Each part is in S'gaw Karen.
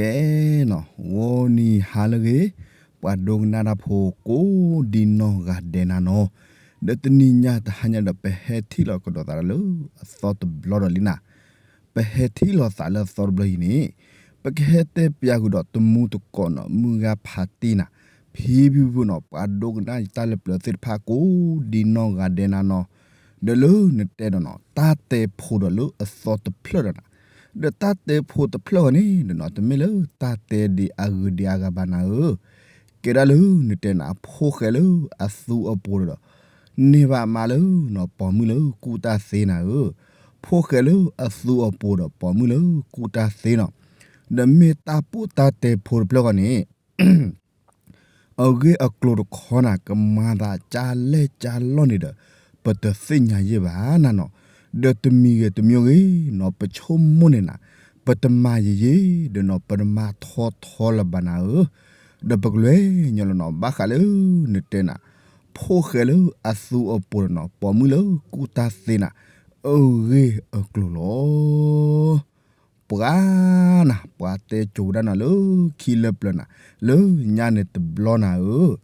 ကဲနီၤ ဂီၤနံၤဟါလၢအဂ့ၤ, ပှၤဒိကနၣ်တၢ်ဖိကိးဒံနီၢ်ဂၤဒဲးနၤနီၤ, ဒီးတနံၤညါတဟါညါဒီး ပဟဲထံၣ်လိာ်ကဒီးသးလၢအသီတဘျီဒီးလံနၤ. ပဟဲထံၣ်လိာ်သးလၢအသီတဘျီအံၤန့ၣ်, ပကဟဲတဲပျးဃုာ်ဒီးတမူတကိးနီၤ မုၢ်ဂၤဖးတံၢ်နၤ, ဖံဖုဖုနီၤ ပှၤဒိကနၣ်တၢ်လၢပျၢၤသ့ၣ်တဖၣ်ကိးဒံနီၢ်ဂၤဒဲးနၤနီၤ, ဒီးလၢနတဲဒီးနီၤ တၢ်တဲဖိဒီးလၢအသီတဖျၢၣ်ဒီးနၤ, ဒီးတၢ်တဲဖိတဖျၢၣ်အံၤန့ၣ်ဒီးနီၤ တမ့ၢ်လၢတၢ်တဲဒ်အဂုၤဒ်အဂၤဘၣ်နၤဧၢ, ကဲဒၣ်လၢနတဲနၤ ဖိၣ်ဃဲလၢအသူအပိၤဒီး န့ၢ်ဘၣ်မးလၢနီၤ ပိာ်မုၣ်လၢကူၣ်တၢ်သ့နၤဧၢ, ဖိၣ်ဃဲလၢအသူအပိၤဒီးပိာ်မုၣ်လၢကူၣ်တၢ်သ့နီၤ, ဒီးမ့ၢ်တၢ်ပိၢ်တၢ်တဲဖိတဖျၢၣ်ဃီန့ၣ် အဂ့ၢ်အကျိၤတခီနၤ ကမၤသးကၢ်လဲၢ်ကၢ်လီၢ်န့ၣ်ဒီး ပတသ့ၣ်ညါယဲၢ်ဘၣ်နၤနီၤ, ဒီးတမံၤဂ့ၤတမံၤဂ့ၤနီၤ ပဆိကမိၣ်န့ၣ်နၤ, ပတမၤယံာ်ယံာ်ဒီးနီၤ ပတမၤထီထီလၢၤဘၣ်နၤဧၢ, ဒီးပကလဲၤညီလီၤနီၤ ဘၣ်ဃးလၢနတဲနၤ, ဖိၣ်ဃဲလၢအသူအပိၤဒီးနီၤ ပိာ်မုၣ်လၢကူၣ်တၢ်သ့နၤ, အဂ့ၢ်အကျိၤလီၤ. ပှၤနၤ ပှၤတဲကိၤဝဲဒၣ်နၤလၢခံလၢပျၢၤနၤ, လၢညါန့ၣ်တဘျီနၤဧၢ,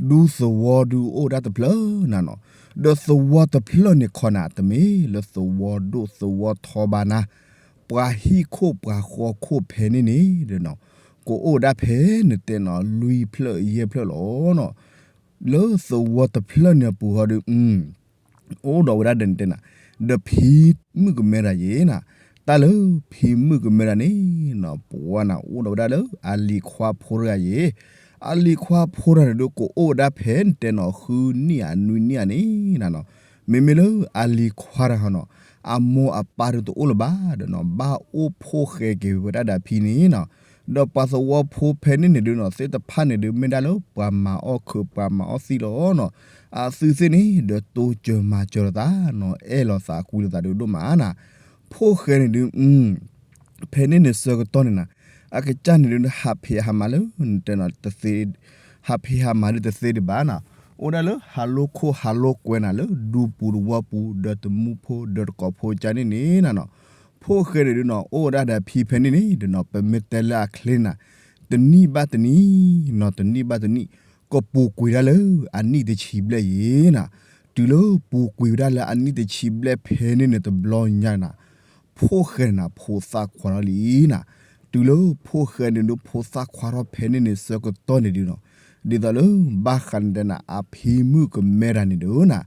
ဒူသဝီဒုးအိၣ်ဝဲဒၣ်တဖျၢၣ်နၤနီၤ, ဒီးသဝီတဖျၢၣ်န့ၣ်ခီနၤ တမ့ၢ်လၢသဝီဒိၣ်သဝီထီဘၣ်နၤ, ပှၤဟံၣ်ခိၣ်ပှၤဃီခိၣ်ဖဲန့ၣ်န့ၣ်ဒီးနီၤ, ကအိၣ်ဝဲဒၣ်ဖဲနတဲနီၤ လွံၢ်ဖျၢၣ်ယဲၢ်ဖျၢၣ်လီၤနီၤ, လၢသဝီတဖျၢၣ်န့ၣ်အပူၤဃီဒီး အိၣ်ဒီးဝဲဒၣ်ဒီးနတဲနၤ, ဒီးဖံမုၣ်ကမဲတၢ်ယဲၢ်နၤ, တၢ်လၢဖံမုၣ်ကမဲတၢ်န့ၣ်နီၤ ပှၤနၤ အိၣ်ဒီးဝဲဒၣ်လၢအလံၤခွါဖိတဂၤယဲၢ်, အလံၤခွါဖိတဂၤန့ၣ်ဒုး ကအိၣ်ဝဲဒၣ်ဖဲနတဲနီၤ ဃုနံၣ်ဧါနွံနံၣ်ဧါန့ၣ်နၤနီၤ, မ့မ့ၢ်လၢအလံၤခွါတဂၤနီၤ အမိၢ်အပၢ်ဒုးတအိၣ်လၢၤဘၣ်ဒီးနီၤ ဘၣ်အိၣ်ဖိၣ်ဃဲက့ၤဝဲဒၣ်ဒီးအဖံန့ၣ်နီၤ, ဒီးပှၤသဝီဖိဖဲန့ၣ်န့ၣ်ဒုးနီၤ သ့ၣ်တဖၣ်န့ၣ်ဒုး မ့ၢ်ဒၣ်လၢပှၤမၤအီၣ်ခုးပှၤမၤအီၣ်သံလီၤနီၤ, အသုသ့ၣ်န့ၣ်ဒီးတိစၢၤမၤစၢၤလိာ်သးနီၤ အဲၣ်လိာ်သးကွံလိာ်သးဒုးဒိၣ်မးနၤ, ဖိၣ်ဃဲန့ၣ်ဒုး ဖဲန့ၣ်န့ၣ်ဆၢကတီၢ်န့ၣ်နၤ, အကစၢ်န့ၣ်ဒုး ဟးဖံးဟးမၤလၢနတဲနီၤ တသ့, ဟးဖံးဟးမၤဒုးတသ့ဒံးဘၣ်နၤ, အိၣ်ဒၣ်လၢဟးလိာ်ခိၣ်ဟးလိာ်ကွဲနၤလၢဒူပူၤတဝီပူၤ ဒီးတမူဖိဒီးတကိးဖိကၢ်န့ၣ်န့ၣ်နၤနီၤ, ဖိၣ်ဃဲန့ၣ်ဒုးနီၤ အိၣ်ဝဲဒၣ်ဒီးအဖံဖဲန့ၣ်န့ၣ်ဒီးနီၤ ပမ့ၢ်တဲလၢအချ့နၤ, တနံၣ်ဘၣ်တနံၣ်နီၤ တနံၣ်ဘၣ်တနံၣ် ကပူၤကွံာ်ဒၣ်လၢအနံၣ်တဆံဘျဲၣ်ယဲၢ်နၤ, တုၤလၢပူၤကွံာ်ဝဲဒၣ်လၢအနံၣ်တဆံဘျဲၣ်ဖဲန့ၣ်န့ၣ်တဘျီညါနၤ ဖိၣ်ဃဲန့ၣ်နၤ ဖိသၣ်ခွါထီၣ်လံနၤ, တုၤလၢဖိၣ်ဃဲန့ၣ်ဒုး ဖိသၣ်ခွါထီၣ်ဖဲန့ၣ်န့ၣ်ဆၢကတီၢ်န့ၣ်ဒုးနီၤ, ဒ်သိးလၢဘၣ်ဃးနတဲနၤ အဖံမုၣ်ကမဲတၢ်န့ၣ်ဒုးနၤ,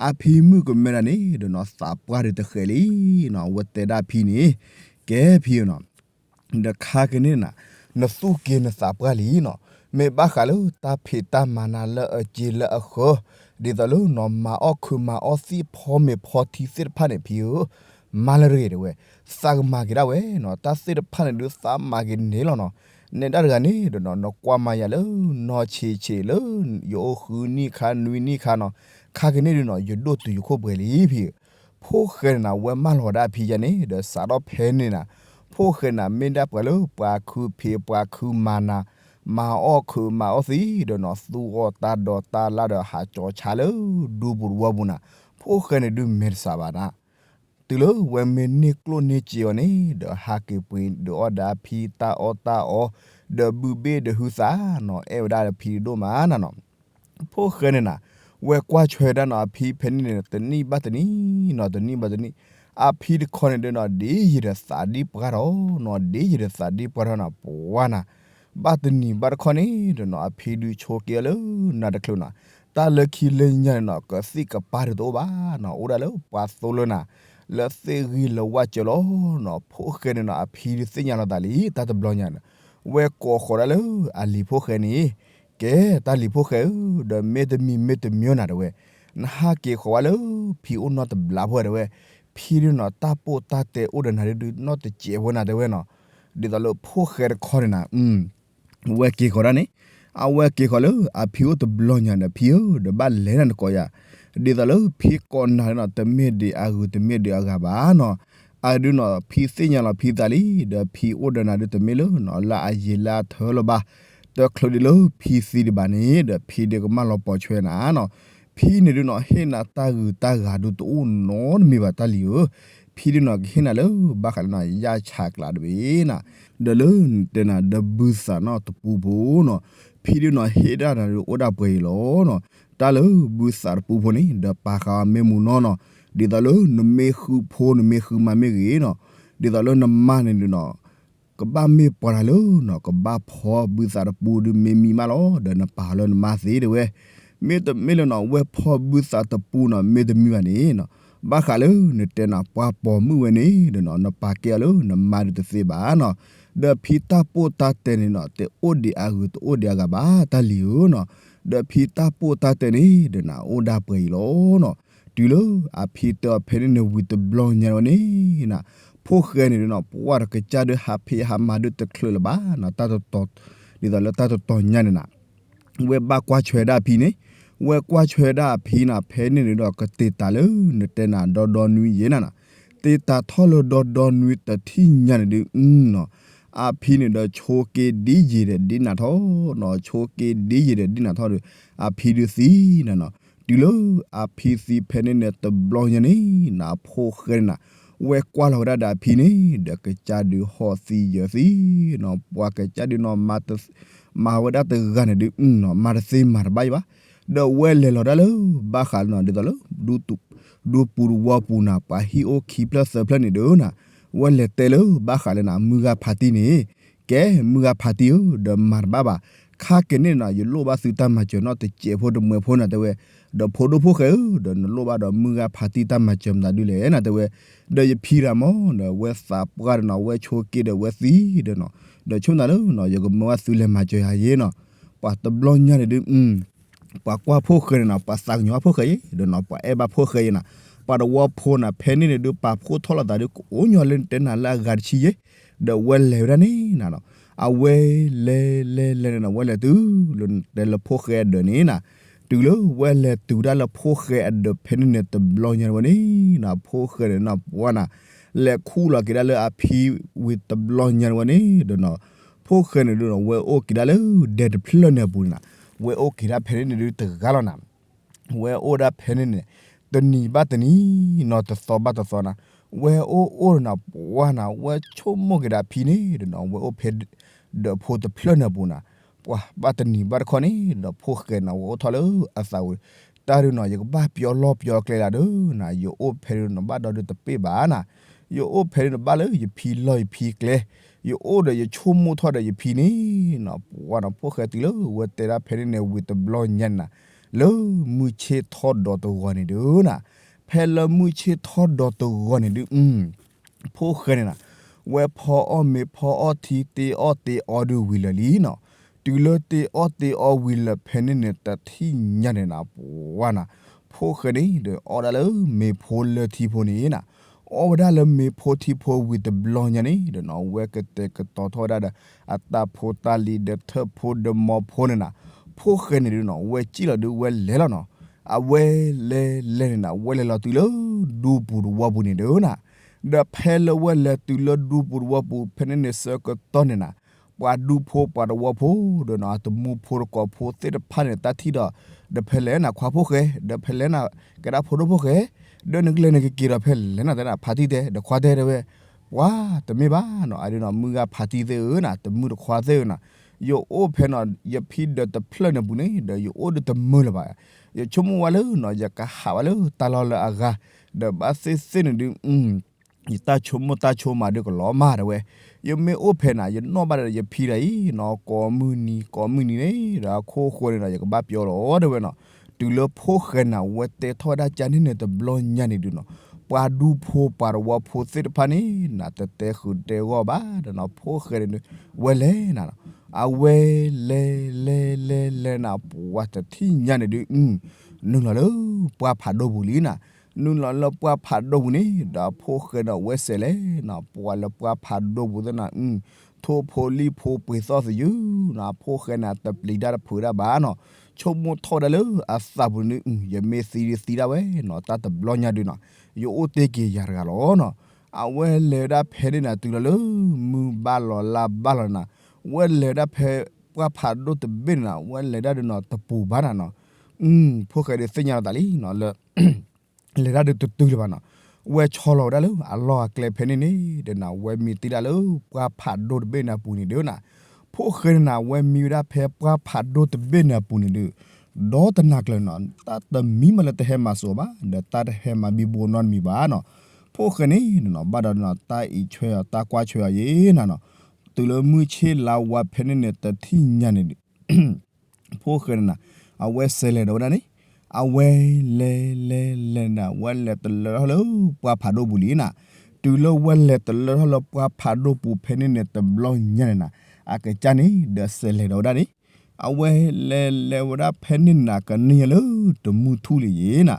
အဖံမုၣ်ကမဲတၢ်န့ၣ်ဒီးနီၤ သးပှၢ်ဒုးတဃဲးလံနီၤ, အဝဲတဲဒၣ်ဖံန့ၣ်, ကဲဖံဧၢနီၤ ဒီးခါကန့ၣ်နၤ, နသူၣ်က့ၤနသးပှၢ်လံနီၤ, မ့ၢ်ဘၣ်ဃးလၢတၢ်ဖံးတၢ်မၤနၤလၢအစ့လၢအဃၢၤ, ဒ်သိးလၢနီၤ မၤအီၣ်ခုးမၤအီၣ်သံဖီမ့ၤဖီထံသ့ၣ်တဖၣ်န့ၣ်ဖံဧၢ, မၤလၢတဂ့ၤတဲဝဲ, သးကမၤက့ၤဒၣ်ဝဲနီၤ, တၢ်သ့ၣ်တဖၣ်န့ၣ်ဒုးသးမၤက့ၤန့ၣ်လီၤနီၤ, နဲဒၣ်တဂၤန့ၣ်ဒီးနီၤ နကွၢ်မၤယၤလၢ နီၢ်ဆံးဆံးလၢ ယအိၣ်ဃုနံၣ်ခါနွံနံၣ်ခါနီၤ, ခါကန့ၣ်ဒုးနီၤ ယဒိၣ်တုာ်ယခိၣ်ပှဲၤလံဖံဧၢ, ဖိၣ်ဃဲန့ၣ်နၤ ဝဲမၢလီၤဝဲဒၣ်အဖံယါန့ၣ် ဒီးစးထီၣ်ဖဲန့ၣ်နၤ, ဖိၣ်ဃဲန့ၣ်မ့ၢ်ဒၣ်ပှၤလၢပှၤခုဖံးပှၤခုမၤနၤ, မၤအီၣ်ခုးမၤအီၣ်သံဒီးနီၤ သူအီၤတၢ်ဒီးတၢ်လၢဒီးဟးကၠီၤဆါလၢ ဒူပူၤတဝီပူၤနၤ, ဖိၣ်ဃဲန့ၣ်ဒုးမဲာ်တစးဘၣ်နၤ, တုၤလၢဝဲမ့ၢ်န့ၢ်ကျိၣ်န့ၢ်စ့အီၤန့ၣ် ဒီးဟးက့ၤပှ့ၤဒုးအီၣ်ဒီးအဖံတၢ်အီၣ်တၢ်အီ, ဒီးဘုဘ့ၣ်ဒီးဟုသးနီၤ အဲၣ်ဝဲဒၣ်ဒီးဖံဒိၣ်မးနၤနီၤ ဖိၣ်ဃဲန့ၣ်နၤ, ဝဲကွၢ်ဆွဲဒၣ်နီၤ အဖံဖဲန့ၣ်န့ၣ် တနံၣ်ဘၣ်တနံၣ်နီၤ တနံၣ်ဘၣ်တနံၣ်, အဖံတခီန့ၣ်ဒုးနီၤ ဒ်ယတသးဒံးပှၢ်ထီၣ်နီၤ ဒ်ယတသးဒံးပှၢ်ထီၣ်နၤ ပှၤနၤ, ဘၣ်တနံၤဘၣ်တခီန့ၣ်ဒီးနီၤ အဖံဒုးဆိက့ၤအီၤလၢနၤတချုးနၤ, တၢ်လၢခံလၢညါန့ၣ်နီၤ ကသံၣ်ကပၤဒုးတအိၣ်ဘၣ်နီၤ အိၣ်ဒၣ်လၢပှၤသိလၢနၤ, လၢသ့ၣ်ဂံၢ်လၢဝၣ်စၢၤလီၤနီၤ ဖိၣ်ဃဲန့ၣ်နီၤ အဖံဒုးသ့ၣ်ညါလီၤသးလံ တၢ်တဘျီညါန့ၣ်, ဝဲကိးဃီၤဒၣ်လၢအလံၤဖိၣ်ဃဲန့ၣ် ကဲတၢ်လံၤဖိၣ်ဃဲဧၢ, ဒီးမ့ၢ်တမံၤမ့ၢ်တမံၤနၤတဲဝဲ, နဟးက့ၤဃီၤဝဲလၢဖံအိၣ်နီတဘျီဖိတဲဝဲ, ဖံဒုးနီၤ တၢ်ပိၢ်တၢ်တဲအိၣ်ဒီးနၤဒုးနီတစဲးဖိနၤတဲဝဲနီၤ, ဒ်သိးလၢဖိၣ်ဃဲတခီန့ၣ်နၤ ဝဲက့ၤဃီၤဒၣ်န့ၣ်, အဝဲက့ၤဃီၤလၢအဖံအိၣ်တဘျီညါဒီး ဖံဧၢ ဒီးဘၣ်လဲၤနၤနကိးယၤ, ဒ်သိးလၢဖံကိးနၤန့ၣ်နီၤ တမ့ၢ်ဒ်အဂုၤတမ့ၢ်ဒ်အဂၤဘၣ်နီၤ, အဒုးနီၤ ဖံသ့ၣ်ညါလီၤဖံသးလံ, ဒီးဖံအိၣ်ဒီးနၤဒုးတမ့ၢ်လၢနီၤ လၢအယံာ်လၢအထၢလၢၤဘၣ်, တချုးဒံးလၢဖံသံဒံးဘၣ်န့ၣ် ဒီးဖံဒုးကမၢလီၤပိာ်ဆွဲနၤနီၤ, ဖံန့ၣ်ဒုးနီၤ ဟ့ၣ်နၤတၢ်ဂုၤတၢ်ဂၤဒုးတအိၣ်နီတမံၤဘၣ်တၢ်လံၤဧၢ, ဖ ဖံဒုးနီၢ်ကဟ့ၣ်နၤလၢ ဘၣ်ဃးလၢနီၢ် ယၢ်ဆးကျးတဘ့ၣ်နၤ, ဒီးလၢနတဲနၤဒီးဘုသးနီၢ်တပူဖိနီၢ်, ဖံဒုးနီၢ်ဟ့ၣ်ဒၣ်နၤဒီးအိၣ်ဒၣ်ပှဲၤအံၤလီၤနီၢ်. တၢ်လၢဘုသးတပူဖိန့ၣ် ဒီးပာ်ဃာ်အီၤမ့ၢ်မူနီၢ်နီၢ်, ဒ်သိးလၢနမ့ၢ်ဃုဖိနမ့ၢ်ဃုမၤမ့ၢ်ဂ့ၤနီၢ်, ဒ်သိးလၢနမါန့ၣ်ဒုးနီၢ် ကဘၣ်မ့ၢ်ပှၤတၢ်လၢနီၢ် ကဘၣ်ဖီဘုသးတပူဒုးမ့ၢ်မံၤမးလီၤ, ဒီးနပာ်လၢနမါသ့တဲဝဲ. မ့တမ့ၢ်လၢနီၢ် ဝဲဖီဘုသးတပူနီၢ် မ့တမံၤဘၣ်န့ၣ်နီၢ်, ဘၣ်ဃးလၢနတဲနၤ ပှၤပိာ်မုၣ်ဝဲန့ၣ်ဒီးနီၢ် နပာ်ကဲအီၤလၢနမါဒုးတသ့ဘၣ်နီၢ်. ဒီးဖံတၢ်ပိၢ်တၢ်တဲန့ၣ်နီၢ် တအိၣ်ဒံးအဂုၤတအိၣ်ဒံးအဂၤဘၣ် တၢ်လံၤဧၢနီၢ်. ဒီးဖံတၢ်ပိၢ်တၢ်တဲန့ၣ်ဒီးနၤ အိၣ်ဒၣ်ပှဲၤအံၤလီၤနီၢ်. တုၤလၢအဖံတဲအီၤဖဲန့ၣ်န့ၣ် ဝံၤတဘျီညါဝဲန့ၣ်နၤ, ဖိၣ်ဃဲန့ၣ်ဒီးနီၢ် ပှၢ်တကစၢ်ဒုးဟးဖံးဟးမၤဒုးတချုးလၢၤဘၣ်, တၢ်တတီၤ, ဒ်သိးလၢတၢ်တတီၤညါန့ၣ်နၤ ဝဲဘၣ်ကွၢ်ဆွဲဒၣ်အဖံန့ၣ်, ဝဲကွၢ်ဆွဲဒၣ်အဖံနၤ ဖဲန့ၣ်န့ၣ်ဒီး ကတ့ၢ်တၢ်လၢနတဲနၤဒီဒီနွံယဲၢ်နၤနၤ, တ့ၢ်တၢ်ထီၣ်လၢဒီဒီနွံတထံၣ်ညါန့ၣ်ဒုးနီၢ်, အဖံန့ၣ်ဒီးဆိက့ဒ်ယံာ်ဒီးဒ်နၤထီၣ်နီၢ်, ဆိက့ဒ်ယံာ်ဒီးဒ်နၤထီၣ်ဒီး အဖံဒုးသံနၤနီၢ်. တုၤလၢအဖံသံဖဲန့ၣ်န့ၣ်တဘျီညါန့ၣ်နၤ ဖိၣ်ဃဲန့ၣ်နၤ ဝဲကွၢ်လီၤဝဲဒၣ်ဒီးအဖံန့ၣ် ဒီးကစၢ်ဒုးဟီၣ်သံယၢၤသံနီၢ်, ပှၤကစၢ်ဒုးနီၢ် မၤဝဲဒၣ်တဂၤန့ၣ်ဒုးနီၢ် မၤတသ့မၤတဘၣ်ယံၤဘၣ်. ဒီးဝဲလဲၤလီၤဒၣ်လၢ ဘၣ်ဃးလၢနီၢ် ဒ်သိးလၢ ဒူပူၤတဝီပူၤနၤ ပှၤဟံၣ်အိၣ်ခံဖျၢၣ်သၢဖျၢၣ်န့ၣ်ဒုးနၤ, ဝဲလဲၤတဲလၢဘၣ်ဃးလၢနၤ မုၢ်ဂၤဖးတံၢ်န့ၣ်, ကဲ မုၢ်ဂၤဖးတံၢ်ဧၢ ဒီးမၤတဘၣ်ဘၣ်, ခါက့ၤန့ၣ်နၤ ယလိၣ်ဘၣ်သုတၢ်မၤစၢၤနီၢ်တစဲးဖိတမှဲၤဖိနၤတဲဝဲ, ဒီးဖိဒိၣ်ဖိၣ်ဃဲဧၢ ဒီးနလိၣ်ဘၣ်ဒီးမုၢ်ဂၤဖးတံၢ်တၢ်မၤစၢၤမတၤဒုလဲၣ်နၤတဲဝဲ, ဒီးယဖံတၢ်မၢ်ဒီး ဝဲသးပှၢ်ဒီးနီၢ် ဝဲဆိက့ဒီးဝဲသံဒီးနီၢ်, ဒီးဆိကမိၣ်တၢ်လၢနီၢ် ယကမၢဝဲသုလဲၤမၤစၢၤယၤယဲနီၢ်, ပှၤတဘျီညါန့ၣ်ဒုး ပှၤကွၢ်ဖိၣ်ဃဲန့ၣ်နၤ ပှၤသးကညီၤဖိၣ်ဃဲယဲ, ဒီးနီၢ် ပှၤအဲၣ်ဘၣ်ဖိၣ်ဃဲယဲနၤ, ပှၤတဝီဖိနၤ ဖဲန့ၣ်န့ၣ်ဒုး ပာ်ဖှိၣ်ထီၣ်လိာ်သးဒုး ကအိၣ်ညီလၢနတဲနၤလၢအဂၤတဆံယဲ, ဒီးဝဲလဲၤဝဲဒၣ်န့ၣ်နၤနီၢ်, အဝဲလဲၤလဲၤလဲၤန့ၣ်နၤ ဝဲလဲၤတုၤလၢနတဲလၢဖိၣ်ဃဲအဒၢးန့ၣ်နၤ, တုၤလၢဝဲလဲၤတုၤဒၣ်လၢဖိၣ်ဃဲအဒၢးဖဲန့ၣ်န့ၣ်တဘျီညါဝဲန့ၣ်နၤ ဖိၣ်ဃဲန့ၣ်နၤ ပှၤနၤ လဲၤခူၣ်လီၤက့ၤဒၣ်လၢအဖံဝံၤတဘျီညါဝဲန့ၣ်ဒီးနီၢ်, ဖိၣ်ဃဲန့ၣ်ဒုးနီၢ် ဝဲအိၣ်က့ၤဒၣ်လၢဒဲတဖျၢၣ်န့ၣ်အပူၤန့ၣ်နၤ, ဝဲအိၣ်က့ၤဒၣ်ဖဲန့ၣ်န့ၣ်ဒုးတဂၤလီၤနၤ ဝဲအိၣ်ဒၣ်ဖဲန့ၣ်န့ၣ် တနံၤဘၣ်တနံၤနီၢ် တသီဘၣ်တသီနၤ, ဝဲအိၣ်အိၣ်ဒီးနၤ ပှၤနၤ ဝဲဆိကမိၣ်က့ၤဒီးအဖံန့ၣ်ဒီးနီၢ် ဝဲအိၣ်ဖဲဒၢးဖိတဖျၢၣ်န့ၣ်အပူၤနၤ, ပှၤဘၣ်တနံၤဘၣ်တခီန့ၣ်ဒီး ဖိၣ်ဃဲနၤ ဝဲအိၣ်ထီၣ်လၢအသးဝံၤ, တၢ်ဒုးနီၢ် ယကဘၣ်ပျီလီၢ်ပျီကျဲလၢဒုးနၤ ယအိၣ်ဖဲဒုးနီၢ် ဘၣ်ဒီးဒုးတပ့ၢ်ဘၣ်နၤ, ယအိၣ်ဖဲဒုးနီၢ် ဘၣ်လၢယဖံလီၢ်ယဖံကျဲ, ယအိၣ်ဒီးယဆိကမိၣ်ထီၣ်ဒီးယဖံန့ၣ်နီၢ် ပှၤနီၢ် ဖိၣ်ဃဲတုၤလၢဝဲတဲဒၣ်ဖဲန့ၣ်န့ၣ် ဝံၤတဘျီညါန့ၣ်နၤ, လၢမုၢ်ဆ့ၣ်ထီၣ်ဒီးတဂီၤန့ၣ်ဒုးနၤ, ဖဲလၢမုၢ်ဆ့ၣ်ထီၣ်ဒီးတဂီၤန့ၣ်ဒုး ဖိၣ်ဃဲန့ၣ်နၤ, ဝဲဖီအီၣ်မ့ၤဖီအီၣ်ထံ တ့အီၣ်တ့အီဒုးဝံၤလၢာ်လံနီၢ်, တုၤလၢတ့အီၣ်တ့အီဝံၤလၢာ်ဖဲန့ၣ်န့ၣ် တထံၣ်ညါန့ၣ်နၤ ပှၤနၤ, ဖိၣ်ဃဲန့ၣ်ဒီးအီၣ်ဒၣ်လၢမ့ၤဖိလၢထံဖိန့ၣ်နၤ, အီၣ်ဝဲဒၣ်လၢမ့ၤဖိထံဖိဝံၤတဘျီညါန့ၣ်ဒီးနီၢ် ဝဲကတဲာ်ကတီၤထီၣ်ဝဲဒၣ်ဒီး အတၢ်ဖိတၢ်လံၤဒီးထၢၣ်ဖိဒီးမိၢ်ဖိန့ၣ်နၤ, ဖိၣ်ဃဲန့ၣ်ဒုးနီၢ် ဝဲစံၣ်လီၤဒုးဝဲလဲၤလီၤနီၢ်, အဝဲလဲၤလဲၤန့ၣ်နၤ ဝဲလဲၤလီၤတုၤလၢ ဒူပူၤတဝီပူၤန့ၣ်ဒုးနၤ, ဒီးဖဲလၢဝဲလဲၤတုၤလၢဒူပူၤတဝီပူၤ ဖဲန့ၣ်န့ၣ်ဆၢကတီၢ်န့ၣ်နၤ, ပှၤဒူဖိပှၤတဝီဖိဒီးနီၢ် အတမူဖိတကိးဖိသ့ၣ်တဖၣ်န့ၣ် တၢ်ထံၣ်ဒီး ဒီးဖဲလဲၣ်နၤ ခွါဖိၣ်ဃဲ ဒီးဖဲလဲၣ်နၤ ကဲဒၣ်ဖိဒိၣ်ဖိၣ်ဃဲ, ဒီးနကလဲၤနကက့ၤဒီးဖဲလဲၣ်နၤ တဲနၤ ဖးတံၢ်တဲ ဒီးခွါတဲတဲဝဲ, ပှၤတမ့ၢ်ဘၣ်နီၢ် အဒုးနီၢ် မုၢ်ဂၤဖးတံၢ်သ့ၣ်ဧၢနၤ တမုၢ်တခွါသ့ၣ်ဧၢနၤ, ယအိၣ်ဖဲနီၢ် ယဖံဒၢးတဖျၢၣ်န့ၣ်ပူၤန့ၣ် ဒီးယအိၣ်ဒုးတမုာ်လၢၤဘၣ်, ယဆိကမိၣ်ဝဲလၢနီၢ် ယကဟးဝဲလၢတၢ်လီၢ်လၢအဂၤ, ဒီးဘၣ်သ့ၣ်သ့ၣ်န့ၣ်ဒုး ယတၢ်ဆိကမိၣ်တၢ်ဆိကမးဒုးကလီၤမၢ်တဲဝဲ, ယမ့ၢ်အိၣ်ဖဲနၤ ယနီၣ်ဘၣ်ဒီးယဖံဒၣ်အံၤနီၢ် ကိးမုၢ်နံၤ ကိးမုၢ်နံၤန့ၣ် ဒီးအခိၣ်ဃိန့ၣ်ဒီး ယကဘၣ်ပျီလီၤတဲဝဲနီၢ်, တုၤလၢဖိၣ်ဃဲနၤ ဝဲတဲထီၣ်ဝဲဒၣ်ကန့ၣ်န့ၣ်တဘျီညါန့ၣ်ဒုးနီၢ်, ပှၤဒူဖိပှၤတဝီဖိသ့ၣ်တဖၣ်န့ၣ် နၤတတဲဃုာ်တဲဂီၢ်ဘၣ်ဒီးနီၢ် ဖိၣ်ဃဲန့ၣ်ဒုး ဝဲလဲၤနၤနီၢ်, အဝဲလဲၤလဲၤလဲၤလဲၤနၤ ပှၤတထံၣ်ညါန့ၣ်ဒုး နုာ်လီၤလၢပှၢ်ဖးဒိၣ်ပူၤလံနၤ, နုာ်လီၤလၢပှၢ်ဖးဒိၣ်ပူၤန့ၣ် ဒီးဖိၣ်ဃဲန့ၣ် အဝဲစဲးလဲၣ်နီၢ် ပှၤလၢပှၢ်ဖးဒိၣ်ပူၤသ့ၣ်နၤ, ထိၣ်ဖိလံၣ်ဖိပှ့ၤသီၣ်သယုၢ်နီၢ် ဖိၣ်ဃဲန့ၣ် အတပျံၤတၢ်တဖုးတၢ်ဘၣ်နီၢ်, ဆိကမိၣ်ထီၣ်ဝဲဒၣ်လၢအသးပူၤန့ၣ် ယမ့ၢ်သံဒုးသံဒၣ်ဝဲနီၢ် တၢ်တဘျီညါဒုးနီၢ်, ယအိၣ်တ့ၢ်က့ၤယၤတဂၤလီၤနီၢ်, အဝဲလဲၤဝဲဒၣ်ဖဲန့ၣ်နၤ တုၤလီၤလၢ မုၢ်ဘၣ်လီၤလါဘၣ်လီၤနၤ, ဝဲလဲၤဝဲဒၣ်ဖဲပှၢ်ဖးဒိၣ်တဘ့ၣ်န့ၣ်နၤ ဝဲလဲၤဒၣ်ဒုးနီၢ် တပူၤဘၣ်နၤနီၢ်, ဖိၣ်ဃဲဒုးသ့ၣ်ညါလီၤသးလံနီၢ် လၢ လဲၤတၢ်ဒုးတတုၤလၢၤဘၣ်နီၤ. ဝဲဆီလီၤဝဲဒၣ်လၢအလီၢ်အကျဲဖဲန့ၣ်န့ၣ်ဒီးနၤ ဝဲမံတ့ၢ်ဒၣ်လၢပှၢ်ဖးဒိၣ်တဘ့ၣ်န့ၣ်အပူၤန့ၣ်ဒီးနၤ, ဖိၣ်ဃဲန့ၣ်နၤ ဝဲမံဝဲဒၣ်ဖဲပှၢ်ဖးဒိၣ်တဘ့ၣ်န့ၣ်အပူၤန့ၣ်ဒီး ဒီတနၤကျၢၤနီၤ တၢ်တမံမးလၢတဟဲမၤစိးဘၣ် ဒီးတၢ်တဟဲမၤဘံဘူနီတမံၤဘၣ်နီၤ, ဖိၣ်ဃဲန့ၣ်နီၤ ဘၣ်ဒီးနီၤ တၢ်အံးဆွဲအီၤ တၢ်ကွၢ်ဆွဲအီၤယဲနီၤနီၤ, တုၤလၢမုၢ်ဆ့ၣ်လါဝါဖဲန့ၣ်န့ၣ် တထံၣ်ညါန့ၣ်ဒီး ဖိၣ်ဃဲန့ၣ်နၤ အဝဲစဲးလဲၤဒီးဝဲဒၣ်န့ၣ်, အဝဲလဲၤလဲၤလဲၤနၤ ဝဲလဲၤတလၢထီၣ်လၢပှၢ်ဖးဒိၣ်ပူၤလံနၤ, တုၤလၢဝဲလဲၤတလၢထီၣ်လၢပှၢ်ဖးဒိၣ်ပူၤဖဲန့ၣ်န့ၣ် တဘျီညါန့ၣ်နၤ အကစၢ်န့ၣ် ဒီးစဲးလဲၤဒီးဝဲဒၣ်န့ၣ်, အဝဲလဲၤလဲၤဝဲဒၣ်ဖဲန့ၣ်နၤ ကန့ၢ်ညီလၢတမုၢ်ထူၣ်လံယဲနၤ,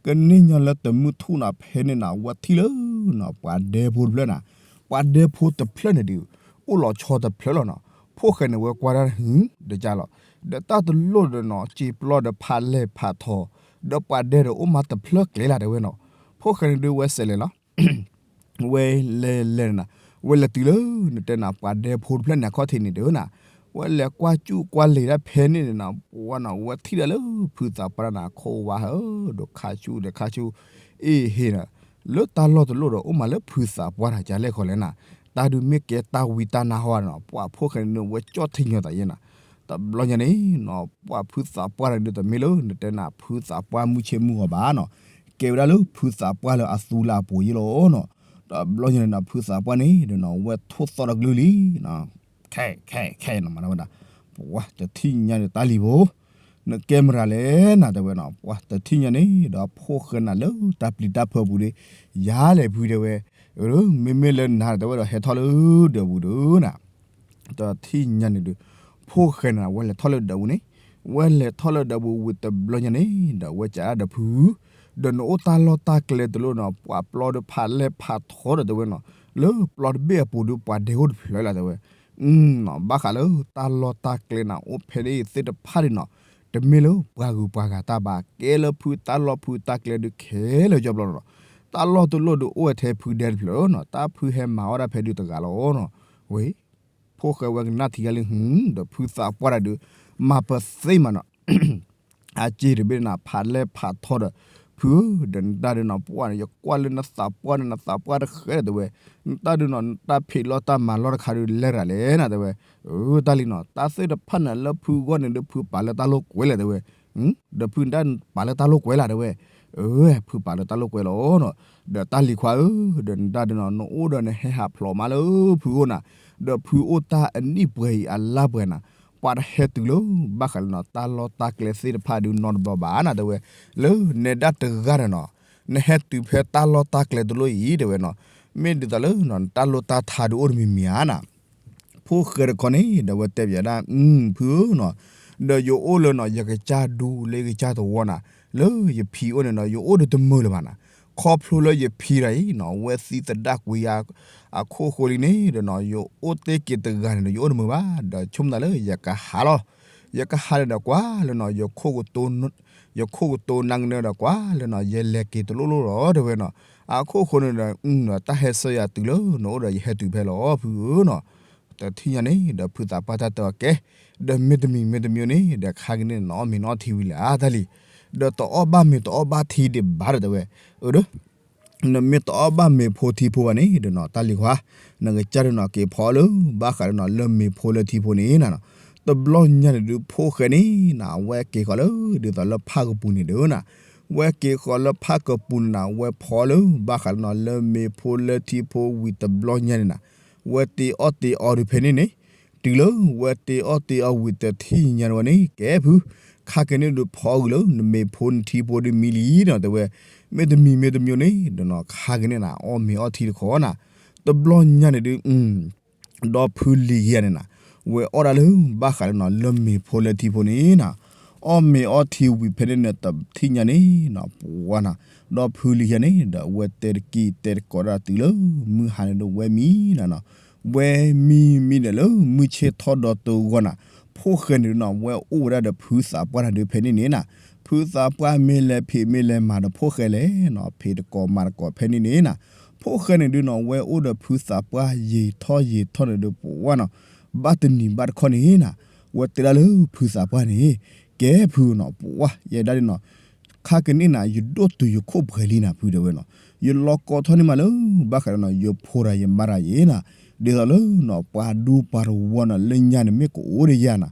ကန့ၢ်ညီလၢတမုၢ်ထူၣ်နၤ ဖဲန့ၣ်နၤ အဝဲထံၣ်လၢနီၤ ပှၤဒဲဖိတဖျၢၣ်နၤ, ပှၤဒဲဖိတဖျၢၣ်န့ၣ်ဒီး အိၣ်လီၤဆီတဖျၢၣ်လီၤနီၤ, ဖိၣ်ဃဲန့ၣ် ဝဲကွၢ်တၢ်ဟုတကၢ်လီၤ, ဒီးတၢ်တလိၣ်ဒီးနီၤ စံာ်ပျီဒီးဖးလဲၢ်ဖးထီ, ဒီးပှၤဒဲဒီးအိၣ်မးတဖျၢၣ်ကျဲလၢတဲဝဲနီၤ, ဖိၣ်ဃဲန့ၣ်ဒုးဝဲစဲးလဲၤလီၤ ဝဲလဲၤလဲၤနၤ, ဝဲလဲၤတုၤလၢနတဲနၤ ပှၤဒဲဖိတဖျၢၣ်န့ၣ် အခီၣ်ထံးန့ၣ်တဲဝဲနၤ, ဝဲလဲၤကွၢ်စူၣ်ကွၢ်လဲၤဒၣ်ဖဲန့ၣ်န့ၣ်နၤ ပှၤနီၤ ဝဲထံၣ်ဒၣ်လၢဖုသးပှၢ်တၢ်နၤ ခိၣ်ဝါဟၢဒီးခါဆူဒီးခါဆူ အ့ၣ်ဟ့ၣ်နၤ, လၢတၢ်လီၢ်တလိၣ်ဒီးအိၣ်မးလၢဖုသးပှၢ်တၢ်ကလဲၣ်ဃီလဲၣ်နၤ, တၢ်ဒုးမ့ၢ်ကဲတၢ်ဝံတၢ်နါဟီနၤ ပှၤဖိၣ်ဃဲန့ၣ် ဝဲကၠီၣ်ထံညီသးယဲနၤ, တဘျီညါန့ၣ်နီၤ ပှၤဖုသးပှၢ်တၢ်ဒုးတမ့ၢ်လၢနတဲနၤ ဖုသးပှၢ်မုၢ်ဆ့ၣ်မုၢ်ဂီၤဘၣ်နီၤ, ကဲဝဲဒၣ်လၢဖုသးပှၢ်လၢအသူလၢအပူၤယဲလီၤနီၤ, တဘျီညါန့ၣ်နီၤ ဖုသးပှၢ်န့ၣ်ဒီးနီၤ ဝဲထိၣ်သီၣ်ဒီးကလုၢ်လံ ခဲခဲခဲနီၤ မၤဝဲဒၣ်, ပှၤတထံၣ်ညါန့ၣ်တၢ်လံၤဖိ နကဲမတၤလဲၣ်နၤတဲဝဲနီၤ, ပှၤတထံၣ်ညါန့ၣ်ဒီးဖိၣ်ဃဲနၤလၢတၢ်ပျံၤတၢ်ဖုးပူၤဒီး ယၤလဲၣ်ဖုတဲဝဲ, မ့မ့ၢ်လၢနၤတဲဝဲဒီးဟဲထီၣ်လၢဒၢးပူၤဒီးနၤ တထံၣ်ညါန့ၣ်ဒီး ဖိၣ်ဃဲန့ၣ် ဝဲလဲၤထီၣ်လၢဒၢးပူၤန့ၣ်, ဝဲလဲၤထီၣ်လၢဒၢးပူၤဝံၤတဘျီညါန့ၣ် ဒီးဝဲကးဒၣ်ဒီးဖု, ဒီးနအိၣ်တၢ်လီၢ်တၢ်ကျဲတလိၣ်နီၤ ပှၤပျီဒီးဖးလဲၢ်ဖးထီဒီးတဲဝဲနီၤ, လၢပျီတဘ့ၣ်အပူၤဒီးပှၤဒဲအိၣ်တဖျၢၣ်လၢတဲဝဲ, ဘၣ်ဃးလၢတၢ်လီၢ်တၢ်ကျဲနၤ အိၣ်ဖဲဒၣ်သ့ၣ်တဖၣ်န့ၣ်နီၤ, တမ့ၢ်လၢပှၤဂုၤပှၤဂၤတၢ်ဘၣ် ကဲလၢဖုတၢ်လီၢ်ဖုတၢ်ကျဲဒုးခဲလၢာ်ကၠီဘျီနီၤ, တၢ်လီၢ်တလိၣ်ဒီးအိၣ်ဝဲထဲဖုဒဲတဖျၢၣ်နီၤ, တၢ်ဖုဟဲမၤအီၣ်ဒၣ်ဖဲဒုးတဂၤလီၤနီၤ, ဝဲ ဖိၣ်ဃဲဝဲကနၣ်ထံဂၤလံ ဒီးဖုသးပှၢ်တၢ်ဒုး မၤပသ့မးနီၤ, အစ့တဘ့ၣ်နၤ ဖးလဲၢ်ဖးထီဒီး, ဖုဧၢ ဒီးနတၢ်ဒုးနီၤ ပှၢ်န့ၣ် ယကွၢ်လၢနသးပှၢ်န့ၣ် နသးပှၢ်တဃဲဒီးတဲဝဲ, နတၢ်ဒုးနီၤ နတၢ်ဖံးလီၢ်တၢ်မၤလီၢ်တခါဒုးလဲၤရၤလဲၣ်နၤတဲဝဲ, အၢ တၢ်လံနီၤ တၢ်သ့ၣ်တဖၣ်န့ၣ် လၢဖုဂီၢ်န့ၣ်ဒုး ဖုပာ်လၢတၢ်လိာ်ကွဲလၢတဲဝဲ, ဒီးဖုနတၢ်ပာ်လၢတၢ်လိာ်ကွဲလၢတဲဝဲ, အၢ ဖုပာ်လၢတၢ်လိာ်ကွဲလီၤနီၤ, ဒီးတၢ်လံၤခွါဧၢ, ဒီးနတၢ်ဒုးနီၤ နအိၣ်ဒီးနဟဲဟးဖျိးမးလၢဖုအိၣ်နၤ, ဒီးဖုအိၣ်တၢ်အနံၣ်ပှဲၤအံၤအလါပှဲၤနၤ, ပှၤတဟဲတုၤလၢ ဘၣ်ဃးလၢနီၤ တၢ်လီၢ်တၢ်ကျဲသ့ၣ်တဖၣ်ဒုးနီတဘျီဘၣ်နၤတဲဝဲ, လၢနဲဒၣ်တဂၤဒီးနီၤ, နဟဲတုၤဖဲတၢ်လီၢ်တၢ်ကျဲတလိၣ်အံၤတဲဝဲနီၤ, မ့ၢ်ဒ်သိးလၢနီၤ နတၢ်လိၣ်တၢ်ထါဒုးအိၣ်တမံၤမံၤဧါနၤ ဖိၣ်ဃဲတခီန့ၣ် ဒီးဝဲတဲပၠးဒၣ် ဖုဧၢနီၤ, ဒီးယအိၣ်လၢနီၤ ယကစၢ်ဒူလၢယကစၢ်သဝီနၤ, လၢယဖံအိၣ်န့ၣ်နီၤ ယအိၣ်ဒီးတမုာ်လၢၤဘၣ်နၤ, ခီဖျိလၢယဖံတဂၤအံၤနီၤ ဝဲသံသဒၣ်ကွံာ်ယၤ အခိၣ်ဃိလံန့ၣ်ဒီးနီၤ ယအိၣ်တ့ၢ်က့ၤတဂၤန့ၣ်ဒီး ယအိၣ်တမုာ်ဘၣ်, ဒီးဆိကမိၣ်သးလၢယကဟးလီၤ, ယကဟးန့ၣ်ဒီးကွၢ်လၢနီၤ ယခိၣ်ကတိၤနၢ်ကနၢဒီးကွၢ်လၢနီၤ ယလဲၤက့ၤတလိၣ်လိၣ်လီၤတဲဝဲနီၤ, အခိၣ်ဃိန့ၣ်ဒီး တၢ်ဟဲဆှၢယၤတုၤလၢနအိၣ်ဒီးယဟဲတုၤဖဲလီၤ ဖုဧၢနီၤ, တထံၣ်ညါန့ၣ်ဒီးဖုသးပှၢ်တၢ်တဲအီၤကဲ, ဒီးမ့တမံၤမ့တမံၤန့ၣ် ဒီးခါက့ၤန့ၣ် နအီၣ်မ့ၤနအီထံဝံၤလံဧါတၢ်လံၤ, ဒီးတအီၣ်ဘၣ်မ့ၤတအီၣ်ဘၣ်ထံဒံးဘၣ်ဒီးတဲဝဲ, အၢ ဒီး နမ့ၢ်တအီၣ်ဘၣ်မ့ၤဖိထံဖိဘၣ်န့ၣ်ဒီးနီၤ တၢ်လံၤခွါ, နကစၢ်ဒီးနီၤ က့ၤဖီအီၣ်လၢ ဘၣ်ဃးဒီးနီၤ လၢမ့ၤဖိလၢထံဖိန့ၣ်နၤနီၤ, တဘျီညါန့ၣ်ဒုး ဖိၣ်ဃဲန့ၣ်နၤ အဝဲက့ၤဃီၤလၢ ဒ်သိးလၢဖၣ်ကပူၤန့ၣ်ဒီးနၤ, ဝဲက့ၤဃီၤလၢဖၣ်ကပူၤန့ၣ်နၤ ဝဲဖီအီၣ်လၢ ဘၣ်ဃးဒီးနီၤ လၢမ့ၤဖိလၢထံဖိဝံၤတဘျီညါန့ၣ်နၤ, ဝဲတ့အီၣ်တ့အီဒုးဖဲန့ၣ်န့ၣ်, တုၤလၢဝဲတ့အီၣ်တ့အီဝံၤတထံၣ်ညါန့ၣ်ဝဲန့ၣ် ကဲဖု, ခါက့ၤန့ၣ်ဒုးဖီအီၣ်ဂ့ၤလၢ နမ့ၤဖိနထံဖိဒုးမံလံနီၤ တဲဝဲ, မ့တမံၤမ့တမံၤန့ၣ်ဒီးနီၤ ခါက့ၤန့ၣ်နၤ အီၣ်မ့ၤအီထံတခီနၤ, တဘျီညါန့ၣ်ဒုး ဒီဖုလံၤယၤန့ၣ်နၤ, ဝဲအီၣ်ဒၣ်လၢ ဘၣ်ဃးလၢနီၤ လၢမ့ၤဖိလၢထံဖိန့ၣ်နၤ, အီၣ်မ့ၤအီထံဝံၤဖဲန့ၣ်န့ၣ် တထံၣ်ညါန့ၣ်နီၤ ပှၤနၤ, ဒီဖုလံၤယၤန့ၣ်ဒီး ဝဲတဲတက့ၢ်တဲတကိးဒၣ်တုၤလၢ မုၢ်ဟါန့ၣ်ဒီးဝဲမံနၤနီၤ, ဝဲမံမံဒီးလၢမုၢ်ဆ့ၣ်ထီၣ်ဒီးတဂီၢ်နၤ, ဖိၣ်ဃဲန့ၣ်ဒုးနီၤ ဝဲအိၣ်ဝဲဒၣ်ဒီးဖုသးပှၢ်နၤဒုးဖဲန့ၣ်န့ၣ်နၤ, ဖုသးပှၢ်မ့ၢ်လဲၤဖံးမ့ၢ်လဲၤမၤဒီးဖိၣ်ဃဲလဲၣ်နီၤ ဖံးတကိးမၤတကိးဖဲန့ၣ်န့ၣ်နၤ, ဖိၣ်ဃဲန့ၣ်ဒုးနီၤ ဝဲအိၣ်ဒီးဖုသးပှၢ်ယံာ်ထီၣ်ယံာ်ထီၣ်န့ၣ်ဒုး ပှၤနီၤ, ဘၣ်တနံၤဘၣ်တခီန့ၣ်နၤ, ဝဲတဲဒၣ်လၢဖုသးပှၢ်န့ၣ်, ကဲဖုနီၤ ပှၤယဲဒၣ်ဒ်နီၤ, ခါကန့ၣ်နၤ ယဒိၣ်တုာ်ယခိၣ်ပှဲၤလံနၤ ဖုတဲဝဲနီၤ, ယလီၤကီထီၣ်န့ၢ်မးလၢ ဘၣ်ဃးလၢနီၤ ယဖိတၢ်ယမါတၢ်ယဲနီၤ, ဒ်သိးလၢနီၤ ပှၤဒူပှၤတဝီနီၤ လၢညါန့ၣ်မ့ၢ်ကအိၣ်ဒီးယၤနီၤ,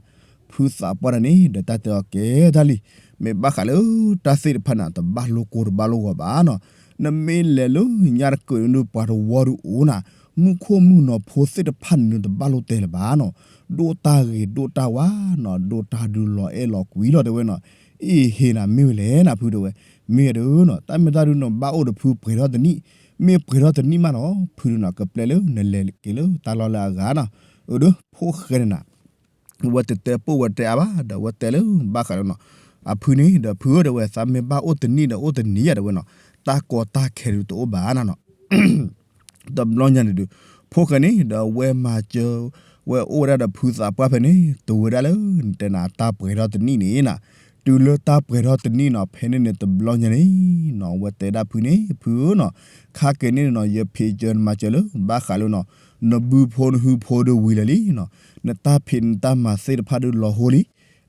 ဖုသးပှၢ်တၢ်န့ၣ် ဒီးတၢ်တဲအီၤကဲတၢ်လံ, မ့ၢ်ဘၣ်ဃးလၢတၢ်သ့ၣ်တဖၣ်န့ၣ် တဘၣ်လိာ်ကိၢ်တဘၣ်လိာ်ဂီၤဘၣ်နီၤ, နမ့ၢ်လဲၤလၢညါတကၢၢ်ဒုးပှၤတဝီဒုးအိၣ်နီၤ, မုၢ်ခိၣ်မုၢ်နီၤဖိသ့ၣ်တဖၣ်န့ၣ် နတဘၣ်လိာ်တဲလၢၤဘၣ်နီၤ, ဒိၣ်တၢ်ဂ့ၤဒိၣ်တၢ်ဝါနီၤ, ဒိၣ်တၢ်ဒုးလီၤအဲၣ်လီၤကွံလီၤတဲဝဲနီၤ, အ့ၣ်ဟ့ၣ်နၤ မ့ၢ်ဝဲလဲၣ်နၤ ဖုတဲဝဲ, မ့ၢ်ဒုးနီၤ တၢ်မ့ၢ်တၢ်ဒုးနီၤ ဘၣ်အိၣ်ဒီးဖုပှဲၤထီၣ်တနံၣ်, မ့ၢ်ပှဲၤထီၣ်တနံၣ်မးနီၤ ဖုဒုးနီၤ ကပျဲလၢနလဲၤက့ၤလၢတၢ်လီၢ်လၢအဂၤနီၤ, အၢဒုး ဖိၣ်ဃဲန့ၣ်နၤ ဝဲတတဲပိာ်ဝဲတဲအါဘၣ် ဒီးဝဲတဲလၢဘၣ်ဃးလၢနီၤ, အဖုန့ၣ်ဒီးဖုဧၢတဲဝဲ သးမ့ၢ်ဘၣ်အိၣ်တနံၣ်ဒီးအိၣ်တနံၣ်ယါတဲဝဲနီၤ, တၢ်ကီတၢ်ခဲဒုးတအိၣ်ဘၣ်နၤနီၤ တဘျီညါန့ၣ်ဒုး ဖိၣ်ဃဲန့ၣ်ဒီးဝဲမၤစၢၤ, ဝဲအိၣ်ဝဲဒၣ်ဒီးဖုသးပှၢ်ဖဲန့ၣ် တုၤဝဲဒၣ်လၢနတဲနၤတၢ်ပှဲၤထီၣ်တနံၣ်န့ၣ်နၤ, တုၤလၢတၢ်ပှဲၤထီၣ်တနံၣ်နီၤ ဖဲန့ၣ်န့ၣ်တဘျီညါန့ၣ်နီၤ ဝဲတဲဒၣ်ဖုန့ၣ် ဖုဧၢနီၤ, ခါက့ၤန့ၣ်နီၤ ယဖံးစၢၤနမၤစၢၤလၢ ဘၣ်ဃးလၢနီၤ, နဘုဖိနဟုဖိဒုးဝံၤလၢာ်လံနီၤ, နတၢ်ဖံးနတၢ်မၤသ့ၣ်တဖၣ်ဒုးလီၤဟိလံ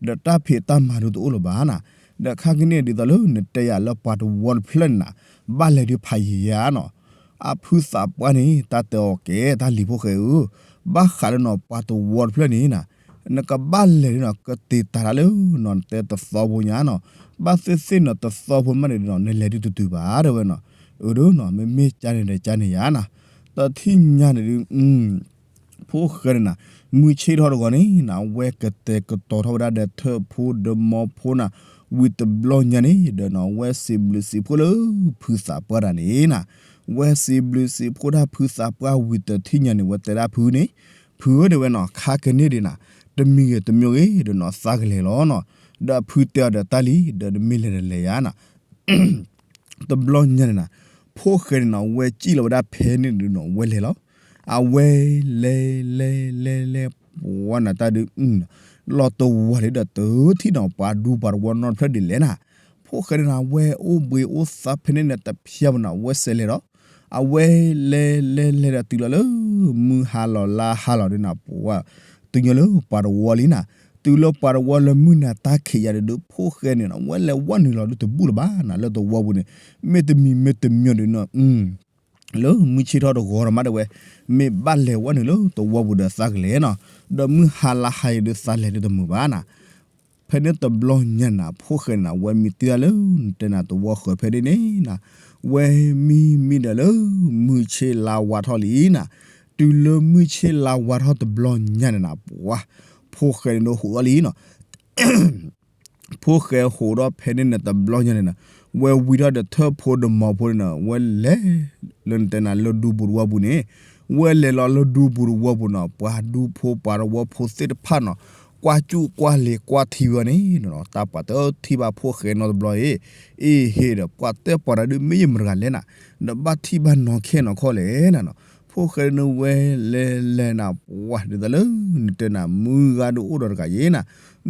ဒီးတၢ်ဖံးတၢ်မၤဒုးတအိၣ်လၢၤဘၣ်နၤ, ဒီးခါက့ၤန့ၣ်ဒ်သိးလၢနတဲယၤလၢပှၤတဝီတဖျၢၣ်န့ၣ်နၤ, ဘၣ်လဲၤဒုးဖးယံာ်ယါနီၤ, အဖုသးပှၢ်န့ၣ် တၢ်တဲအီၤကဲတၢ်လံၤဖိၣ်ဃဲဧၢ, ဘၣ်ဃးလၢနီၤ ပှၤတဝီတဖျၢၣ်န့ၣ်နၤ, နကဘၣ်လဲၤဒုးနီၤ ကတ့ၤတၢ်တၢ်လၢနီၤ နတဲတသီဖိညါနီၤ, ဘၣ်သ့ၣ်သ့ၣ်နီၤ တသီဖိမးန့ၣ်ဒီးနီၤ နလဲၤဒုးတတုၤဘၣ်တဲဝဲနီၤ, အၢဒုးနီၤ မ့မ့ၢ်ကန့ၣ်ဒီးကန့ၣ်ယါနၤ, တထံၣ်ညါန့ၣ်ဒုး ဖိၣ်ဃဲန့ၣ်နၤ, မုၢ်ဆ့ၣ်ထီၣ်တဂီၤန့ၣ်နၤ ဝဲကတဲာ်ကတီၤထီၣ်ဝဲဒၣ်ဒီးထၢၣ်ဖိဒီးမီၤဖိနၤ, ဝံၤတဘျီညါန့ၣ်ဒီးနီၤ ဝဲစံးဘျုးစံးဖှိၣ်လၢဖုသးပှၢ်တၢ်န့ၣ်နၤ, ဝဲစံးဘျုးစံးဖှိၣ်တၢ်ဖုသးပှၢ်ဝံၤတထံၣ်ညါန့ၣ် ဝဲတဲဒၣ်ဖုန့ၣ်, ဖုဧၢတဲဝဲနီၤ ခါကန့ၣ်ဒံးနၤ, တမံၤဂ့ၤတမံၤဂ့ၤဒီးနီၤ သးကလဲၤလီၤနီၤ, ဒီးဖုတဲအီၤဒီးတၢ်လံ ဒီးနမ့ၢ်လဲၤဒီးလဲၤယါနၤ တဘျီညါန့ၣ်နၤ, ဖိၣ်ဃဲန့ၣ်နီၤ ဝဲစံၣ်လီၤဝဲဒၣ်ဖဲန့ၣ်ဒုးနီၤ ဝဲလဲၤလီၤ, အဝဲလဲၤလဲၤလဲၤလဲၤ ပှၤနၤတၢ်ဒုး လီၤတဝီလံဒီးတထံၣ်နီၤ ပှၤဒူပှၤတဝီနီတဖျၢၣ်ဒ်လဲၣ်နၤ, ဖိၣ်ဃဲန့ၣ်နၤ ဝဲအိၣ်ဘှံးအိၣ်သါဖဲန့ၣ်န့ၣ် တဖျါဘၣ်နီၤ ဝဲစဲးလဲၤဒီး, အဝဲလဲၤလဲၤလဲၤဒီးတုၤလီၤလၢ မုၢ်ဟါလီၤလါဟါလီၤဒုးနၤ ပှၤ တုၤညီလၢပှၤတဝီလံနၤ, တုၤလၢပှၤတဝီလၢမုၢ်နၤတၢ်ခံးယါဒုး ဖိၣ်ဃဲန့ၣ်နီၤ ဝဲလဲၤဝဲနုာ်လီၤဒုးတဘူၣ်လၢၤဘၣ်နၤ လၢတဝီပူၤန့ၣ်, မ့တမံၤမ့တမံၤဒုးနီၤ လၢမုၢ်ဆ့ၣ်ထီၣ်တဂီၤဒီးမးတဲဝဲ, မ့ၢ်ဘၣ်လဲၤဝဲနုာ်လၢတဝီပူၤဒီးသးကလဲၤနီၤ, ဒီးမုၢ်ဟါလါဟါယံၤဒုးသးလဲၤဒုးတမုာ်ဘၣ်နၤ, ဖဲန့ၣ်တဘျီညါနၤ ဖိၣ်ဃဲန့ၣ်နၤ ဝဲမံတ့ၢ်ဒၣ်လၢ နတဲနၤတဝီဃၢၤဖဲန့ၣ်န့ၣ်နၤ, ဝဲမံမံဒီးလၢ မုၢ်ဆ့ၣ်လါဝါထီၣ်လံနၤ, တုၤလၢမုၢ်ဆ့ၣ်လါဝါထီၣ်တဘျီညါန့ၣ်နၤ ပှၤ ဖိၣ်ဃဲန့ၣ်ဒုးဟူးထီၣ်လံနီၤ ဖိၣ်ဃဲဟူးထီၣ်ဖဲန့ၣ်န့ၣ်တဘျီညါန့ၣ်နၤ, ဝဲဝံထီၣ်ဒီးထၢၣ်ဖိဒီးမီၤဖိန့ၣ်နၤ ဝဲလဲၤ လၢနတဲနၤလၢဒူပူၤတဝီပူၤန့ၣ်, ဝဲလဲၤလီၤလၢဒူပူၤတဝီပူၤနီၤ ပှၤဒူဖိပှၤတဝီဖိသ့ၣ်တဖၣ်နီၤ, ကွၢ်ကူၣ်ကွၢ်လံၤကွၢ်ထံဝဲန့ၣ်နီၤ တၢ်ပှၤတထံၣ်ဘၣ်ဖိၣ်ဃဲနီတဘျီအံၤ, အ့ၣ်ဟ့ၣ်ဒီးပှၤတဲပှၤတၢ်ဒုးမ့ၢ်ယမတၤတဂၤလဲၣ်နၤ, ဒီးဘၣ်ထံၣ်ဘၣ်နီၢ်ခဲနီၢ်ခီလဲၣ်နၤနီၤ, ဖိၣ်ဃဲန့ၣ်ဝဲလဲၤလဲၤနၤ ပှၤဒ်သိးလၢ နတဲနၤ မုၢ်ဂၤဒုးအိၣ်ဒီးတဂၤယဲနၤ,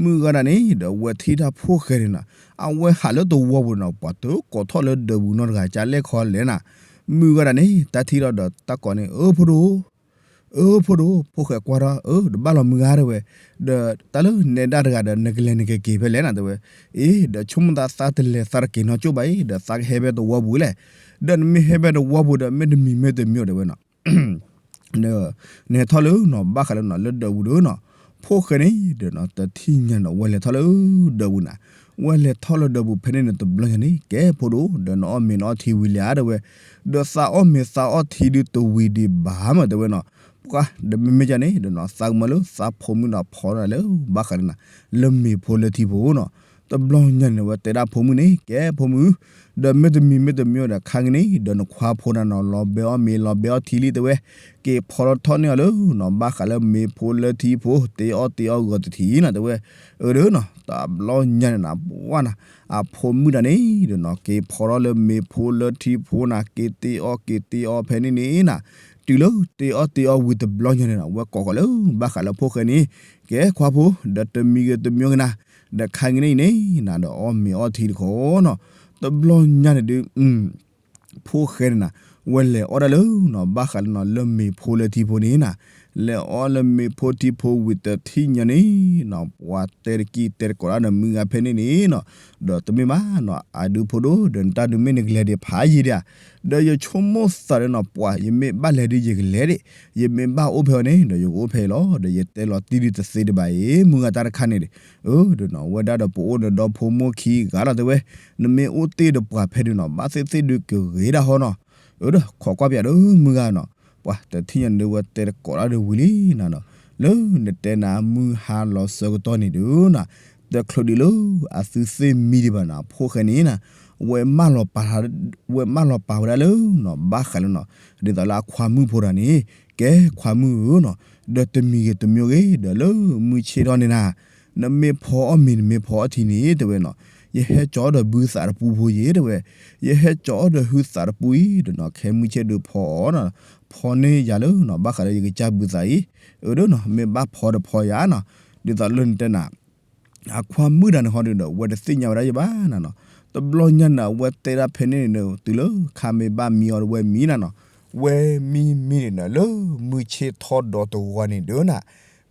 မုၢ်ဂၤဒၣ်န့ၣ် ဒီးဝဲထံၣ်တၢ်ဖိၣ်ဃဲန့ၣ်နၤ, အဝဲဟးလၢတဝီပူၤန့ၣ်နီၤ ပှၤတကိးထီၣ်လၢဒၢးပူၤနီတဂၤ ကလဲၣ်ခီလဲၣ်နၤ, မုၢ်ဂၤဒၣ်န့ၣ် တၢ်ထံၣ်ထီၣ်ဒီးတၢ်ကိးန့ၣ် အၢဖိဒိၣ် အၢဖိဒိၣ် ဖိၣ်ဃဲကွၢ်ထီၣ် အၢ တဘၣ်လီၤမုၢ်ဂၤတဲဝဲ, ဒီးတၢ်လၢနဲဒၣ်တဂၤဒီး နကလဲၤနကက့ၤဖဲလဲၣ်နၤတဲဝဲ, အ့ ဒီးဆိကမိၣ်သးသးတလဲၤသးတက့ၤနီတကၠိၢ်ဘၣ်အံၤ ဒီးသးကဟဲဖဲတဝီပူၤလဲၣ်, ဒီးနမ့ၢ်ဟဲဖဲတဝီပူၤဒီး မ့တမံၤမ့တမံၤတဲဝဲနီၤ နဟဲထီၣ်လၢနီၤ ဘၣ်ဃးလၢနီၤ လၢဒၢးပူၤဒီးနီၤ, ဖိၣ်ဃဲန့ၣ်ဒီးနီၤ တထံၣ်ညါနီၤ ဝဲလဲၤထီၣ်လၢဒၢးပူၤနၤ, ဝဲလဲၤထီၣ်လၢဒၢးပူၤဖဲန့ၣ်န့ၣ် တဘျီညါန့ၣ် ကဲဖိဒိၣ် ဒီးနအီၣ်မ့ၤနအီထံဝံၤလံဧါတဲဝဲ, ဒီးသးအီၣ်မ့ၤသးအီထံဒုးတဝံၤဒံးဘၣ်မးတဲဝဲနီၤ, ပှၤ ဒီးမ့မ့ၢ်ကန့ၣ်ဒီးနီၤ သးကမၢလၢသးဖိမုၣ်ဒီးဖီဒၣ်လၢ ဘၣ်ဃးလၢနၤ လၢမ့ၤဖိလၢထံဖိနီၤ, တဘျီညါန့ၣ် ဝဲတဲဒၣ်ဖိမုၣ်န့ၣ် ကဲဖိမုၣ် ဒီးမ့တမံၤမ့တမံၤဒီးခါကန့ၣ် ဒီးနခွါဖိနၤနီၤ လီၤဘဲအီၣ်မ့ၤလီၤဘဲအီထံလံတဲဝဲ, က့ၤဖီထီၣ်ထီၣ်န့ၢ်အီၤလၢနီၤ ဘၣ်ဃးလၢမ့ၤဖိလၢထံဖိ တ့အီၣ်တ့အီဂီၤတထံးနီၤတဲဝဲ, အၢ ဒီးနီၤ တဘျီညါန့ၣ်နၤ ပှၤနၤ အဖိမုၣ်တၢ်န့ၣ်ဒီးနီၤ က့ၤဖီထီၣ်လၢမ့ၤဖိလၢထံဖိနၤ က့ၤတ့အီၣ်က့ၤတ့အီဖဲန့ၣ်န့ၣ်နၤ, တုၤလၢတ့အီၣ်တ့အီဝံၤတဘျီညါန့ၣ်နၤ ဝဲကိးဃီၤလၢ ဘၣ်ဃးလၢဖိၣ်ဃဲန့ၣ်, ကဲခွါဖိ ဒီးတမံၤဂ့ၤတမံၤဂ့ၤနၤ ဒီးခါကန့ၣ်အံၤန့ၣ်နၤ ဒီးအီၣ်မ့ၤအီထံတခီနီၤ, တဘျီညါန့ၣ်ဒုး ဖိၣ်ဃဲန့ၣ်နၤ ဝဲလဲၤအီၣ်ဒၣ်လၢနီၤ ဘၣ်ဃးလၢနီၤ လၢမ့ၤဖိလၢထံဖိန့ၣ်နၤ, လဲၤအီၣ်လၢမ့ၢ်ဖိထံဖိဝံၤတထံၣ်ညါန့ၣ်နီၤ ပှၤတဲတကံၢ်တဲတကိးတၢ်ဒီးမုၢ်ဂၤဖဲန့ၣ်န့ၣ်နီၤ, ဒီးတမ့ၢ်ဘၣ်နီၤ အဒုဖိဒိၣ် ဒီးနတၢ်ဒုးမ့ၢ်နကလဲၤဒံးဖးယံၤဒံးဧါ, ဒီးယဆိကမိၣ်သးဒီးနီၤ ပှၤယမ့ၢ်ဘၣ်လဲၤဒုးယကလဲၤဒံး, ယမ့ၢ်ဘၣ်အိၣ်ဖဲအီၤန့ၣ် ဒီးယကအိၣ်ဖဲအံၤလီၤ, ဒီးယတဲလီၤတံၢ်ဒုးတသ့တဘၣ်အံၤ မုၢ်ဂၤတၢ်တခါန့ၣ်ဒီး, အၢဒီးနီၤ ဝဲဒၣ်ဒီးပအိၣ်ဒီးဒီဖိမိၢ်ခံဂၤလီၤတဲဝဲ, နမ့ၢ်အိၣ်တ့ၢ်ဒီးပှၤဖဲဒုးနီၤ ဘၣ်သ့ၣ်သ့ၣ်ဒုးကဂ့ၤဒၣ်ဟီနီၤ, အၢဒီးခိးကွၢ်ပၠးဒီးမုၢ်ဂၤနီၤ, ပှၤတထံၣ်ညါန့ၣ်ဒီးဝဲတဲတကိးတၢ်ဒီးဝံၤလံနၤနီၤ, လၢနတဲနၤမုၢ်ဟါလီၤဆၢကတီၢ်န့ၣ်ဒုးနီၤ, တချုးဒံးလၢအသုသ့ၣ်မံဒံးဘၣ်နီၤ ဖိၣ်ဃဲန့ၣ်နီၤ, ဝဲမၢလီၤပာ် ဝဲမၢလီၤပာ်ဝဲဒၣ်လၢနီၤ ဘၣ်ဃးလၢနီၤ, ဒ်သိးလၢအခွါမုၣ်ဖိတဂၤန့ၣ်, ကဲခွါမုၣ်ဧၢနီၤ, ဒီးတမံၤဂ့ၤတမံၤဂ့ၤ ဒီးလၢမုၢ်ဆ့ၣ်ထီၣ်န့ၣ်နၤ နမ့ၢ်ဖီအီၣ်မ့ၤနမ့ၢ်ဖီအီထံန့ၣ် တဲဝဲနီၤ, ယဟဲကၠီဒီးဘုသးတပူဖိယ့ တဲဝဲ, ယဟဲကၠီဒီးဟုသးတပူအံၤ ဒီးနီၤ ခဲမုၢ်ဆ့ၣ်ဒုးဖီအီၣ်နီၤ, ဖီန့ၢ်ယၤလၢနီၤ ဘၣ်ဃးလၢယကစၢ်ဘုသးအံၤ, အၢဒီးနီၤ မ့ၢ်ဘၣ်ဖီတဖီယၤနီၤ, ဒ်သိးလၢနတဲနၤ အခွါမုၣ်တဂၤန့ၣ်ဟီဒုးဒီး အဝဲတသ့ၣ်ညါဝဲဒၣ်ယဘၣ်နၤနီၤ, တဘျီညါန့ၣ် အဝဲတဲဒၣ်ဖဲန့ၣ်န့ၣ် တုၤလၢခါမ့ၢ်ဘၣ်မံအီၤတဝဲမံနၤနီၤ, ဝဲမံမံန့ၣ်နီၤ လၢမုၢ်ဆ့ၣ်ထီၣ်ဒီးတဂီၤန့ၣ်ဒုးနၤ,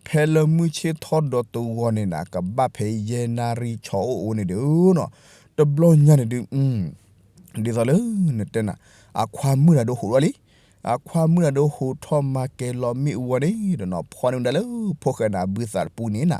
ဖဲလၢမုၢ်ဆ့ၣ်ထီၣ်ဒီးတဂီၤန့ၣ်နၤ ကဘၣ်ဖဲယဲၢ်နၣ်ရံၣ်ဆီအိၣ်အိၣ်န့ၣ်ဒုးနီၤ, တဘျီညါန့ၣ်ဒုး ဒ်သိးလၢနတဲနၤ အခွါမုၣ်တဂၤဒုးဟူးထီၣ်လံ, အခွါမုၣ်တဂၤဒုးဟူးထီၣ်မၤကဲၤလီၤမ့ၣ်အူဝဲန့ၣ်ဒီးနီၤ ဖီန့ၢ်ဝဲဒၣ်လၢဖိၣ်ဃဲန့ၣ်ဘုသးတပူန့ၣ်နၤ,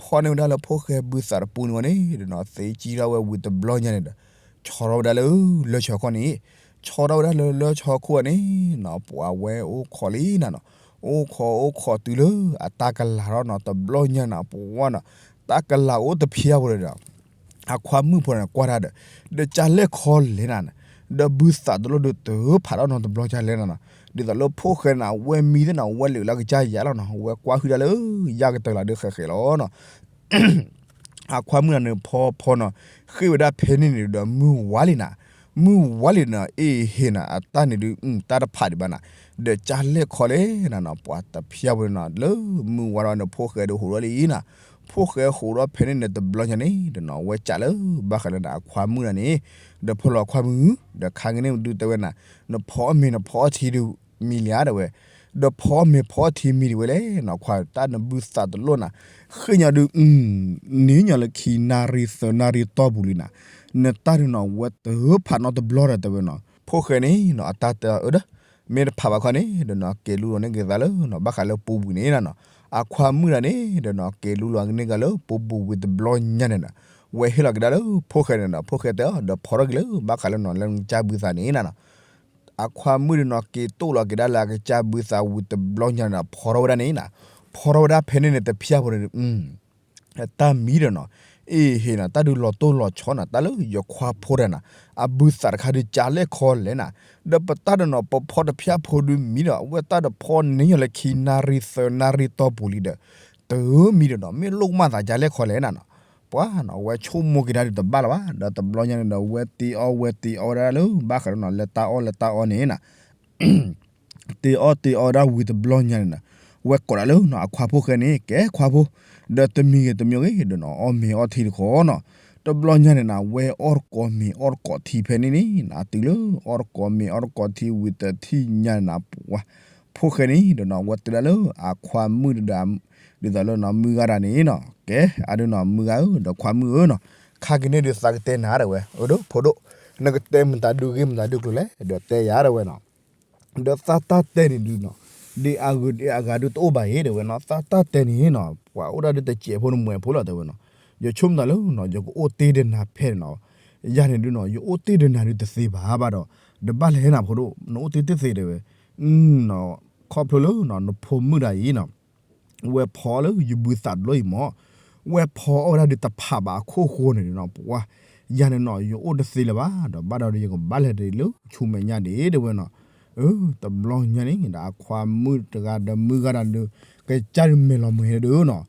ဖီန့ၢ်ဝဲဒၣ်လၢဖိၣ်ဃဲဘုသးတပူန့ၣ်ဝဲန့ၣ်ဒီးနီၤ သ့ကံထီၣ်ဝဲဝံၤတဘျီညါန့ၣ်ဒီး ဆီထီၣ်ဝဲဒၣ်လၢလၢၢ်ဆၢခိၣ်န့ၣ်, ဆီထီၣ်ဝဲဒၣ်လၢလၢၢ်ဆၢခိၣ်န့ၣ်နီၤ ပှၤဝဲအိၣ်ခိးလံနၤနီၤ, အိၣ်ခိးအိၣ်ခိးတုၤလၢအတၢ်ကလၤထီၣ်နီၤ တဘျီညါနၤ ပှၤနီၤ တၢ်ကလၤအိၣ်တဖျါဖိဒီး အခွါမုၣ်ဖိန့ၣ်ကွၢ်တၢ်ဒီး, ဒီးကၢ်လဲၣ်ခီလဲၣ်နၤ, ဒီးဘုသးတလိၣ်ဒုးတဖးထီၣ်နီတဘျီကၢ်လဲၣ်နၤနီၤ, ဒ်သိးလၢဖိၣ်ဃဲန့ၣ် အဝဲမံသ့ၣ်နီၤ ဝဲလၢာ်လၢကစၢ်ယၤလီၤနီၤ ဝဲကွၢ်ဟုၣ်ဒၣ်လၢ ယၢ်ကတၢၢ်လီၤဒုးဃဲးဃဲးလီၤနီၤ အခွါမုၣ်တဂၤန့ၣ်ဖီဖီနီၤ, ဃ့ၢ်ဝဲဒၣ်ဖဲန့ၣ်န့ၣ်ဒီးမုၢ်ဝါလံနၤ, မုၢ်ဝါလံနၤ အ့ၣ်ဟ့ၣ်နၤ အတၢ်န့ၣ်ဒုး တၢ်တဖးဒံးဘၣ်နၤ, ဒီးကၢ်လဲၣ်ခီလဲၣ်နၤနီၤ ပှၤတဖျါဖိန့ၣ်နီၤ လၢမုၢ်ဝါဒီးန့ၣ် ဖိၣ်ဃဲဒုးဟူးထီၣ်လံနၤ, ဖိၣ်ဃဲဟူးထီၣ်ဖဲန့ၣ်န့ၣ် တဘျီညါန့ၣ် ဒီးနီၤ ဝဲကးလၢ ဘၣ်ဃးလၢနၤ အခွါမုၣ်တဂၤန့ၣ်, ဒီးဖီလီၤအခွါမုၣ်, ဒီးခါက့ၤန့ၣ်ဒုးတဲဝဲနၤ, နဖီအီၣ်မ့ၤနဖီအီၣ်ထံဒုးမံလံဧါ တဲဝဲ, ဒီးဖီအီၣ်မ့ၤဖီအီၣ်ထံမံဒံးဝဲလဲၣ်နီၤ ခွါတၢ်နဘုသးတလိၣ်နၤ, ဃ့ၢ်ညီဒုး နံၤညီလၢခံနၣ်ရံၣ်သၢနၣ်ရံၣ်တီၢ်ပူၤလံနၤ, နတၢ်ဒုးနီၤ ဝဲတဖးနီတဘျီဒီးတဲဝဲနီၤ, ဖိၣ်ဃဲန့ၣ်နီၤ အတၢ်တဲအၢဒီး, မ့ၢ်တဖးဘၣ်ခီန့ၣ် ဒီးနီၤ က့ၤလူလီၤန့ၢ်က့ၤသးလၢနီၤ ဘၣ်ဃးလၢပူၤဝံၤန့ၣ်နၤနီၤ, အခွါမုၣ်တဂၤန့ၣ် ဒီးနီၤ က့ၤလူလီၤန့ၢ်က့ၤလၢပူၤဝံၤတဘျီညါန့ၣ်နီၤ, ဝဲဟ့ၣ်လီၤက့ၤဒၣ်လၢဖိၣ်ဃဲန့ၣ်ဒီး ဖိၣ်ဃဲတဲအီၤ ဒီးဖီထီၣ်က့ၤလၢ ဘၣ်ဃးလၢနီၤ လၢနကစၢ်ဘုသးန့ၣ်နၤနီၤ အခွါမုၣ်ဒီးနီၤ က့ၤတိၢ်လီၤက့ၤဒၣ်လၢအကစၢ်ဘုသးဝံၤတဘျီညါန့ၣ်ဒီး ဖီထီၣ်ဝဲဒၣ်န့ၣ်နၤ, ဖီထီၣ်ဝဲဒၣ်ဖဲန့ၣ်န့ၣ် တဖျါဖိန့ၣ် တၢ်မံဒီးနီၤ, အ့ၣ်ဟ့ၣ်နီၤ တၢ်ဒုးလီၤတိၢ်လီၤဆီနၤ တၢ်လၢယခွါဖိတဂၤနၤ, အဘုသးတခါဒုးကၢ်လဲၣ်ခီလဲၣ်နၤ, ဒီးပတၢ်ဒီးနီၤ ပဖီတဖျါဖိဒုးမံဒီး အဝဲတၢ်ဒီးဖီန့ၢ်ညီလၢခံနၣ်ရံၣ်သၢနၣ်ရံၣ်တီၢ်ပူၤလံဒီး, တမံဒီးနီၤ မ့ၢ်လိၣ်ကမၣ်သးကၢ်လဲၣ်ခီလဲၣ်နၤနီၤ, ပှၤနီၤ အဝဲဆိကမိၣ်က့ၤတၢ်ဒုးတဘၣ်လၢၤဘၣ် ဒီးတဘျီညါန့ၣ်ဒီး ဝဲတ့အီၣ်ဝဲတ့အီဝဲဒၣ်လၢ ဘၣ်ဃးဒီးနီၤ လၢတၢ်အီၣ်လၢတၢ်အီန့ၣ်နၤ တ့အီၣ်တ့အီဒၣ်ဝံၤတဘျီညါန့ၣ်နၤ, ဝဲကိးဒၣ်လၢနီၤ အခွါဖိၣ်ဃဲန့ၣ် ကဲခွါဖိ, ဒီးတမံၤဂ့ၤတမံၤဂ့ၤဒီးနီၤ အီၣ်မ့ၤအီၣ်ထံတခီနီၤ, တဘျီညါန့ၣ်နၤ ဝဲအီၣ်တကိးမ့ၤအီၣ်တကိးထံဖဲန့ၣ်န့ၣ်နၤ တုၤလၢအီၣ်တကိးမ့ၤအီၣ်တကိးထံဝံၤတထံၣ်ညါန့ၣ်နၤ ပှၤ ဖိၣ်ဃဲန့ၣ်ဒီးနီၤ ဝဲတဲဒၣ်လၢအခွါမုၣ်တဂၤ ဒ်သိးလၢနီၤ မုၢ်ဂၤတဂၤန့ၣ်နီၤ ကဲ အဒုးနီၤ မုၢ်ဂၤဧၢ ဒီးခွါမုၣ်ဧၢနီၤ, ခါက့ၤန့ၣ်ဒုးသးကတဲနၤဒၣ်ဝဲ အၢဒိၣ်ဖိဒိၣ်, နကတဲမတၤဒုးဂ့ၢ်မတၤဒုးကျိၤလဲၣ် ဒီးတဲယၤဒၣ်ဝဲနီၤ ဒီးသးတၢ်တဲန့ၣ်ဒုးနီၤ ဒ်အဂုၤဒ်အဂၤဒုးတအိၣ်ဘၣ်အံၤ တဲဝဲနီၤ, သးတၢ်တဲန့ၣ်နီၤ ပှၤအိၣ်ဒၣ်ဒုးတစဲးဖိန့ၣ်မွဲဖိလီၤ တဲဝဲနီၤ, ယဆိကမိၣ်သးလၢနီၤ ယကအိၣ်တ့ၢ်ဒီးနၤဖဲန့ၣ်နီၤ, ယၤန့ၣ်ဒုးနီၤ ယအိၣ်တ့ၢ်ဒီးနၤဒုးတသ့ဘၣ်ဘၣ်ဒီး တဘၣ်လဲၣ်နၤဖိဒိၣ် နအိၣ်တ့ၢ်တသ့တဲဝဲ, ခီဖျိလၢနီၤ နဖိမုၣ်တဂၤအံၤနီၤ ဝဲဖီလၢယဘုသးတလိၣ်အံၤမး, ဝဲဖီအီၣ်ဝဲဒၣ်ဒုးတဖးဘၣ်အခိၣ်ဃိန့ၣ်နီၤ ပှၤ ယၤန့ၣ်နီၤ ယအိၣ်တသ့လၢၤဘၣ် ဒီးဘၣ်ဒီးယကဘၣ်လဲၤတ့ၢ်လၢဆူမဲာ်ညါဒံး တဲဝဲနီၤ, တဘျီညါန့ၣ် ဒီးအခွါမုၣ်တဂၤဒီးမုၢ်ဂၤတဂၤဒီး ကစၢ်ဒုးမဲာ်လီၤမဲာ်ဒုးနီၤ,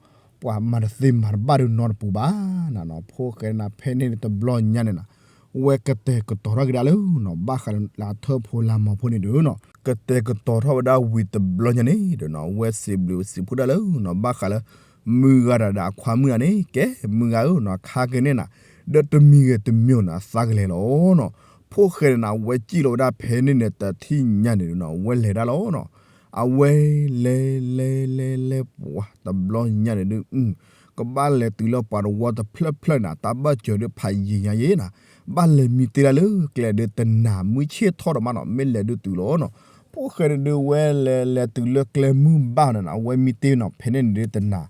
ပှၤမၤတသ့မၤတဘၣ်ဒုးနီတပူၤဘၣ်နၤနီၤ, ဖိၣ်ဃဲနၤဖဲန့ၣ်တဘျီညါန့ၣ်နီၤ ဝဲကတဲာ်ကတီၤထီၣ်က့ၤဒၣ်လၢနီၤ ဘၣ်ဃးလၢလၢထၢၣ်ဖိလၢမီၤဖိန့ၣ်ဒုးနီၤ, ကတဲာ်ကတီၤထီၣ်ဝဲဒၣ်ဝံၤတဘျီညါန့ၣ်ဒီးနီၤ ဝဲစံးဘျုးစံးဖှိၣ်ဒၣ်လၢနီၤ ဘၣ်ဃးလၢ မုၢ်ဂၤတဂၤဒီးအခွါမုၣ်တဂၤန့ၣ် ကဲမုၢ်ဂၤဧၢနီၤ ခါက့ၤန့ၣ်နၤ ဒီးတမံၤဂ့ၤတမံၤနီၤ သးကလဲၤလီၤနီၤ, ဖိၣ်ဃဲန့ၣ်နၤ ဝဲစံၣ်လီၤဝဲဒၣ်ဖဲန့ၣ်န့ၣ် တထံၣ်ညါန့ၣ်ဒုးနီၤ ဝဲလဲၤဒၣ်လီၤနီၤ အဝဲလဲၤလဲၤလဲၤလဲၤပှၤတဘျီညါန့ၣ်ဒုး ကဘၣ်လဲၤတုၤလၢပှၤတဝီတဖျၢၣ်ဖျၢၣ်န့ၣ် တၢ်ဘၢၣ်စၢၤဒုးဖးယံာ်ညါယဲနၤ, ဘၣ်လဲၤမံတ့ၢ်ဒၣ်လၢကျဲဒုးတနၤ မုၢ်ဆ့ၣ်ထီၣ်ဒီးမးနီၤ မ့ၢ်လဲၤဒုးတုၤလီၤနီၤ, ဖိၣ်ဃဲန့ၣ်ဒုးဝဲလဲၤလဲၤတုၤလၢကျဲမုၢ်ဘၣ်န့ၣ်နီၤ အဝဲမံတ့ၢ်နီၤ ဖဲန့ၣ်န့ၣ်ဒုးတနၤ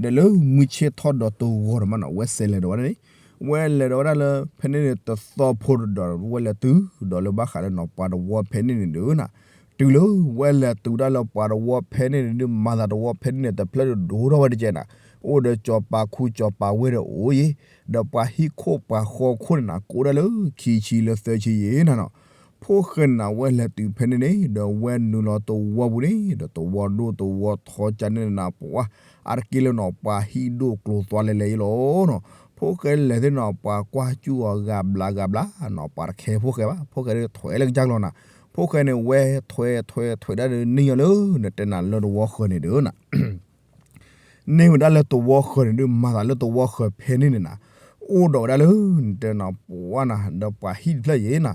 ဒီးလၢမုၢ်ဆ့ၣ်ထီၣ်ဒီးတဂီၤန့ၣ်မးနီၤ ဝဲစဲးလဲၤဒီးဝဲဒၣ်န့ၣ်, ဝဲလဲၤဒီးဝဲဒၣ်လၢ ဖဲန့ၣ်န့ၣ်တသီဖိဒီး ဝဲလဲၤတုၤဒီးလၢဘၣ်ဃးလၢနီၤ ပှၤတဝီဖဲန့ၣ်န့ၣ်ဒုးနၤ, တုၤလၢဝဲလဲၤတုၤဒၣ်လၢပှၤတဝီဖဲန့ၣ်န့ၣ်ဒုး မၤသးတဝီဖဲန့ၣ်န့ၣ် တဖျၢၣ်ဒုးဒိၣ်ထီၣ်ဝဲတကဲနၤ, အိၣ်ဒီးစီၤပၤခူစီၤပၤဝ့ၢ်ဒီးအိၣ်ယဲ, ဒီးပှၤဟံၣ်ခိၣ်ပှၤဃီခိၣ်န့ၣ်နၤ ကအိၣ်ဒၣ်လၢခံဆံလၢသၢဆံယဲနၤနီၤ, ဖိၣ်ဃဲန့ၣ်နၤ ဝဲလဲၤတုၤဖဲန့ၣ်န့ၣ် ဒီးဝဲနုာ်လီၤတဝီပူၤန့ၣ် ဒီးတဝီဒိၣ်တဝီထီကၠါန့ၣ်နၤ ပှၤ အါတက့ၢ်လၢနီၤ ပှၤဟံၣ်ဒိၣ်ကျိၤသွါလဲၤလဲၤယဲလီၤနီၤ, ဖိၣ်ဃဲလဲၤသ့ၣ်နီၤ ပှၤကွၢ်စူၣ်အီၤဂၤဘျးဂၤဘျးနီၤ ပှၤတခဲဖိၣ်ဃဲဘၣ် ဖိၣ်ဃဲဒုးထွဲလၢကစၢ်ကျီၤနၤ, ဖိၣ်ဃဲန့ၣ်ဝဲထွဲထွဲထွဲဒၣ်ဒုးန့ၢ်ညီလၢ နတဲနၤလၢတဝီဃၢၤန့ၣ်ဒုးနၤ န့ၢ်ဝဲဒၣ်လၢတဝီဃၢၤန့ၣ်ဒုး မၤသးလၢတဝီဃၢၤဖဲန့ၣ်န့ၣ်နၤ, အိၣ်ဒီးဝဲဒၣ်လၢ နတဲနၤပှၤနၤ ဒီးပှၤဟံၣ်တဖျၢၣ်ယဲနၤ,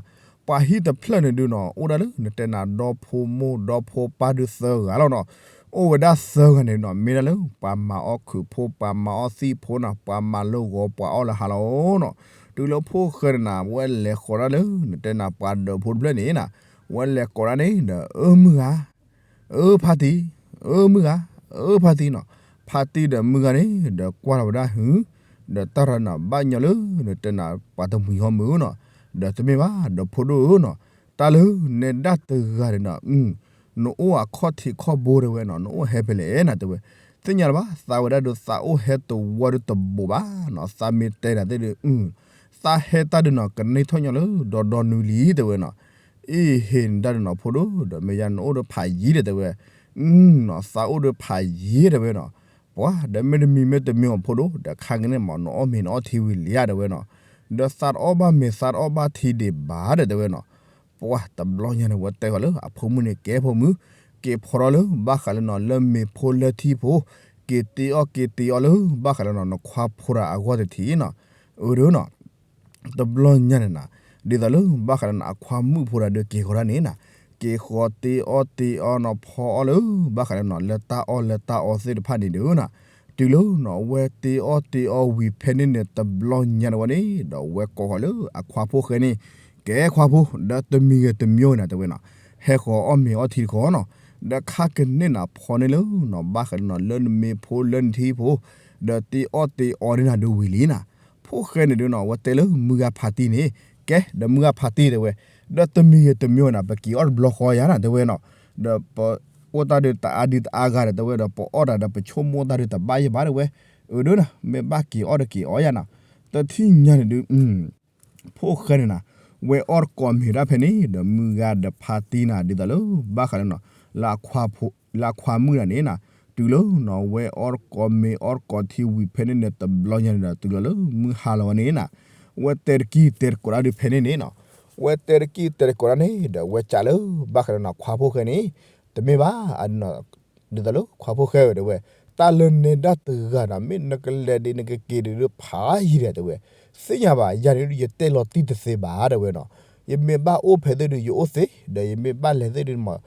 ပှၤဟံၣ်တဖျၢၣ်န့ၣ်ဒုးနီၤ အိၣ်ဒၣ်လၢ နတဲနၤဒီဖိမိၢ်ဒီဖိပၢ်ဒုးသၢဂၤလီၤနီၤ, အိၣ်ဝဲဒၣ်သၢဂၤန့ၣ်နီၤ မ့ၢ်ဒၣ်လၢ ပှၤမၤအီၣ်ခုးဖိ ပှၤမၤအီၣ်သံၣ်ဖိနၤ ပှၤမၤလၢဂီၤပှၤအီၣ်လၢဟါလီၤနီၤ, တုၤလၢဖိၣ်ဃဲန့ၣ်နၤ ဝဲလဲၤဃီၤဒၣ်လၢ နတဲနၤပှၤဒၢးဖိတဖျၢၣ်န့ၣ်နၤ, ဝဲလဲၤကိးဒၣ်န့ၣ်ဒီး အၢမုၢ်ဂၤ အၢဖါတံၢ်, အၢမုၢ်ဂၤ, အၢဖါတံၢ်နီၤ, ဖါတံၢ်ဒီးမုၢ်ဂၤန့ၣ် ဒီးကွၢ်လီၤဝဲဒၣ်ဟု, ဒီးတၢ်ရၤနၤဘၣ်ညီလၢ နတဲနၤပှၤတမှံၤဟီမုၢ်နီၤ, ဒီးတမ့ၢ်ဘၣ် ဒီးဖိဒိၣ်ဧၢနီၤ, တၢ်လၢနဲဒၣ်တဂၤန့ၣ်နီၤ, နအိၣ်အခီၣ်ထံးခီၣ်ဘိတဲဝဲနီၤ နအိၣ်ဟဲဖဲလဲၣ်နၤတဲဝဲ, သ့ၣ်ညါလၢၤဘၣ် သးဝဲဒၣ်ဒုးသးအိၣ်ဟဲတဝီဒုးတဘိးဘၣ်နီၤ, သးမ့ၢ်တဲနၤသ့ၣ်ဒုး သးဟဲတၢ်ဒုးနီၤ ကန့ၢ်ထီၣ်ညီလၢဒီဒီနုၤလံတဲဝဲနီၤ, အ့ၣ်ဟ့ၣ်နတၢ်ဒုးနီၤဖိဒိၣ် ဒီးမ့ၢ်ယါနအိၣ်ဒီးဖးယံၤဒီးတဲဝဲ, နီၤ သးအိၣ်ဒီးဖးယံၤတဲဝဲနီၤ, ပှၤဒီးမ့ၢ်တမံၤမ့ၢ်တမံၤအီၤဖိဒိၣ် ဒီးခါကန့ၣ်မး နအီၣ်မ့ၤနအီထံဝံၤလံဧါတဲဝဲနီၤ, ဒီးသးတအီၣ်ဘၣ်မ့ၤသးတအီၣ်ဘၣ်ထံဒံးဘၣ်ဒီးတဲဝဲနီၤ, ပှၤတဘျီညါန့ၣ် ဝဲတဲဃီၤလၢအဖိမုၣ်န့ၣ် ကဲဖိမုၣ်, က့ၤဖီထီၣ်လၢဘၣ်ဃးလၢနီၤ လၢမ့ၤဖိလၢထံဖိ, က့ၤတ့အီၣ်က့ၤတ့အီၣ်လၢဘၣ်ဃးလၢနီၤ နခွါဖိတဂၤအဂီၢ်တထံးနီၤ, အၢဒၣ်နီၤ တဘျီညါန့ၣ်နၤ, ဒ်သိးလၢဘၣ်ဃးလၢနအခွါမုၣ်ဖိတဂၤဒီးက့ၤဃီၤဒၣ်န့ၣ်နၤ, က့ၤဃီၤတ့အီၣ်တ့အီနီၤ ဖီအီၣ်လၢဘၣ်ဃးလၢနီၤ လၢတၢ်အီၣ်လၢတၢ်အီသ့ၣ်တဖၣ်န့ၣ်ဒၣ်နၤ, တုၤလၢနီၤ အဝဲတ့အီၣ်တ့အီဝံၤဖဲန့ၣ်န့ၣ် တဘျီညါန့ၣ်ဝဲန့ၣ် ဒီးဝဲကိးဃီၤလၢအခွါဖိဃဲန့ၣ်, ကဲခွါဖိ ဒီးတမံၤဂ့ၤတမံၤဂ့ၤနၤတဲဝဲနီၤ, ဟဲဃီၤအီၣ်မ့ၤအီထံတခီနီၤ, ဒီးခါကန့ၣ်နၤဖီန့ၣ်လၢနီၤ ဘၣ်ဃးလၢနီၤ လၢနမ့ၤဖိလၢနထံဖိ, ဒီးတ့အီၣ်တ့အီဒၣ်နၤဒုးဝံၤလံနၤ, ဖိဃဲန့ၣ်ဒုးနီၤ အဝဲတဲလၢမုၢ်ဂၤဖးတံၢ်န့ၣ်, ကဲ ဒီးမုၢ်ဂၤဖးတံၢ်တဲဝဲ, ဒီးတမံၤဂ့ၤတမံၤဂ့ၤနၤ ပက့ၤအီၣ်တဘျီဃီယါနၤတဲဝဲနီၤ, ဒီးပအိၣ်တၢ်ဒုးတအါဒုးတအါဂၤဒီးတဲဝဲဒီး ပအီၣ်တၢ်ဒီးပဆိကမိၣ်တၢ်ဒုးတဘၣ်ယဲဘၣ်တဲဝဲ, အၢဒၣ်နၤ မ့ၢ်ဘၣ်က့ၤအီၣ်ဒီးက့ၤအီၣ်ယါနၤ, တထံၣ်ညါန့ၣ်ဒုး ဖိဃဲန့ၣ်နၤ, ဝဲအီၣ်တကိးမ့ၤဒၣ်ဖဲန့ၣ် ဒီးမုၢ်ဂၤဒီးဖါတံၢ်နၤ ဒ်သိးလၢ ဘၣ်ဃးလၢနီၤ လၢအခွါမုၣ်နၤန့ၣ်နၤ, တုၤလၢနီၤ ဝဲအီၣ်တကိးမ့ၤအီၣ်တကိးထံဝံၤဖဲန့ၣ်န့ၣ် တဘျီညါန့ၣ်ဒီး တုၤလီၤလၢမုၢ်ဟါလီၤဝဲန့ၣ်နၤ, ဝဲတဲတကံၢ်တဲတကိးဒၣ်ဒုးဖဲန့ၣ်န့ၣ်နီၤ, ဝဲတဲတကံၢ်တဲတကိးဒၣ်န့ၣ် ဒီးဝဲစံးလၢ ဘၣ်ဃးလၢနီၤ ခွါဖိဃဲန့ၣ်, တမ့ၢ်ဘၣ် ဒ်သိးလၢခွါဖိဃဲဝဲတဲဝဲ, တၢ်လၢနဲဒၣ်တဂၤဒီး မ့ၢ်နကလဲၤဒံးနကက့ၤဒံးဒုးဖးယံၤဒီးတဲဝဲ, သ့ၣ်ညါဘၣ် ယၤန့ၣ်ဒုး ယတဲလီၤတံၢ်တသ့ဘၣ်တဲဝဲနီၤ, ယမ့ၢ်ဘၣ်အိၣ်ဖဲသ့ၣ်ဒုး ယအိၣ်သ့, ဒီးယမ့ၢ်ဘၣ်လဲၤသ့ၣ်ဒုးမး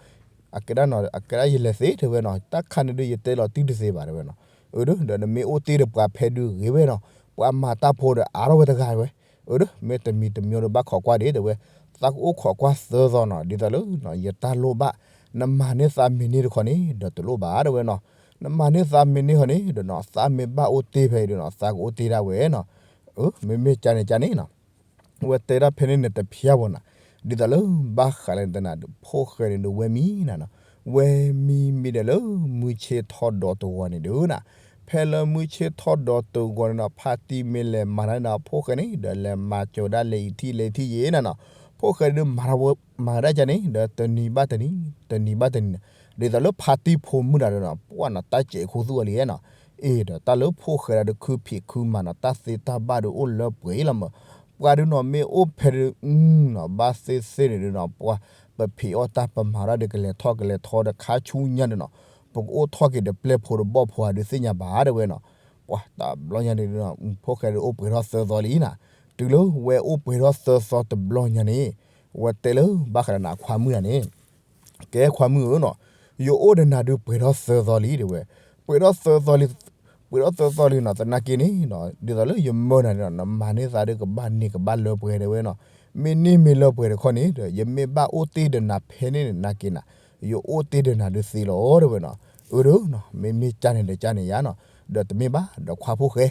အကဲဒၣ်နီၤ အကဲဒၣ်ယလဲၤသ့တဲဝဲနီၤ, တၢ်ခါန့ၣ်ဒုး ယတဲလီၤတံၢ်တသ့ဘၣ်တဲဝဲနီၤ, အၢဒၣ် ဒီးနမ့ၢ်အိၣ်တ့ဒီးပှၤဖဲဒုးဂ့ၤဝဲနီၤ, ပှၤမၤတၢ်ဖိဒီးအါထီၣ်ဝဲတဂၤဝဲ, အၢဒၣ် မ့ၢ်တမံၤတမံၤဒီးဘၣ်ခိးကွၢ်ဒံးတဲဝဲ, သးကအိၣ်ခိးကွၢ်သၢသီနီၤ ဒ်သိးလၢ ယတၢ်လိၣ်ဘၣ်, နမၤန့ၢ်သးမ့ၢ်န့ၢ်တခီန့ၣ် ဒီးတလိၣ်ဘၣ်တဲဝဲနီၤ, နမၤန့ၢ်သးမ့ၢ်န့ၢ်ဃီန့ၣ်ဒီးနီၤ သးမ့ၢ်ဘၣ်အိၣ်တ့ဖဲအံၤဒီးနီၤ သးကအိၣ်တ့ဒၣ်ဝဲနီၤ, အၢ မ့မ့ၢ်ကန့ၣ်ကန့ၣ်နီၤ ဝဲတဲဒၣ်ဖဲန့ၣ်န့ၣ်တဖျါဘၣ်နၤ, ဒ်သိးလၢဘၣ်ဃးလၢနတဲနၤ ဖိဃဲန့ၣ်ဒုးဝဲမံနၤနီၤ, ဝဲမံမ့ၢ်ဒီးလၢမုၢ်ဆ့ၣ်ထီၣ်ဒီးတဂီၤန့ၣ်ဒုးနၤ, ဖဲလၢမုၢ်ဆ့ၣ်ထီၣ်ဒီးတဂီၤန့ၣ်နီၤ ဖါတံၢ်မ့ၢ်လဲၤမၤတၢ်န့ၣ်ဒီး ဖိဃဲန့ၣ် ဒီးလဲၤမၤစၢၤဒၣ်လဲၤအံၤထံၣ်လဲၤထံၣ်ယဲနၤနီၤ, ဖိဃဲဒုးမၤတၢ်ဝဲ မၤဒၣ်ကန့ၣ် ဒီးတနံၤဘၣ်တနံၤ တနံၤဘၣ်တနံၤနီၤ, ဒ်သိးလၢဖါတံၢ်ဖိမုၣ်တဂၤဒီးနီၤ ပှၢ်နီၤ တၢ်စဲးခူသူၣ်အီၤလံနီၤ, အ့ၣ် ဒီးတၢ်လၢဖိဃဲဒၣ်ဒုးခုဖံးခုမၤနီၤ တၢ်သ့တၢ်ဘၣ်ဒုးအိၣ်လၢပှဲၤလီၤမး, ပှၤဒုးနီၤ မ့ၢ်အိၣ်ဖဲဒုး နီၤ ဘၣ်သ့ၣ်သ့ၣ်န့ၣ်ဒုးနီၤ ပှၤ ပဖံးအီၣ်တၢ်ပမၤတၢ်ဒုးကလဲၤထီၣ်ကလဲၤထီဒီးခါဆူညါဒုးနီၤ, ပကအိၣ်ထီၣ်က့ၤဒီးပျဲၢ်ဖိဒီးဘီၣ်ဖိဧါဒုးသ့ၣ်ညါဘၣ်တဲဝဲနီၤ, ပှၤတဘျီညါန့ၣ်ဒုးနီၤ ဖိဃဲဒုးအိၣ်ပှဲၤထီၣ်သၢသီလံနၤ, တုၤလၢဝဲအိၣ်ပှဲၤထီၣ်သၢသီတဘျီညါန့ၣ်, ဝဲတဲလၢဘၣ်ဃးဒီးနၤခွါမုၣ်တဂၤန့ၣ် ကဲခွါမုၣ်ဧၢနီၤ, ယအိၣ်ဒီးနၤဒုးပှဲၤထီၣ်သၢသီလံတဲဝဲ, ပှဲၤထီၣ်သၢသီလံ, ပှဲၤထီၣ်သၢသီလံနီၤ, သနာ်က့န့ၣ်နီၤ ဒ်သိးလၢယမၢနၤန့ၣ်နီၤ နမၤန့ၢ်သးဒုးကဘၣ်န့ၢ်ကဘၣ်လၢပှဲၤတဲဝဲနီၤ, မ့ၢ်န့ၢ်မ့ၢ်လၢပှဲၤတခီန့ၣ်ဒီး ယမ့ၢ်ဘၣ်အိၣ်တ့ၢ်ဒီးနၤဖဲန့ၣ်န့ၣ် သနာ်က့နၤ ယအိၣ်တ့ၢ်ဒီးနၤဒုးသ့လီၤတဲဝဲနီၤ, အၢဒုးနီၤ မ့မ့ၢ်ကၢ်န့ၣ်ဒီးကၢ်န့ၣ်ယါနီၤ, ဒီးတမ့ၢ်ဘၣ်ဒီးခွါဖိၣ်ဃဲ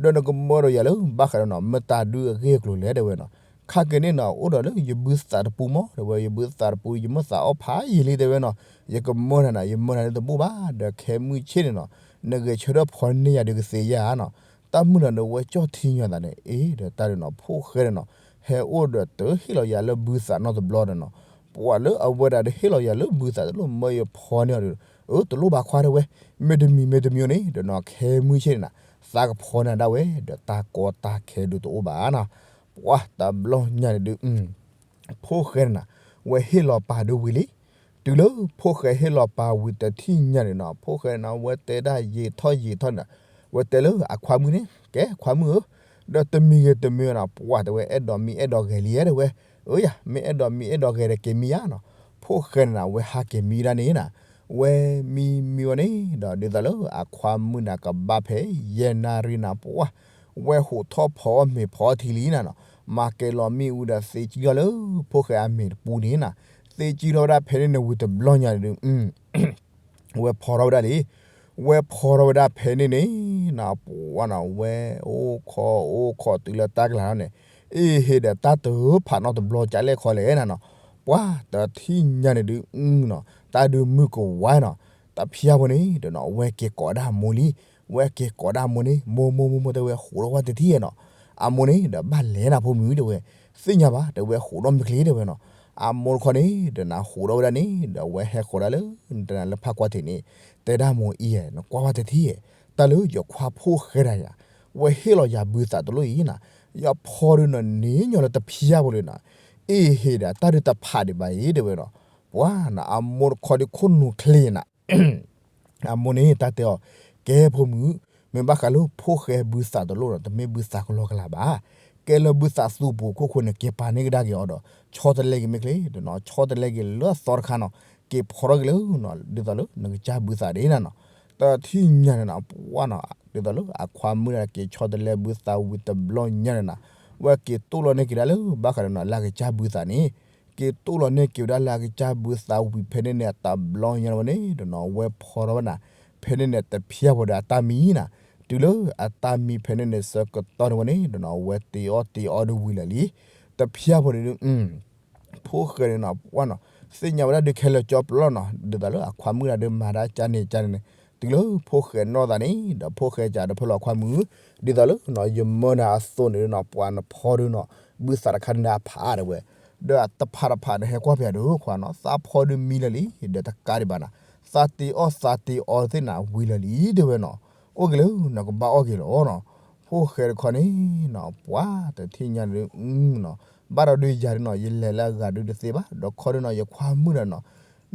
ဒီးနကမၢဒီးယၤလၢဘၣ်ဃးဒီးနီၤ မတၤဒုးအဂ့ၢ်အကျိၤလဲၣ်တဲဝဲနီၤ, ခါက့ၤန့ၣ်နီၤ အိၣ်ဒီးလၢယဘုသးတပူမးတဲဝဲ, ယဘုသးတပူ ယမ့ၢ်သးအီၣ်ဖးယံာ်လံတဲဝဲနီၤ, ယကမၢနၤနီၤ ယမၢနၤလၢတဘူၣ်ဘၣ်, ဒီးခဲမုၢ်ဆ့ၣ်န့ၣ်နီၤ နဂဲၤဆၢထၢၣ်ဖီန့ၢ်ယၤဒုးကသ့ဧါနီၤ, တၢ်မုၢ်လီၤဒီးဝဲကၠီၣ်ထံညီသးန့ၣ် အ့ ဒီးတၢ်ဒုးနီၤ ဖိၣ်ဃဲန့ၣ်နီၤ ဟဲအိၣ်ဒီးတဟ့ၣ်လီၤယၤလၢဘုသးနီတဘျီဒီးနီၤ, ပှၤလၢအဝဲဒၣ်ဒီးဟ့ၣ်လီၤယၤလၢဘုသးတလိၣ်မၢယဖီန့ၢ်အီၤဒီး, အၢ တလိၣ်ဘၣ်ခွါတဲဝဲ, မ့တမံၤမ့တမံၤန့ၣ်ဒီးနီၤ ခဲမုၢ်ဆ့ၣ်န့ၣ်နီၤ သးကဖီန့ၢ်ဒၣ်ဝဲ ဒီးတၢ်ကီတၢ်ခဲဒုးတအိၣ်ဘၣ်နီၤ, ပှၤတဘျီညါန့ၣ်ဒုး ဖိၣ်ဃဲန့ၣ်နီၤ ဝဲဟ့ၣ်လီၤပာ်ဒုးဝံၤလံ, တုၤလၢဖိၣ်ဃဲဟ့ၣ်လီၤပာ်ဝံၤတထံၣ်ညါန့ၣ်နီၤ ဖိၣ်ဃဲန့ၣ်နီၤ ဝဲတဲဒၣ်ယံာ်ထီၣ်ယံာ်ထီၣ်န့ၣ်, ဝဲတဲလၢအခွါမုၣ်န့ၣ် ကဲခွါမုၣ်ဧၢ, ဒီးတမံၤဂ့ၤတမံၤနီၤ ပှၤတဲဝဲအဲၣ်ဒိးမံအဲၣ်ဒိးဂဲၤလံတဲဝဲ, အၢယၤ မ့ၢ်အဲၣ်ဒိးမံအဲၣ်ဒိးဂဲၤဒီးက့ၤမံယါနီၤ, ဖိၣ်ဃဲန့ၣ်နီၤ ဝဲဟးက့ၤမံဒၣ်န့ၣ်နီၤ, ဝဲမံမံဝဲန့ၣ်ဒီး ဒ်သိးလၢအခွါမုၣ်န့ၣ်ကဘၣ်ဖဲယဲၢ်နၣ်ရံၣ်နီၤ ပှၤ ဝဲဟိးထီၣ်ဖီအီၣ်မ့ၤဖီအီထံလံနီၤနီၤ, မၤကဲၤလီၤမ့ၣ်အူဒီးသ့ကံထီၣ်လၢဖိၣ်ဃဲအမ့ၤတပူန့ၣ်နီၤ, သ့ကံထီၣ်ဝဲဒၣ်ဖဲန့ၣ်န့ၣ်ဝံၤတဘျီညါန့ၣ်ဒုး ဝဲဖီထီၣ်ဝဲဒၣ်လံ, ဝဲဖီထီၣ်ဝဲဒၣ်ဖဲန့ၣ်န့ၣ်နီၤ ပှၤနီၤ ဝဲအိၣ်ခိးအိၣ်ခိးတုၤလၢတၢ်ကလၤထီၣ်န့ၣ်, အ့ဟ့ၣ်ဒီးတၢ်တဖးနီတဘျီကလဲၣ်ခီလဲၣ်နီၤနီၤ, ပှၤတထံၣ်ညါန့ၣ်ဒုးနီၤ တၢ်ဒုးမုၢ်ကဝါနီၤ, တဖျါဖိန့ၣ်ဒီးနီၤ ဝဲက့ၤကိးဒၣ်အမိၢ်လံ, ဝဲက့ၤကိးဒၣ်အမိၢ်န့ၣ် မိၢ်မိၢ်မိၢ်တဲဝဲ ဟးထီၣ်ဝဲတထံၣ်နီၤ, အမိၢ်န့ၣ်ဒီးဘၣ်လဲၤနၤဖိမုၣ်တဲဝဲ, သ့ၣ်ညါဘၣ်တဲဝဲ ဟးထီၣ်မ့ၢ်ချ့တဲဝဲနီၤ, အမိၢ်တခီန့ၣ်ဒီးနၤဟးထီၣ်ဝဲဒၣ်န့ၣ်ဒီး ဝဲဟဲဃီၤဒၣ်လၢနတနၤလၢဖးကွၢ်ထံးန့ၣ်, တဲဒၣ်မိၢ်အံၤ နကွၢ်ဝဲတထံၣ်, တၢ်လၢယခွါဖိၣ်ဃဲဒၣ်ယၤ, ဝဲဟ့ၣ်လီၤယၤဘုသးတလိၣ်အံၤနီၤ, ယဖီဒုးနီၤ န့ၢ်ညီလၢတဖျါဖိလံနီၤ, အ့ဟ့ၣ်ဒီးတၢ်ဒုးတဖးဒံးဘၣ်အံၤတဲဝဲနီၤ, ပှၤနီၤ အမိၢ်တခီဒုးခိၣ်နူာ်ချ့နၤ အမိၢ်န့ၣ်တၢ်တဲအီၤ, ကဲဖိမုၣ်, မ့ၢ်ဘၣ်ဃးလၢဖိၣ်ဃဲဘုသးတလိၣ်ဒီး တမ့ၢ်ဘုသးကလီကလးဘၣ်, ကဲလၢဘုသးသူပူၤခိၣ်ခိၣ်န့ၣ် က့ၤပာ်န့ၢ်ကဒါက့ၤအီၤဒီး ဆီတလဲက့ၤမ့ၢ်ချ့ဒီးနီၤ ဆီတလဲက့ၤလၢအသီတခါနီၤ, က့ၤဖီထီၣ်က့ၤလၢ ဒ်သိးလၢနကစၢ်ဘုသးဒ်နၤနီၤ, တထံၣ်ညါန့ၣ်နီၤ ပှၤနီၤ ဒ်သိးလၢအခွါမုၣ်ဒၣ်က့ၤဆီတလဲဘုသးဝံၤတဘျီညါန့ၣ်နီၤ, ဝဲက့ၤတိၢ်လီၤန့ၢ်က့ၤဒၣ်လၢ ဘၣ်ဃးဒီးနီၤ လၢအကစၢ်ဘုသးန့ၣ် က့ၤတိၢ်လီၤန့ၢ်က့ၤဝဲဒၣ်လၢအကစၢ်ဘုသးဝံၤဖဲန့ၣ်န့ၣ် အတဘျီညါဝဲန့ၣ်ဒီးနီၤ ဝဲဖီထီၣ်ဝဲနၤ, ဖဲန့ၣ်န့ၣ် တဖျါဖိဒီးအတၢ်မံနီၤ, တုၤလၢအတၢ်မံဖဲန့ၣ်န့ၣ် ဆၢကတီၢ်န့ၣ်ဝဲန့ၣ်ဒီးနီၤ ဝဲတ့အီၣ်တ့အီဒုးဝံၤလၢာ်လံ, တဖျါဖိန့ၣ်ဒုး ဖိၣ်ဃဲန့ၣ်နီၤ ပှၤနီၤ သ့ၣ်ညါဝဲဒၣ်ဒုးခဲလၢာ်ကၠီပျီနီၤ ဒ်သိးလၢအခွါမုၣ်ဒၣ်ဒုးမၤဒၣ်ကၢ်န့ၣ်ကၢ်န့ၣ်န့ၣ်, တုၤလၢဖိၣ်ဃဲနီၢ်သးန့ၣ် ဒီးဖိၣ်ဃဲကးဒီးဖဲလီၤအခွါမုၣ်, ဒ်သိးလၢနီၤ ယမၢနၤအသိးန့ၣ်နီၤ ပှၤနဖီဒုးနီၤ ဘုသးတခါန့ၣ်အဖးတဲဝဲ, ဒီးတဖးတဖးန့ၣ်ဟဲကွၢ်ပယၤဒုးခွါနီၤ သးဖီဒုးမံလၢာ်လံ, ဒီးတကးဒံးဘၣ်နၤ သးတ့အီၣ်သးတ့အီသ့ၣ်နၤဝံၤလၢာ်လံတဲဝဲနီၤ, အိၣ်က့ၤလၢနကဘၣ်အီၣ်က့ၤလီၤနီၤ, ဖိၣ်ဃဲတခီန့ၣ်နီၤ ပှၤတထံၣ်ညါန့ၣ်ဒုးနီၤ, ဘၣ်ဒီးဒုးယၤဒုးနီၤ ယလဲၤလၢအဂၤဒုးတသ့ဘၣ်, ဒီးခီဒုးနီၤ ယခွါမုၣ်ဒၣ်နီၤ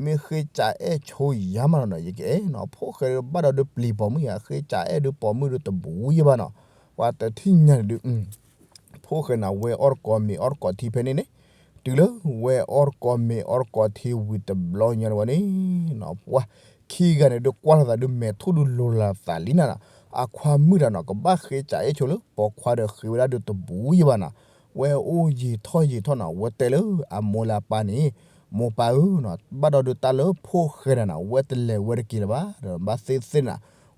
မ့ၢ်ဃ့ကးအဲၣ်ဆိယၤမးနီၤ ယကအဲၣ်နီၤ, ဖိၣ်ဃဲဒုးဘၣ်ဒီးဒုးပျံၤပိာ်မုၣ်ယၤ ဃ့ကးအဲၣ်ဒုးပိာ်မုၣ်ဒုးတဘူးယဲဘၣ်နီၤ, ပှၤတထံၣ်ညါန့ၣ်ဒုး ဖိၣ်ဃဲန့ၣ် ဝဲအီၣ်တကိးမ့ၤအီၣ်တကိးထံဖဲန့ၣ်န့ၣ်, တုၤလၢဝဲအီၣ်တကိးမ့ၤအီၣ်တကိးထံဝံၤတဘျီညါန့ၣ်ဝဲန့ၣ်နီၤ ပှၤခံဂၤန့ၣ်ဒုးကွၢ်လိာ်သးဒုးမဲာ်ထူၣ်ဒုးလိၤလၢသးလံနၤနီၤ, အခွါမုၣ်တၢ်နီၤ ကဘၣ်ဃ့ကးအဲၣ်ဆိလၢပိာ်ခွါဒီးဃ့ဝဲဒၣ်ဒုးတဘူးယဲဘၣ်နီၤ, ဝဲအိၣ်ယံာ်ထီၣ်ယံာ်ထီၣ်နီၤ ဝဲတဲလၢအမိၢ်လၢအပၢ်န့ၣ်, မိၢ်ပၢ်ဧၢနီၤ ဘၣ်ဒီးဒုးတၢ်လၢဖိၣ်ဃဲဒၣ်နီၤ ဝဲတလဲၤဝဲတက့ၤလၢၤဘၣ်ဒီး ဘၣ်သ့ၣ်သ့ၣ်နၤ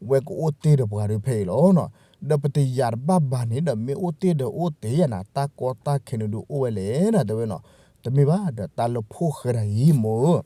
ဝဲကအိၣ်တ့ၢ်ဒီးပှၤဒုးဖဲအံၤလီၤနီၤ, ဒီးပတယာ်တဘၣ်ဘၣ်န့ၣ်ဒီး မ့ၢ်အိၣ်တ့ၢ်ဒီးအိၣ်တ့ၢ်ယၤနၤ တၢ်ကီတၢ်ခဲန့ၣ်ဒုးအိၣ်ဝဲလဲၣ်နၤ တဲဝဲနီၤ, တမ့ၢ်ဘၣ်ဒီးတၢ်လၢဖိၣ်ဃဲဒၣ်အံၤမိၢ်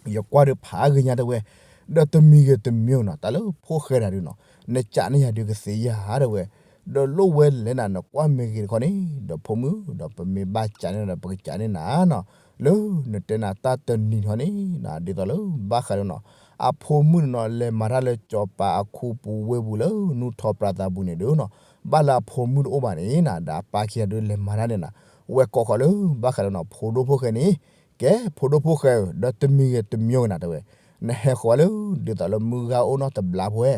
ဧၢ ယကွၢ်ဒုးဖးဂ့ၤညါတဲဝဲ, ဒီးတမံၤဂ့ၤတမံၤနီၤ တၢ်လၢဖိၣ်ဃဲဒၣ်ဒုးနီၤ နကးန့ၢ်ယၤဒုးကသ့ယၤတဲဝဲ, ဒီးလိၣ်ဝဲလဲၣ်နၤ နကွၢ်မ့ၢ်ဂ့ၤတခီန့ၣ် ဒီးဖိမုၣ် ဒီးပမ့ၢ်ဘၣ်ကးန့ၢ်နၤဒီး ပကကးန့ၢ်နၤနီၤ, လၢနတဲနၤတၢ်တနံၤထီန့ၣ်နီၤ ဒ်သိးလၢဘၣ်ဃးဒီးနီၤ အဖိမုၣ်န့ၣ်နီၤ လဲၤမၤတၢ်လၢစီၤပၤအခူပူၤဝ့ၢ်ပူၤလၢနူၢ်ထီပြးသးပူၤန့ၣ်ဒုးနီၤ, ဘၣ်လၢအဖိမုၣ်တအိၣ်ဘၣ်န့ၣ်နၤ ဒီးအပၢ်ခံဂၤဒုးလဲၤမၤတၢ်န့ၣ်နၤ, ဝဲကိးဃီၤလၢ ဘၣ်ဃးဒီးနီၤ ဖိဒိၣ်ဖိၣ်ဃဲန့ၣ်, ကဲ ဖိဒိၣ်ဖိၣ်ဃဲဧၢ ဒီးတမံၤဂ့ၤတမံၤဂ့ၤနၤတဲဝဲ, နဟဲဃီၤဝဲလၢ ဒ်သိးလၢမုၢ်ဂၤအိၣ်နီတဘျီဖိဝဲ,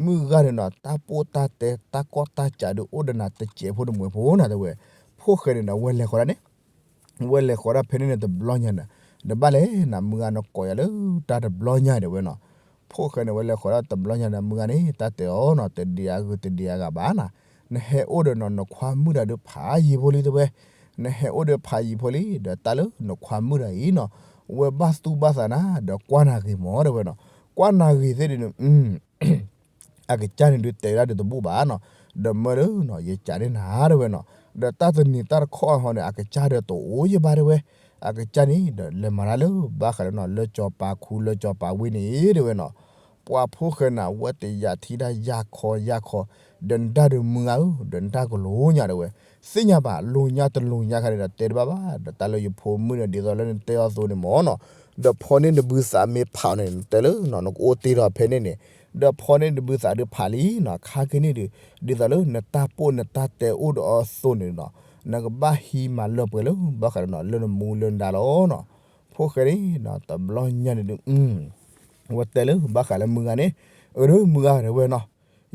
မုၢ်ဂၤန့ၣ်နီၤ တၢ်ပိၢ်တၢ်တဲ တၢ်ကီတၢ်ကးဒုးအိၣ်ဒီးနၤတစဲးဖိတမှဲးဖိနၤတဲဝဲ, ဖိၣ်ဃဲန့ၣ်ဒီး ဝဲလဲၤဃီၤဒၣ်န့ၣ် ဝဲလဲၤဃီၤဒၣ်ဖဲန့ၣ်န့ၣ်တဘျီညါန့ၣ်, နဘၣ်လဲၣ်နၤ မုၢ်ဂၤ နကိးယၤလၢတၢ်တဘျီညါဒၣ်ဝဲနီၤ. ဖိၣ်ဃဲန့ၣ် ဝဲလဲၤဃီၤဒီးတဘျီညါဒီး မုၢ်ဂၤန့ၣ် တၢ်တဲအီၤနီၤ, တဒံးအဂ့ၤတဒံးအဂၤဘၣ်နၤ, နဟဲအိၣ်ဒီးနီၤ နခွါမုၣ်တဂၤဒုးဖးယံၤဖိလံတဲဝဲ, နဟဲအိၣ်ဒီးဖးယံၤဖိလံ ဒီးတၢ်လၢနခွါမုၣ်တဂၤအံၤနီၤ, ဝဲဘၣ်သူၣ်ဘၣ်သးနၤ ဒီးကွၢ်နၤဂ့ၤမးတဲဝဲနီၤ, ကွၢ်နၤဂ့ၤသ့ၣ်ဒုး အကစၢ်န့ၣ်ဒုးတဲဝဲဒၣ်ဒီးတဘူၣ်ဘၣ်နီၤ, ဒီးမၢလၢနီၤ ယကးန့ၢ်နၤတဲဝဲနီၤ, ဒီးတၢ်တနံၤတၢ်တခီအဟီန့ၣ် အကစၢ်ဒီးတအိၣ်ယဘၣ်တဲဝဲ, အကစၢ်န့ၣ်ဒီးလဲၤမၤတၢ်လၢဘၣ်ဃးလၢနီၤ လၢစီၤပၤခူလၢစီၤပၤဝ့ၢ်န့ၣ်တဲဝဲနီၤ, ပှၤဖိၣ်ဃဲန့ၣ် အဝဲတယာ်ထံတၢ်ယၢ်ခီယၢ်ခီ, ဒီးနတၢ်ဒုးမုၢ်ဂၤဧၢ, ဒီးနတၢ်ကလိၤညါတဲဝဲ, သ့ၣ်ညါဘၣ် လိၤညါတလိၤညါခါန့ၣ်ဒီးတဲတဘၣ်ဘၣ်, ဒီးတၢ်လၢယဖိမုၣ်န့ၣ် ဒ်သိးလၢနတဲအီၤအသိးန့ၣ်မ့ၢ်နီၤ, ဒီးဖီန့ၢ်နဘုသးမ့ၢ်ဖးအီၤန့ၣ် နတဲလၢနီၤ နကအိၣ်တ့ၢ်ဒီးဖဲန့ၣ်န့ၣ်, ဒီးဖီန့ၢ်နဘုသးဒုးဖးလံနီၤ, ခါက့ၤန့ၣ်ဒုး ဒ်သိးလၢနတၢ်ပိာ်နတၢ်တဲအိၣ်ဒီးအီၤအသိးန့ၣ်နီၤ, နကဘၣ်ဟံးမၤလၢပှဲၤလၢဘၣ်ဃးဒီးနီၤ လၢနမူလၢနဒါလီၤနီၤ. ဖိၣ်ဃဲန့ၣ်နီၤ တဘျီညါန့ၣ်ဒုး ဝဲတဲလၢဘၣ်ဃးလၢမုၢ်ဂၤန့ၣ်, အၢ မုၢ်ဂၤတဲဝဲနီၤ,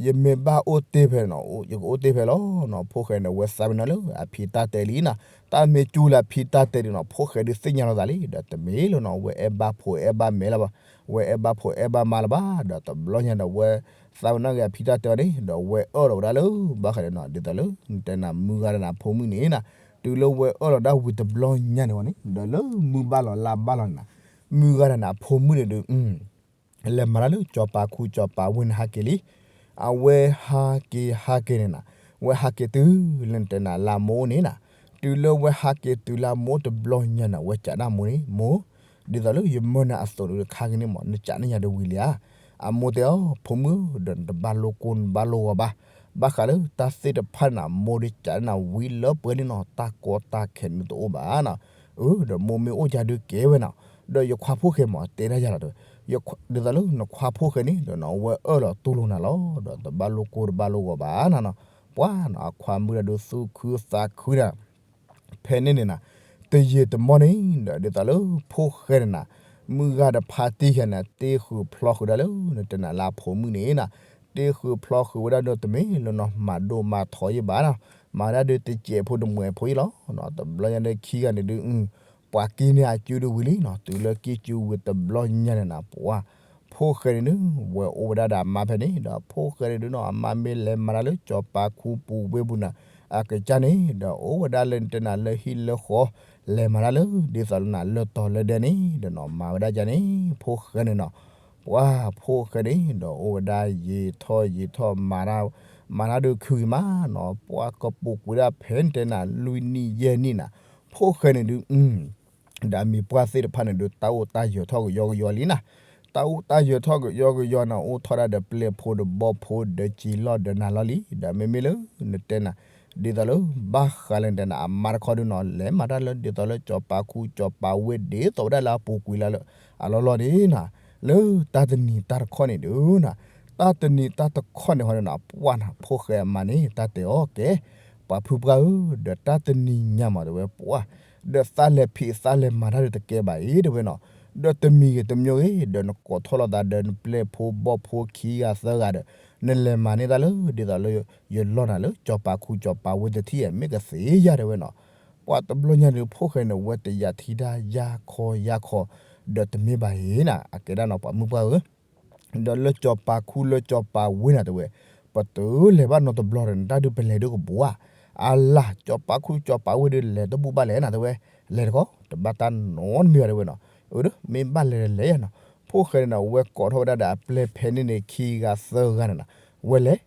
ယမ့ၢ်ဘၣ်အိၣ်တ့ၢ်ဖဲနီၤ ယကအိၣ်တ့ၢ်ဖဲလီၤနီၤ. ဖိၣ်ဃဲန့ၣ် ဝဲသးပ့ၤနီၣ်လၢအဖံတၢ်တဲလံနီၤ, တၢ်မ့ၢ်ကၠူလၢအဖံတၢ်တဲဒုးနီၤ ဖိၣ်ဃဲဒုးသ့ၣ်ညါလီၤသးလံ, ဒီးတမ့ၢ်လၢနီၤ ဝဲအဲၣ်ဘၣ်ဖိအဲၣ်ဘၣ်မဲာ်လၢၤဘၣ်, ဝဲအဲၣ်ဘၣ်ဖိအဲၣ်ဘၣ်မါလၢၤဘၣ်, ဒီးတဘျီညါဒီးဝဲ သးပ့ၤနီၣ်က့ၤအဖံတၢ်တဲအီၤန့ၣ် ဒီးဝဲအၢၣ်လီၤဝဲဒၣ်လၢဘၣ်ဃးဒီးနီၤ ဒ်သိးလၢ နတဲနၤမုၢ်ဂၤဒီးနဖိမုၣ်န့ၣ်နီၤ, တုၤလၢဝဲအၢၣ်လီၤဒၣ်ဝံၤတဘျီညါန့ၣ်ဝဲန့ၣ် ဒီးလၢမုၢ်ဘၣ်လီၤလါဘၣ်လီၤန့ၣ်နီၤ, မုၢ်ဂၤဒီးနဖိမုၣ်န့ၣ်ဒုး လဲၤမၤတၢ်လၢစီၤပၤခူစီၤပၤဝ့ၢ်န့ၣ်ဟးက့ၤလံ. အဝဲဟးက့ၤဟးက့ၤန့ၣ်နီၤ, ဝဲဟးက့ၤတုၤလၢနတဲနၤလၢအမိၢ်န့ၣ်နီၤ, တုၤလၢဝဲဟးက့ၤတုၤလၢအမိၢ်တဘျီညါန့ၣ် ဝဲကးဒၣ်မိၢ်န့ၣ်, မိၢ်, ဒ်သိးလၢယမၢနၤအသိးဒီးခါက့ၤန့ၣ်မး နကးန့ၢ်ယၤတဝံၤလံဧါ. အမိၢ်တဲအီၤ ဖိမုၣ်ဧၢ ဒီးနတဘၣ်လိၣ်ကိၢ်နဘၣ်လိၣ်ဂီၤဘၣ်, ဘၣ်ဃးလၢတၢ်သ့ၣ်တဖၣ်န့ၣ် မိၢ်ဒုးကးန့ၢ်နၤဝံၤလၢပှဲၤလံနီၤ, တၢ်ကီတၢ်ခဲန့ၣ်တအိၣ်ဘၣ်နီၤ. အၢ ဒီးမိၢ်မ့ၢ်အိၣ်ယၤဒုးကဲဝဲနီၤ, ဒီးယခွါဖိၣ်ဃဲမး တဲဒၣ်ယၤလီၤတဲဝဲ, ဒ်သိးလၢနခွါဖိၣ်ဃဲန့ၣ်ဒီးနီၤ ဝဲအၢၣ်လီၤတူၢ်လိာ်နၤလီၤ, ဒီးတဘၣ်လိၣ်ကိၢ်တဘၣ်လိၣ်ဂီၤဘၣ်နီၤနီၤ. ပှၤနီၤ အခွါမုၣ်တၢ်ဒုးသူၣ်ခုသးခုဒၣ် ဖဲန့ၣ်န့ၣ်နီၤ, တယံာ်တမီၢ်န့ၣ်ဒီး ဒ်သိးလၢဖိၣ်ဃဲန့ၣ်နီၤ, မုၢ်ဂၤတဖါတံၢ်ယၤန့ၣ် တ့ဃုာ်ဖျီဃုာ်ဒၣ်လၢ နတဲနၤလၢအဖိမုၣ်န့ၣ်နီၤ, တ့ဃုာ်ဖျီဃုာ်ဝဲဒၣ်ဒီးတမ့ၢ်လၢနီၤ မၤဒိၣ်မၤထီယံၣ်ဘၣ်နီၤ, မၤဝဲဒၣ်ဒီးတစဲးဖိတမှဲးဖိယံၣ်လီၤ. တဘျီညါဒီးခံဂၤန့ၣ်ဒုး ပှၤက့န့ၢ်အစုဒုးဝံၤလံနီၤ, တုၤလၢက့စုဝံၤတဘျီညါန့ၣ်နီၤ ပှၤ ဖိၣ်ဃဲန့ၣ်ဒုး ဝဲအိၣ်ဝဲဒၣ်ဒီးအမါဖဲန့ၣ် ဒီးဖိၣ်ဃဲန့ၣ်ဒုးနီၤ အမါမ့ၢ်လဲၤမၤတၢ်လၢစီၤပၤခူပူၤဝ့ၢ်ပူၤန့ၣ် အကစၢ်န့ၣ် ဒီးအိၣ်ဝဲဒၣ်လၢနတဲနၤလၢဟံၣ်လၢဃီ လဲၤမၤတၢ်လၢ ဒ်သိးလၢနၤလၢတီၤလၢဒဲန့ၣ် ဒီးနီၤ မၤဝဲဒၣ်ကန့ၣ် ဖိၣ်ဃဲန့ၣ်နီၤ ပှၤဖိၣ်ဃဲန့ၣ် ဒီးအိၣ်ဝဲဒၣ်ယံာ်ထီၣ်ယံာ်ထီၣ် မၤတၢ်ဒုးခုဂံၤမးနီၤ ပှၤကပူၤကွံာ်ဒၣ်ဖဲနတဲနၤလွံၢ်နံၣ်ယဲၢ်နံၣ်နီၤ ဖိၣ်ဃဲန့ၣ်ဒုး ဒီးအမံၤပှၢ်သ့ၣ်တဖၣ်န့ၣ်ဒုး တၢ်အိၣ်တၢ်ယၢၤထီၣ်ကယီကယီလံနီၤ, တၢ်အိၣ်တၢ်ယၢၤထီၣ်ကယီကယီန့ၣ် အိၣ်ထီၣ်ဒၣ်ဒီးပျဲၢ်ဖိဒီးဘီၣ်ဖိဒီးစံာ်လီၢ်ဒီးနၤလီၢ်လံ, ဒီးမ့မ့ၢ်လၢနတဲနၤ ဒ်သိးလၢဘၣ်ဃးလၢနတဲနၤ အမါတခီဒုးနီၤ လဲၤမၤတၢ်လၢဒ်သိးလၢစီၤပၤခူစီၤပၤဝ့ၢ်ဒ်သိးဝဲဒၣ်လၢအပူၤကွံာ်လၢအလီၢ်လီၢ်န့ၣ်နီၤ, လၢတၢ်တနံၤတၢ်တခီန့ၣ်ဒုးနီၤ, တၢ်တနံၤတၢ်တခီန့ၣ်ဟီဒုးနီၤ ပှၤနီၤ ဖိၣ်ဃဲအမါန့ၣ် တၢ်တဲအီၤကဲ ပှၤဖုပှၢ်ဧၢ, ဒီးတၢ်တနံၤညါမးတဲဝဲပှၤ, ဒီးသးလဲၤဖံးသးလဲၤမၤတၢ်ဒုးတကဲဘၣ်အံၤတဲဝဲနီၤ, ဒီးတမံၤဂ့ၤတမံၤဂ့ၤ ဒီးနကိးထီၣ်လိာ်သးဒီးနပျဲၢ်ဖိဘီၣ်ဖိခံဂၤသၢဂၤဒီး နလဲၤမၤန့ၢ်တၢ်လၢ ဒ်သိးလၢယလီၢ်နၤလၢစီၤပၤခူစီၤပၤဝ့ၢ်တထံၣ်အံၤ မ့ၢ်ကသ့ယၤတဲဝဲနီၤ, ပှၤတဘျီညါန့ၣ် ဖိၣ်ဃဲန့ၣ် ဝဲတယာ်ထံတၢ်ယါခီယါခီ, ဒီးတမ့ၢ်ဘၣ်အံၤနီၤ အကဲဒၣ်နီၤ ပှၤမုၣ်ပှၢ်ဧၢ ဒီးလၢစီၤပၤခူလၢစီၤပၤဝ့ၢ်နၤတဲဝဲ, ပတုၤလဲၤဘၣ်နီတဘျီဒီး နတၢ်ဒုးပလဲၤဒုးကဘူးဧါ, အလၤ စီၤပၤခူစီၤပၤဝ့ၢ်ဒုးလဲၤတဘူၣ်ဘၣ်လဲၣ်နၤတဲဝဲ, လဲၤတခီ တဘၣ်တၢ်နီတမံၤဘၣ်တဲဝဲနီၤ, အၢ မ့ၢ်ဘၣ်လဲၤလဲၤယၤနီၤ, ဖိၣ်ဃဲန့ၣ်နီၤ ဝဲကိးထီၣ်ဝဲဒၣ်ဒီးအပျဲၢ်ဖဲန့ၣ်န့ၣ် ခံဂၤသၢဂၤန့ၣ်နီၤ, ဝဲလဲၤ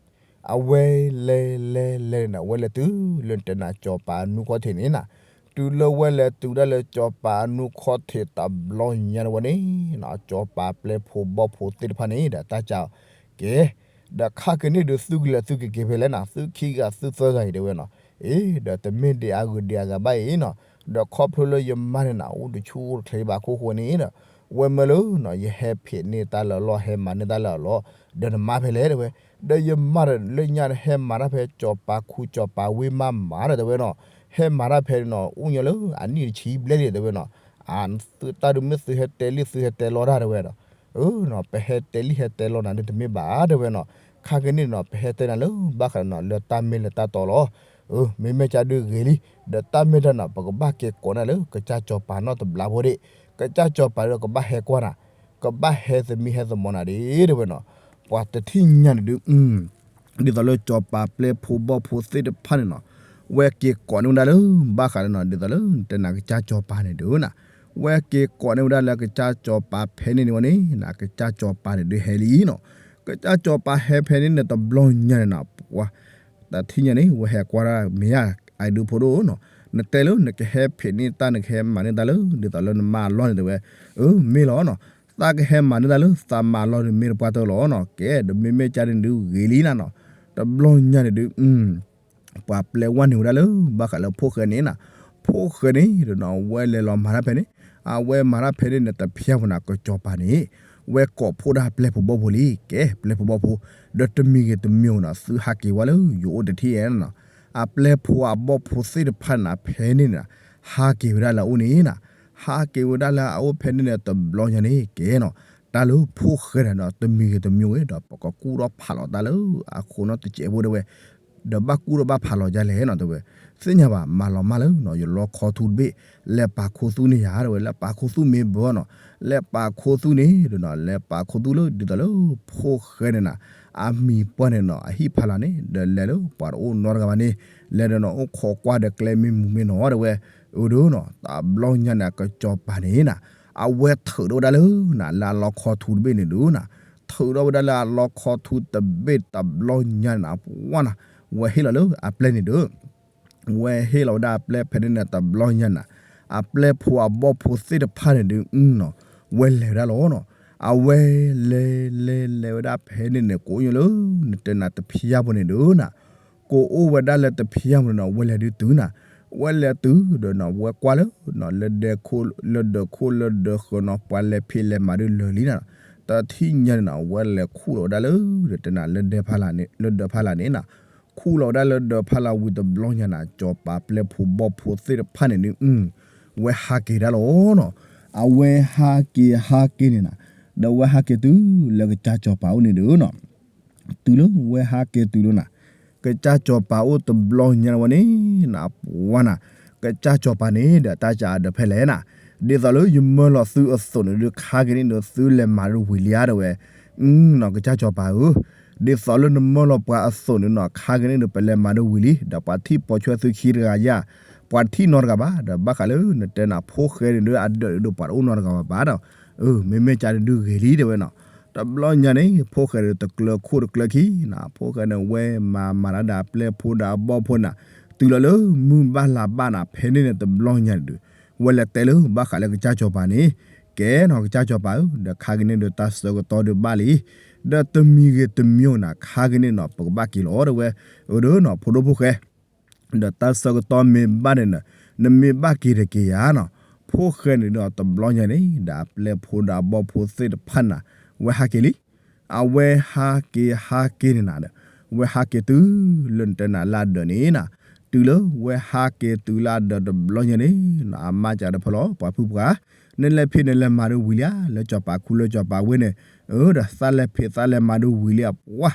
အဝဲလဲၤလဲၤလဲၤန့ၣ်နီၤ ဝဲလဲၤတုၤလၢနတဲနၤစီၤပၤအနူခီၣ်ထံးန့ၣ်နီၤ, တုၤလၢဝဲလဲၤတုၤဒၣ်လၢစီၤပၤအနူခီၣ်ထံးတဘျီညါန့ၣ်ဝဲန့ၣ်နီၤ စီၤပၤပျဲၢ်ဖိဘီၣ်ဖိသ့ၣ်တဖၣ်န့ၣ်ဒီးတၢ်ကးအီၤ ကဲ ဒီးခါက့ၤန့ၣ်ဒုးသုကလဲၤသုကက့ၤဖဲလဲၣ်နီၤ သုခံဂၤသုသၢဂၤအံၤတဲဝဲနီၤ, အ့ ဒီးတမ့ၢ်ဒံးအဂုၤဒံးအဂၤဘၣ်အံၤနီၤ, ဒီးခီဖျိလၢယမါန့ၣ်နီၤ အိၣ်တဆူၣ်အိၣ်တချ့ဘၣ်ခိၣ်ဃိန့ၣ်ဒီး ဝဲမၢလၢနီၤ ယဟဲဖံးန့ၢ်တၢ်လၢအလီၢ် ဟဲမၤန့ၢ်တၢ်လၢအလီၢ်, ဒီးနမါဖဲလဲၣ်တဲဝဲ, ဒီးယမါဒီးလၢညါန့ၣ် ဟဲမၤတၢ်ဖဲစီၤပၤခူစီၤပၤဝ့ၢ်မးမးဒီးတဲဝဲနီၤ, ဟဲမၤတၢ်ဖဲနီၤ အိၣ်ညီလၢအနံၣ်တဆံဘျဲၣ်လံတဲဝဲနီၤ, အသုတၢ်ဒုးမ့ၢ်သုဟဲတဲလံသုဟဲတဲလီတၢ်တဲဝဲဒီး အၢ ပဟဲတဲလံဟဲတဲလီနၤဒုးတမ့ၢ်ဘၣ်တဲဝဲနီၤ, ခါက့ၤန့ၣ်နီၤ ပဟဲတဲနၤလၢဘၣ်ဃးနီၤ လၢတၢ်မ့ၢ်လၢတၢ်တီလီၤ, အၢ မ့မ့ၢ်ကၢ်ဒုးဂ့ၤလံ, ဒီးတၢ်မ့ၢ်တၢ်နီၤ ပကဘၣ်က့ၤကိးနၤလၢကစၢ်စီၤပၤနီတဘျီဖိဒံး, ကစၢ်စီၤပၤဒီးကဘၣ်ဟဲကွၢ်နၤ, ကဘၣ်ဟဲသမံဟဲသမိးနၤဒၣ် တဲဝဲနီၤ. ပှၤတထံၣ်ညါန့ၣ်ဒုး ဒ်သိးလၢစီၤပၤပျဲၢ်ဖိဘီၣ်ဖိသ့ၣ်တဖၣ်န့ၣ်နီၤ, ဝဲက့ၤကိးန့ၢ်ဝဲဒၣ်လၢ ဘၣ်ဃးလၢနီၤ ဒ်သိးလၢတဲနၤကစၢ်စီၤပၤန့ၣ်ဒုးနၤ, ဝဲက့ၤကိးန့ၢ်ဝဲဒၣ်လၢကစၢ်စီၤပၤဖဲန့ၣ်န့ၣ်ဝဲန့ၣ်နၤ, ကစၢ်စီၤပၤန့ၣ်ဒုးဟဲလံနီၤ. ကစၢ်စီၤပၤဟဲဖဲန့ၣ်န့ၣ် တဘျီညါန့ၣ်နၤ ပှၤ တထံၣ်ညါန့ၣ် ဝဲဟဲကွၢ်ဒၣ်မ့ၢ်ဧါ, အဒုးဖိဒိၣ်နီၤ, နတဲလၢနကဟဲဖံးန့ၢ်တၢ် နကဟဲမၤန့ၢ်တၢ်လၢ ဒ်သိးလၢနမါအလီၢ်န့ၣ် တဲဝဲ, အၢ မ့ၢ်လီၤနီၤ, သးကဟဲမၤန့ၢ်တၢ်လၢသးမါအလီၢ်ဒုး မ့ၢ်တပှၢ်တၢၢ်လီၤနီၤ, ကဲ ဒီးမ့မ့ၢ်ကၢ်ဒုးဂ့ၤလံနၤနီၤ. တဘျီညါန့ၣ်ဒုး ပှၤပျဲဝဲန့ၣ်ဝဲဒၣ်လၢ ဘၣ်ဃးလၢဖိၣ်ဃဲန့ၣ်နၤ, ဖိၣ်ဃဲန့ၣ်ဒီးနီၤ ဝဲလဲၤလီၤမၤတၢ်ဖဲန့ၣ်, အဝဲမၤတၢ်ဖဲန့ၣ်န့ၣ် တဖျါပူၤနၤ ကစီၤပၤန့ၣ် ဝဲကိးဖှိၣ်ဒၣ်ပျဲၢ်ဖိဘီၣ်ဖိလံ, ကဲ ပျဲၢ်ဖိဘီၣ်ဖိ, ဒီးတမံၤဂ့ၤတမံၤဂ့ၤနီၤ သုဟးက့ၤဝဲလၢယအိၣ်တထံၣ်ဧါနီၤ. အပျဲၢ်ဖိအဘီၣ်ဖိသ့ၣ်တဖၣ်န့ၣ် ဖဲန့ၣ်န့ၣ် ဟးက့ၤဝဲဒၣ်လၢအအိၣ်န့ၣ်နၤ, ဟးက့ၤဝဲဒၣ်လၢအအိၣ်ဖဲန့ၣ်န့ၣ် တဘျီညါန့ၣ် ကဲနီၤ, တၢ်လၢဖိၣ်ဃဲန့ၣ်ဒီး တမံၤဂ့ၤတမံၤဂ့ၤဒီး ပကကူၣ်ထီၣ်ဖးလီၤတၢ်လၢအဃိနီတစဲးဖိ တဲဝဲ, ဒီးဘၣ်ကူၣ်ထီၣ်ဘၣ်ဖးလီၤဒ်လဲၣ်နီၤ တဲဝဲ, သ့ၣ်ညါဘၣ် မၤလီၤမၢ်လၢနီၤ ယလီခီထူတဘ့ၣ်, လဲၤပာ်ခူသူၣ်န့ၢ်ယၤ တဲဝဲ, လဲၤပာ်ခူသူၣ်မ့ၢ်ဘၣ်နီၤ, လဲၤပာ်ခူသူၣ်လၢ ဒ်သိးလၢ ဖိၣ်ဃဲန့ၣ်နၤ အမံၤပှၢ်န့ၣ်နီၤ အဟံၣ်ဖီလာ်န့ၣ် ဒီးလဲၤလၢပှၤတအိၣ်နီတဂၤဘၣ်န့ၣ်, လဲၤဒီးနီၤ အိၣ်ခိးကွၢ်ဒီးကျဲမ့ၢ်မုာ်မ့ၢ်နီၤ တဲဝဲ, အၢ ဒီးနီၤ တဘျီညါန့ၣ် ကစီၤပၤန့ၣ်နၤ အဝဲထုးထီၣ်ဝဲဒၣ်လၢနၤ လၢအလီခီထူတဘ့ၣ်န့ၣ်ဒီးနၤ, ထုးထီၣ်ဝဲဒၣ်လၢအလီခီထူတဘ့ၣ် တဘျီညါန့ၣ်နၤ ပှၤနၤ ဝဲဟ့ၣ်လီၤလၢအပျဲၢ်န့ၣ်ဒီး ဝဲဟ့ၣ်လီၤဝဲဒၣ်အပျဲၢ်ဖဲန့ၣ်န့ၣ် တဘျီညါန့ၣ်နၤ, အပျဲၢ်ဖိအဘီၣ်ဖိသ့ၣ်တဖၣ်န့ၣ်ဒုးနီၤ ဝဲလဲၤဝဲဒၣ်လီၤနီၤ, အဝဲလဲၤလဲၤလဲၤဝဲဒၣ်ဖဲန့ၣ်န့ၣ် ကိးအိၣ်လၢ နတဲနၤ တဖျါပူၤန့ၣ်ဒီးနၤ, ကိးအိၣ်ဝဲဒၣ်လၢတဖျါပူၤန့ၣ်နီၤ ဝဲလဲၤဒုးတုၤနၤ, ဝဲလဲၤတုၤဒီးနီၤ ဝဲကွၢ်လၢ လၢဒဲခိၣ် လၢဒၢးခိၣ်လၢဒၢးဃၢၤနီၤ ပှၤလဲၤဖံးလဲၤမၤဒုးလၢာ်လံနၤ, တထံၣ်ညါန့ၣ်နၤ ဝဲလဲၤခူၣ်လီၤဝဲဒၣ်လၢ နတဲနၤ လၢဒၢးဖီလာ်န့ၣ်နၤ, ခူၣ်လီၤဝဲဒၣ်လၢဒၢးဖီလာ်ဝံၤတဘျီညါန့ၣ် စီၤပၤပျဲၢ်ဖိဘီၣ်ဖိသ့ၣ်တဖၣ်န့ၣ်ဒုး ဝဲဟးက့ၤဒၣ်လီၤနီၤ, အဝဲဟးက့ၤဟးက့ၤန့ၣ်နၤ, ဒီးဝဲဟးက့ၤတုၤလၢကစၢ်စီၤပၤအိၣ်န့ၣ်ဒီးနီၤ, တုၤလၢဝဲဟးက့ၤတုၤလီၤနၤ, ကစၢ်စီၤပၤအိၣ်တဘျီညါဝဲန့ၣ်နၤ ပှၤနၤ, ကစၢ်စီၤပၤန့ၣ်ဒီးတၢ်စံးဒီးဖဲလဲၣ်နၤ, ဒ်သိးလၢယမၢလီၤသုအသိးန့ၣ်ဒီး ခါက့ၤန့ၣ်ဒီးသုလဲၤမၤဒုးဝံၤလံဧါ တဲဝဲ, နီၤ ကစၢ်စီၤပၤဧၢ, ဒ်သိးလၢနမၢလီၤပှၤအသိးန့ၣ်နီၤ ခါက့ၤန့ၣ်ဒီး ပလဲၤမၤဒုးဝံၤလံ, ဒီးပှၤထံၣ်ပိာ်ဆွဲသုခံတဂၤယါ, ပှၤထံၣ်နီတဂၤဘၣ်, ဒီးဘၣ်ဃးလၢနတဲနၤ ဖိၣ်ဃဲန့ၣ်ဒီး အဒၢးန့ၣ်ဒီး ပှၤတအိၣ်နီတဂၤဘၣ်ဘၣ်ဒီး, အၢ မ့မ့ၢ်ကၢ်န့ၣ်ဒုးဂ့ၤလံ တဲဝဲနီၤ, တဘျီညါန့ၣ် ဖိၣ်ဃဲန့ၣ်တကျၢၤခိၣ်တကျၢၤခံနၤ, ဖိၣ်ဃဲန့ၣ်ဝဲမၤမၤတၢ်ဒီးအပျဲၢ်ဖိဒီးအဘီၣ်ဖိနၤ, တုၤလီၤလၢမုၢ်ဘၣ်လါဘၣ်နၤ ဖဲန့ၣ်န့ၣ် တဘျီညါန့ၣ်ဒီး ဝဲလဲၤတဲလၢဘၣ်ဃးလၢကစၢ်စီၤပၤန့ၣ်, ကဲနီၤ ကစၢ်စီၤပၤဧၢ, ဒီးခါက့ၤန့ၣ်ဒီးတၢ်ဆၢကတီၢ်ဒီးဘၣ်လံ, ဒီးတမံၤဂ့ၤတမံၤနၤ ခါက့ၤန့ၣ်နီၤ ပကဘၣ်က့ၤလီၤ တဲဝဲ, အၢ ဒီးနီၤ ဖိဒိၣ်ဖိၣ်ဃဲ ဒီးတၢ်ဆၢကတီၢ်မ့ၢ်ဘၣ်န့ၣ် နမ့ၢ်ဘၣ်က့ၤဒီးက့ၤယၤနီၤ, ဖိၣ်ဃဲန့ၣ်ဒီးတဘျီညါန့ၣ် ဒီးအပျဲၢ်ဖိဒီးအဘီၣ်ဖိသ့ၣ်တဖၣ်နၤ ဝဲဟးက့ၤလံ, အဝဲဟးက့ၤဟးက့ၤန့ၣ်နၤဒီး ဝဲဟးက့ၤတုၤလၢနတဲနၤလၢအဒၢးန့ၣ်နၤ, တုၤလၢဝဲဟးက့ၤတုၤလၢအဒၢးတဘျီညါန့ၣ် အမါစံးဒီးဖဲလီၤ ပှၤဖုပှၤ နလဲၤဖံးနလဲၤမၤဒုးဝံၤလံဧါ, လၢစီၤပၤခူလၢစီၤပၤဝ့ၢ်န့ၣ်, အၢ ဒီးသးလဲၤဖံးသးလဲၤမၤဒုးဝံၤလံဧါ ပှၤ,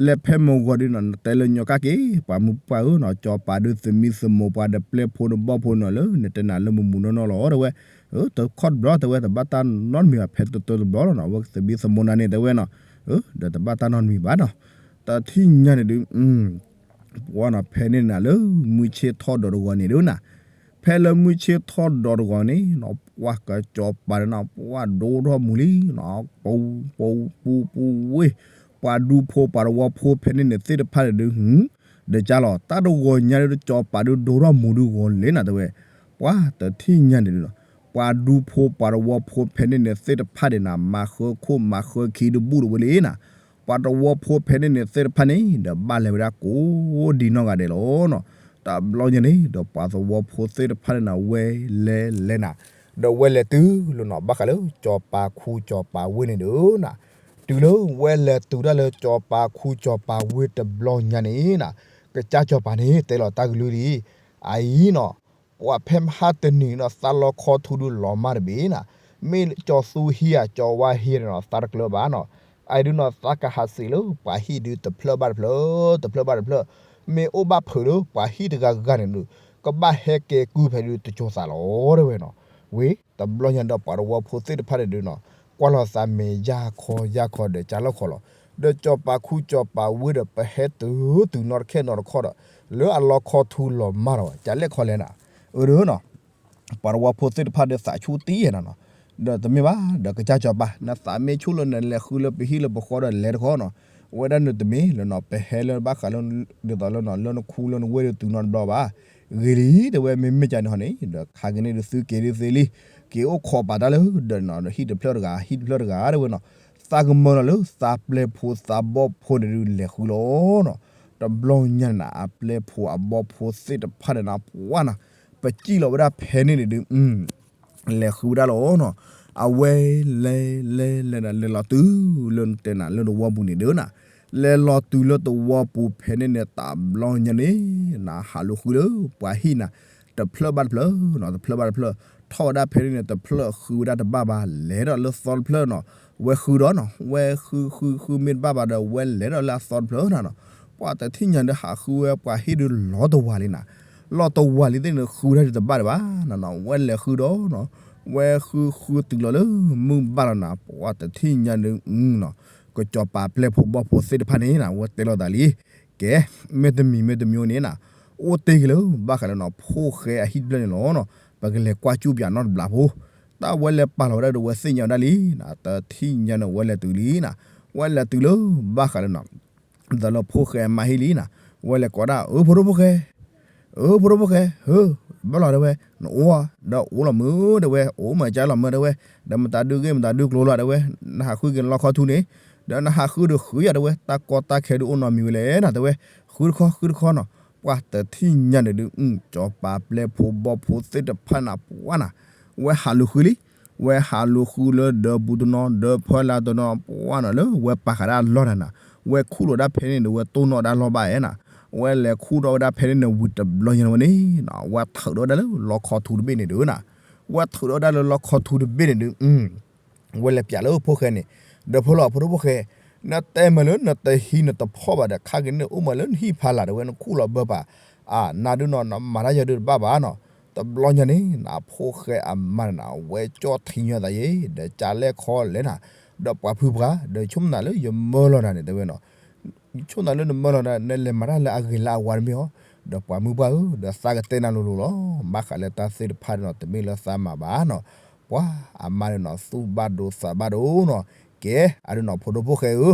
လဲၤဖဲမုၢ်ဂီၤဒုးနီၤ နတဲလၢညီကၣ်က့ၤ ပှၤမုၢ်ပှၢ်ဧၢနီၤ, စီၤပၤဒုးသမံသမိးပှၤဒီးပျဲၢ်ဖိဒီးဘီၣ်ဖိနီၤ လၢနတဲနၤလၢမုၢ်မုၢ်နီၢ်နီၢ်လီၤ တဲဝဲ, အၢ တခီတဘျီ တဲဝဲ တဘၣ်တၢ်နီတမံၤဘၣ် ဖဲတတၢတဘျီလီၤနီၤ အဝဲသမံသမိးနၤန့ၣ် တဲဝဲနီၤ, အၢ ဒီးတဘၣ်တၢ်နီတမံၤဘၣ်နီၤ, တထံၣ်ညါန့ၣ်ဒုး ပှၤနီၤ ဖဲန့ၣ်နၤလၢမုၢ်ဆ့ၣ်ထီၣ်ဒီးတဂီၤန့ၣ်ဒုးနၤ, ဖဲလၢမုၢ်ဆ့ၣ်ထီၣ်ဒီးတဂီၤန့ၣ်နီၤ ပှၤကစီၤပၤန့ၣ်နီၤ ပှၤဒိထီၣ်မူၤလံနီၤ, ပူၤပူၤပူၤပူၤဝ့ၢ်, ပှၤဒူဖိပှၤတဝီဖိဖဲန့ၣ်န့ၣ်သ့ၣ်တဖၣ်န့ၣ်ဒုး ဒီးကၢ်လီၤ တၢ်တဂီၤညါဒုး စီၤပၤဒုးဒိထီၣ်မူၤဒုးဂီၤလံနၤ တဲဝဲ, ပှၤတထံၣ်ညါန့ၣ်ဒုးနီၤ ပှၤဒူဖိပှၤတဝီဖိဖဲန့ၣ်န့ၣ်သ့ၣ်တဖၣ်န့ၣ်နၤ မၤဃၢခိၣ်မၤဃၢခံဒုးဘူးတဝဲလံနၤ, ပှၤတဝီဖိဖဲန့ၣ်န့ၣ်သ့ၣ်တဖၣ်န့ၣ် ဒီးဘၣ်လဲၤဝဲဒၣ်ကိးဒံနီၢ်ဂၤဒဲးလီၤနီၤ, တဘျီညါန့ၣ် ဒီးပှၤသဝီဖိသ့ၣ်တဖၣ်န့ၣ်နၤ ဝဲလဲၤလဲၤနၤ, ဒီးဝဲလဲၤတုၤလီၤနီၤ ဘၣ်ဃးလၢစီၤပၤခူစီၤပၤဝ့ၢ်န့ၣ်ဒုးနၤ, တုၤလၢဝဲလဲၤတုၤတၢ်လၢစီၤပၤခူစီၤပၤဝ့ၢ်တဘျီညါန့ၣ်နၤ, ကစၢ်စီၤပၤန့ၣ် တဲလီၤတၢ်ကလုၢ်လံ, အအံၤနီၤ ပှၤဖဲမဟါတနံၤနီၤ သးလီခီထူဒုးလီၤမၢ်တဘ့ၣ်နၤ, မ့ၢ်ကၠီၤသူဟံးဧါ ကၠီၤဝါဟံးန့ၣ်နီၤ သးတကျၢၤဘၣ်နီၤ, အအံၤဒုးနီၤ သးကဟးစံးလၢပှၤဟံၣ်ဒုးတဖျၢၣ်ဘၣ်တဖျၢၣ်, တဖျၢၣ်ဘၣ်တဖျၢၣ်, မ့ၢ်အိၣ်ဘၣ်ဖုးလၢပှၤဟံၣ်တဂၤဂၤန့ၣ်ဒုး ကဘၣ်ဟဲက့ၤကုဖဲဒုးတစိၤသးလီၤ တဲဝဲနီၤ, ဝ့ၢ် တဘျီညါဒီးပှၤတဝီဖိသ့ၣ်တဖၣ်န့ၣ်ဒုးနီၤ ကွၢ်လီၤသးမဲာ်ယၢ်ခီယၢ်ခီဒီးကၢ်လီၢ်ခီလီၤ. ဒီးစီၤပၤခူစီၤပၤဝ့ဒီး ပဟဲတုၤတုၤနီတခဲနီတခီဒီး လၢအလီခီထူလီၤမၢ်လီၤဝဲ ကၢ်လဲၣ်ခီလဲၣ်နၤ, အၢဒုးနီၤ ပှၤတဝီဖိသ့ၣ်တဖၣ်ဒီးသးဆူၣ်တံၢ်နီၤနီၤ, ဒီးတမ့ၢ်ဘၣ် ဒီးကစၢ်စီၤပၤ နသးမ့ၢ်ဆူၣ်လၢနလဲၤဃုလၢပဟံၣ်လၢပဃီဒီးလဲၤတခီနီၤ, ဝဲဒၣ်နတမ့ၢ်လၢနီၤ ပဟဲလၢဘၣ်ဃးလၢ ဒ်သိးလၢနီၤ လၢနခူလၢနဝ့ဒီးတုၤနီတဘျီဘၣ်, ဂ့ၤလံ တဲဝဲ မ့မ့ၢ်ကန့ၣ်ဟီန့ၣ် ဒီးခါကန့ၣ်ဒုးသုက့ၤဒုးသ့လံ, က့ၤအိၣ်ခိးပာ်တၢ်လၢ ဒီးနီၤ ဟံၣ်တဖျၢၣ်တဂၤ ဟံၣ်တဖျၢၣ်တဂၤ တဲဝဲနီၤ, သးကမၢလီၤလၢသးပျဲၢ်ဖိသးဘီၣ်ဖိန့ၣ်ဒုးလဲၤဃုလီၤနီၤ, တဘျီညါန့ၣ်နၤ အပျဲၢ်ဖိအဘီၣ်ဖိသ့ၣ်တဖၣ်န့ၣ်နၤ ပှၤနၤ ပစံၣ်လီၤဝဲဒၣ်ဖဲန့ၣ်န့ၣ်ဒုး လဲၤဃုဝဲဒၣ်လီၤနီၤ, အဝဲလဲၤလဲၤလဲၤနၤ လဲၤလီၤတုၤလၢတဲနၤလၢတဝီပူၤန့ၣ်ဒုးနၤ, လဲၤလီၤတုၤလၢတဝီပူၤဖဲန့ၣ်န့ၣ် တဘျီညါန့ၣ် နၤဟးလူၤဃုလၢပှၤဟံၣ်နၤ တဖျၢၣ်ဘၣ်တဖျၢၣ်နီၤ တဖျၢၣ်ဘၣ်တဖျၢၣ်, ထီၣ်ဝဲဒၣ်ဖဲန့ၣ်န့ၣ် တဖျၢၣ်ဃုဝဲဒၣ်တဘၣ်ဘၣ် လဲၤဒီးလၢသီတဖျၢၣ်နီၤ, ဝဲဃုဒီးနီၤ ဝဲဃုဃုဃုမ့ၢ်တဘၣ်ဘၣ်ဒီး ဝဲလဲၤဒီးလၢအသီတဖျၢၣ်နၤနီၤ, ပှၤတထံၣ်ညါဒီးဟးဃုဝဲပှၤဟံၣ်ဒုးလီၤတဝၤလံနၤ, လီၤတဝၤလံသ့ၣ်န့ၣ် ဃုဒၣ်ဒုးတဘၣ်ဒံးဘၣ်နီၤနီၤ, ဝဲလဲၤဃုဒီးနီၤ, ဝဲဃုဃုတုၤလီၤလၢမုၢ်ဘၣ်လီၤနၤ ပှၤတထံၣ်ညါဒုးနီၤ, ကစီၤပၤပျဲၢ်ဖိဘီၣ်ဖိသ့ၣ်တဖၣ်န့ၣ်နၤ ဝဲတဲလီၤသးလံ, ကဲ, မ့ၢ်တမံၤမ့ၢ်တမံၤန့ၣ်နၤ, အိၣ်တ့ၢ်က့ၤလၢဘၣ်ဃးလၢနီၤ ဖိၣ်ဃဲအဟံၣ်တဖျၢၣ်န့ၣ်လီၤနီၤ, ပကလဲၤကွၢ်စူၣ်ပၠးနီတဘျီဖိ, တၢ်ဝဲလဲၤပာ်လီၤဝဲဒၣ်ဒီး ဝဲသ့ၣ်ညါဝဲဒၣ်လံနၤ, တထံၣ်ညါန့ၣ် ဝဲလဲၤတုၤလံနၤ, ဝဲလဲၤတုၤလၢဘၣ်ဃးလၢနီၤ ဒ်သိးလၢဖိၣ်ဃဲအမါဟံၣ်လံနၤ, ဝဲလဲၤကိးဒၣ် အၢဖိဒိၣ်ဖိၣ်ဃဲ, အၢဖိဒိၣ်ဖိၣ်ဃဲ, ဟၢ, ဘၣ်လီၤတဲဝဲ, နအိၣ်ဧါ, ဒီးအိၣ်လီၤမုၢ်တဲဝဲ, အိၣ်မုၢ်ကၢ်လီၤမုၢ်တဲဝဲ, ဒီးမတၤဒုးဂ့ၢ်မတၤဒုးကျိၤလီၤတဲဝဲ, နဟးဃုက့ၤနလီခီထူန့ၣ်, ဒီးနဟးဃုဒီးဃုယၤတဲဝဲ, တၢ်ကီတၢ်ခဲဒုးအိၣ်နီတမံၤဝဲလဲၣ်နၤတဲဝဲ, ဃုတခီ ဃုတခီနီၤ, ပှၤတထံၣ်ညါန့ၣ်ဒုး ကစီၤပၤပျဲၢ်ဖိဘီၣ်ဖိသ့ၣ်တဖၣ်နၤ ပှၤနၤ, ဝဲဟးလူၤဃုလံ ဝဲဟးလူၤဃုလၢဒၢးပူၤတနီၤ ဒၢးဖၢလၢ်တနီၤ ပှၤနီၤ လၢဝဲပာ်ဃာ်ဒၣ်လီၢ်တၢ်နၤ, ဝဲခူၣ်လီၤဒၣ်ဖဲန့ၣ်ဒီး ဝဲတိၢ်နီၣ်ဒၣ်လီၢ်ဘၣ်အဲၣ်နၤ, ဝဲလဲၤခူၣ်ဒီးဝဲဒၣ်ဖဲန့ၣ်န့ၣ် ဝံၤတဘျီညါန့ၣ်ဝဲန့ၣ်, ဝဲထုးဒီးဝဲဒၣ်လၢလီခီထူတဘ့ၣ်န့ၣ်ဒုးနၤ, ဝဲထုးဒီးဝဲဒၣ်လၢလီခီထူတဘ့ၣ်န့ၣ်ဒုး ဝဲလဲၤပၠးလၢဖိၣ်ဃဲန့ၣ်, ဒီးဖိလီၤဖိဒိၣ်ဖိၣ်ဃဲ, နတဲမ့ၢ်လၢနတဟံးနတဖီၣ်ဘၣ်ဒီး ခါက့ၤန့ၣ်အိၣ်မးလၢနဟံၣ်ဖးလၢ်တဲဝဲ နခူၣ်လီၤဘၢပာ်, အနၤဒုးနီၤ နမၤတၢ်ယၤဒုးတဘၣ်ဘၣ်နီၤ, တဘျီညါန့ၣ် နဖိၣ်ဃဲအမါန့ၣ်နၤ ဝဲကၠီၣ်ထံညါသးယဲ, ဒီးကၢ်လဲၣ်ခီလဲၣ်နၤ, ဒီးပှၤဖုပှၢ်, ဒီးဆိကမိၣ်နၤလၢယမၢလီၤနၤန့ၣ်တဲဝဲနီၤ ဆိကမိၣ်နၤလၢနမၢလီၤနၤ နလဲၤမၤတၢ်လၢအဂ့ၤလၢအဝါတမ့ၢ်အီၤ, ဒီးပှၤမုၢ်ပှၢ်ဧၢ, ဒီးသးကတဲနၤလိၤလိၤလီၤ, ဘၣ်ဃးလၢတၢ်သ့ၣ်တဖၣ်န့ၣ်နီၤ တမ့ၢ်လၢသးမၤဘၣ်နီၤ, ပှၤအမါန့ၣ်နီၤ သူၣ်ဘၣ်ဒိသးဘၣ်ဒိနီၤ, ကဲ, အဒုးနီၤဖိဒိၣ်ဖိၣ်ဃဲဧၢ,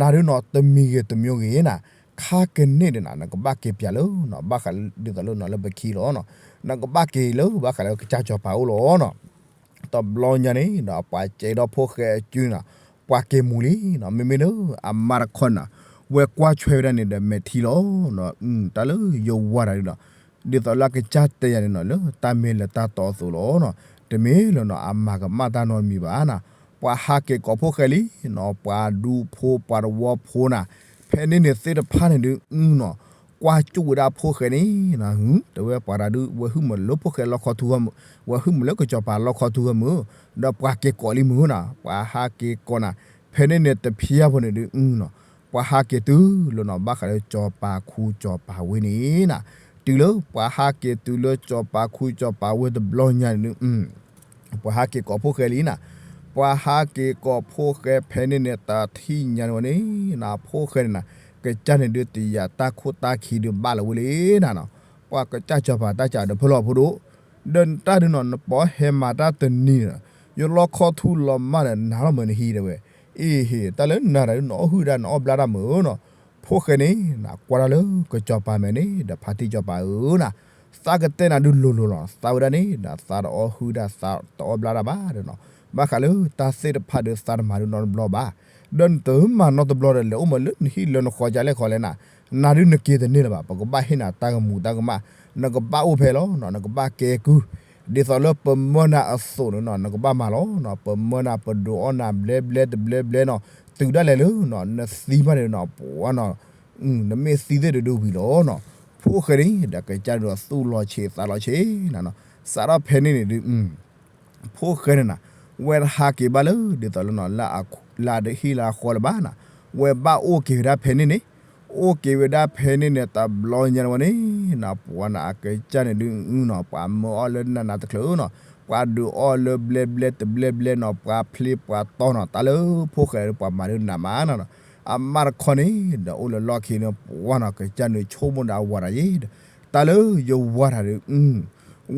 နၤဒုးနီၤ တမံၤဂ့ၤတမံၤဂ့ၤနၤ, ခါကန့ၢ်ဒီးနၤ နကဘၣ်က့ၤပၠးလၢနီၤ ဘၣ်ဃးဒ်သိးလၢနီၤလၢပခံလီၤနီၤ, နကဘၣ်က့ၤလၢဘၣ်ဃးလၢကစၢ်စီၤပၤအိၣ်လီၤနီၤ တဘျီညါန့ၣ်ဒီး ပှၤစဲးဒီးဖိၣ်ဃဲအစုန့ၣ်နီၤ, ပှၤက့ၤမူၤလံနီၤ, မ့မ့ၢ်လၢအမါတခီန့ၣ်နီၤ, ဝဲကွၢ်ဆွဲဝဲဒၣ်န့ၣ်ဒီးမဲာ်ထံလီၤနီၤ, တၢ်လၢယဝၤတၢ်ဒုးနီၤ, ဒ်သိးလၢအကစၢ်တဲယၤန့ၣ်နီၤ လၢတၢ်မ့ၢ်လၢတၢ်တီအသိးလီၤနီၤ, တမ့ၢ်လၢနီၤ အမၤကမၣ်တၢ်နီတမံၤဘၣ်နီၤ, ပှၤဟးက့ၤကိးဖိၣ်ဃဲလံနီၤ, ပှၤဒူဖိပှၤတဝီဖိနၤ, ဖဲန့ၣ်န့ၣ်သ့ၣ်တဖၣ်န့ၣ်ဒုးနီၤ ကွၢ်စူၣ်ဝဲဒၣ်ဖိၣ်ဃဲန့ၣ်နီၤ, တဲဝဲပှၤတၢ်ဒုး ဝဲဟုၣ်မးလၢဖိၣ်ဃဲလီခီထူဂီၢ်မုၢ်, ဝဲဟုၣ်မးလၢကစီၤပၤလီခီထူဂီၢ်မုၢ်, ဒီးပှၤက့ၤကိးလံမုၢ်နီၤ, ပှၤဟးက့ၤကိးနၤ, ဖဲန့ၣ်န့ၣ်တဖျၢၣ်ဖိန့ၣ်ဒုးနီၤ, ပှၤဟးက့ၤတုၤလၢနီၤ ဘၣ်ဃးလၢစီၤပၤခူစီၤပၤဝ့န့ၣ်နၤ, တုၤလၢပှၤဟးက့ၤတုၤလၢစီၤပၤခူစီၤပၤဝ့တဘျီညါန့ၣ်ဒုး ပှၤဟးက့ၤကိးဖိၣ်ဃဲလံနၤ, ပှၤဟးက့ၤကိးဖိၣ်ဃဲဖဲန့ၣ်န့ၣ် တၢ်ထံၣ်ညါန့ၣ်ဝဲန့ၣ်နၤ ဖိၣ်ဃဲန့ၣ်နၤ, ကစၢ်န့ၣ်ဒုးတယာ်တၢ်ခိၣ်တၢ်ခံဒုးဘၣ်လီၤဝဲလံနၤနီၤ, ပှၤကစၢ်စီၤပၤတၢ်စးဒီးဖိလီၤဖိဒိၣ်, ဒီးနတၢ်ဒုးနီၤ နပီဟဲမၤတၢ်တနံၤန့ၣ်နီၤ, ယလီခီထူလီၤမၢ်ဒီးနၤလီၤမုၢ်နဟံးတဲဝဲ, အ့ဟ့ၣ် တၢ်လၢနၤတၢ်ဒုးနအီၣ်ဟုၣ်ဒၣ်နအီၣ်ဘျါတၢ်မုၢ်နီၤ, ဖိၣ်ဃဲန့ၣ်နၤ ကွၢ်တၢ်လၢကစီၤပၤမဲာ်န့ၣ် ဒီးဖါတံၢ်စီၤပၤဧၢနၤ, သးကတဲနၤဒုးလိၤလိၤလီၤ, သးဝဲဒၣ်န့ၣ်နၤ သးတအီၣ်ဟုၣ်ဒၣ်သးတအီၣ်ဘျါတၢ်ဘၣ်ဒီးနီၤ, ဘၣ်ဃးလၢတၢ်သ့ၣ်တဖၣ်ဒီးသးတမၤဒုးနီတဘျီဘၣ်, ဒီးနတမၤနီတဘျီဒီး လဲၤအိၣ်မးလၢနဟံၣ်လၢနဃီကၢ်လဲၣ်ခီလဲၣ်နၤ, နၤဒုးနက့ၤတန့ၢ်လၢၤဘၣ်, ပကဘၣ်ဟ့ၣ်နၤတၢ်ကမူၤတၢ်ကမၣ်, နကဘၣ်အိၣ်ဖဲလီၤနီၤ, နကဘၣ်ကဲကုၢ်, ဒ်သိးလၢပမၢနၤအသိးန့ၣ်နီၤ နကဘၣ်မၤလီၤနီၤ, ပမၢနၤပဒိးအီၣ်နၤဘျဲဘျဲတဘျဲဘျဲနီၤ, တုၤဒၣ်လဲာ်လၢနီၤ နသံမးန့ၣ်နီၤ ပှၤနီၤ နမ့ၢ်သံသ့ၣ်တဒုးဝံၤလီၤနီၤ, ဖိၣ်ဃဲန့ၣ် ဒီးကစၢ်န့ၣ်ဒီးသူၣ်လီၤဆံးသးလီၤဆံးနၤနီၤ, စးထီၣ်ဖဲန့ၣ်န့ၣ်ဒုး ဖိၣ်ဃဲန့ၣ်နၤ ဝဲတဟးက့ၤဘၣ်လၢ ဒ်သိးလၢနီၤ လၢအ လၢဒဟံၣ်လၢအဃီလၢၤဘၣ်နၤ, ဝဲဘၣ်အိၣ်က့ၤဝဲဒၣ်ဖဲန့ၣ်န့ၣ်, အိၣ်က့ၤဝဲဒၣ်ဖဲန့ၣ်န့ၣ် တဘျီညါန့ၣ်ဝဲန့ၣ်နၤ ပှၤနၤအကစၢ်န့ၣ်ဒုးနီၤ ပှၤမၢအီၣ်လၢနးနးတချုးနီၤ, ပှၤဒုးအီၣ်လၢဘျဲဘျဲတဘျဲဘျဲနီၤ ပှၤဖျ့ပှၤတီနီၤ တၢ်လၢဖိၣ်ဃဲဒီးပှၤမၤဒုးနးမးနီၤနီၤ အမါတခီန့ၣ် ဒီးအိၣ်လၢလီၢ်ခံန့ၣ် ပှၤနီၤ ကစၢ်နုာ်ဆိကမိၣ်ဒီးအဝၤတၢ်ယ့ၣ်ဒီး တၢ်လၢယဝၤတၢ်ဒီး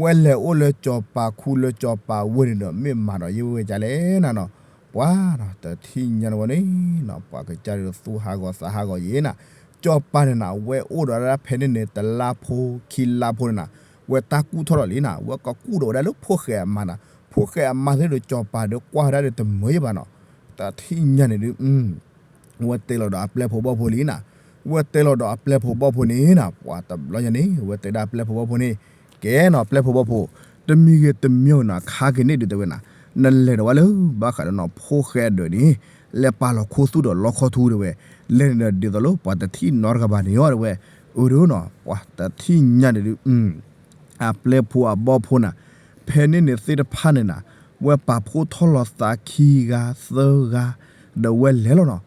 ဝဲလဲၤအိၣ်လၢစီၤပၤခူလၢစီၤပၤဝ့ၢ်န့ၣ်ဒီး မ့ၢ်မၤဒီးယ့ၣ်ဝဲကလဲၣ်နၤနီၤ ပှၤနီၤ တထံၣ်ညါန့ၣ်ဝဲန့ၣ်နီၤ ပှၤကစၢ်ဒီးသူၣ်ဟးဂီၤသးဟးဂီၤယ့ၣ်နၤ စီၤပၤန့ၣ်နၤ ဝဲအိၣ်ဒီးဒၣ်ဖဲန့ၣ်န့ၣ် တလါဖိခံလါဖိန့ၣ်နၤ ဝဲတၢ်ကူၣ်ထီၣ်လီၤလံနၤ ဝဲကကူၣ်ဒီးဝဲဒၣ်လၢဖိၣ်ဃဲအမါနၤ ဖိၣ်ဃဲအမါသ့ၣ်ဒီးစီၤပၤဒီးကွၢ်ဝဲဒၣ်ဒီးတမုာ်ယ့ၣ်ဘၣ်နီၤ တထံၣ်ညါန့ၣ်ဒုး ဝဲတဲလီၤဒီးအပျဲၢ်ဖိဘီၣ်ဖိလံနၤ ဝဲတဲလီၤဒီးအပျဲၢ်ဖိဘီၣ်ဖိန့ၣ်နၤ ပှၤတဘျီညါန့ၣ် ဝဲတဲဒၣ်အပျဲၢ်ဖိဘီၣ်ဖိန့ၣ် ကဲနီၤ ပျဲၢ်ဖိဘီၣ်ဖိ တမံၤဂ့ၤတမံၤဂ့ၤနီၤ ခါက့ၤန့ၣ်ဒုးတဲဝဲနၤ နလဲၤဒီးဝဲလၢဘၣ်ဃးဒီးနီၤ ဖိၣ်ဃဲအဒၢးန့ၣ် လဲၤပာ်လီၤခိၣ်သူၣ်ဒီးလီခီထူတဲဝဲ လဲၤန့ၣ်ဒီးဒ်သိးလၢပှၤတထံၣ်နီတဂၤဘၣ်န့ၣ်အီၤတဲဝဲ အၢဒုးနီၤ ပှၤတထံၣ်ညါန့ၣ်ဒုး အပျဲၢ်ဖိအဘီၣ်ဖိနၤ ဖဲန့ၣ်န့ၣ်သ့ၣ်တဖၣ်န့ၣ်နၤ ဝဲပာ်ဖှိၣ်ထီၣ်လီၤသးခံဂၤသၢဂၤ ဒီးဝဲလဲၤလီၤနီၤ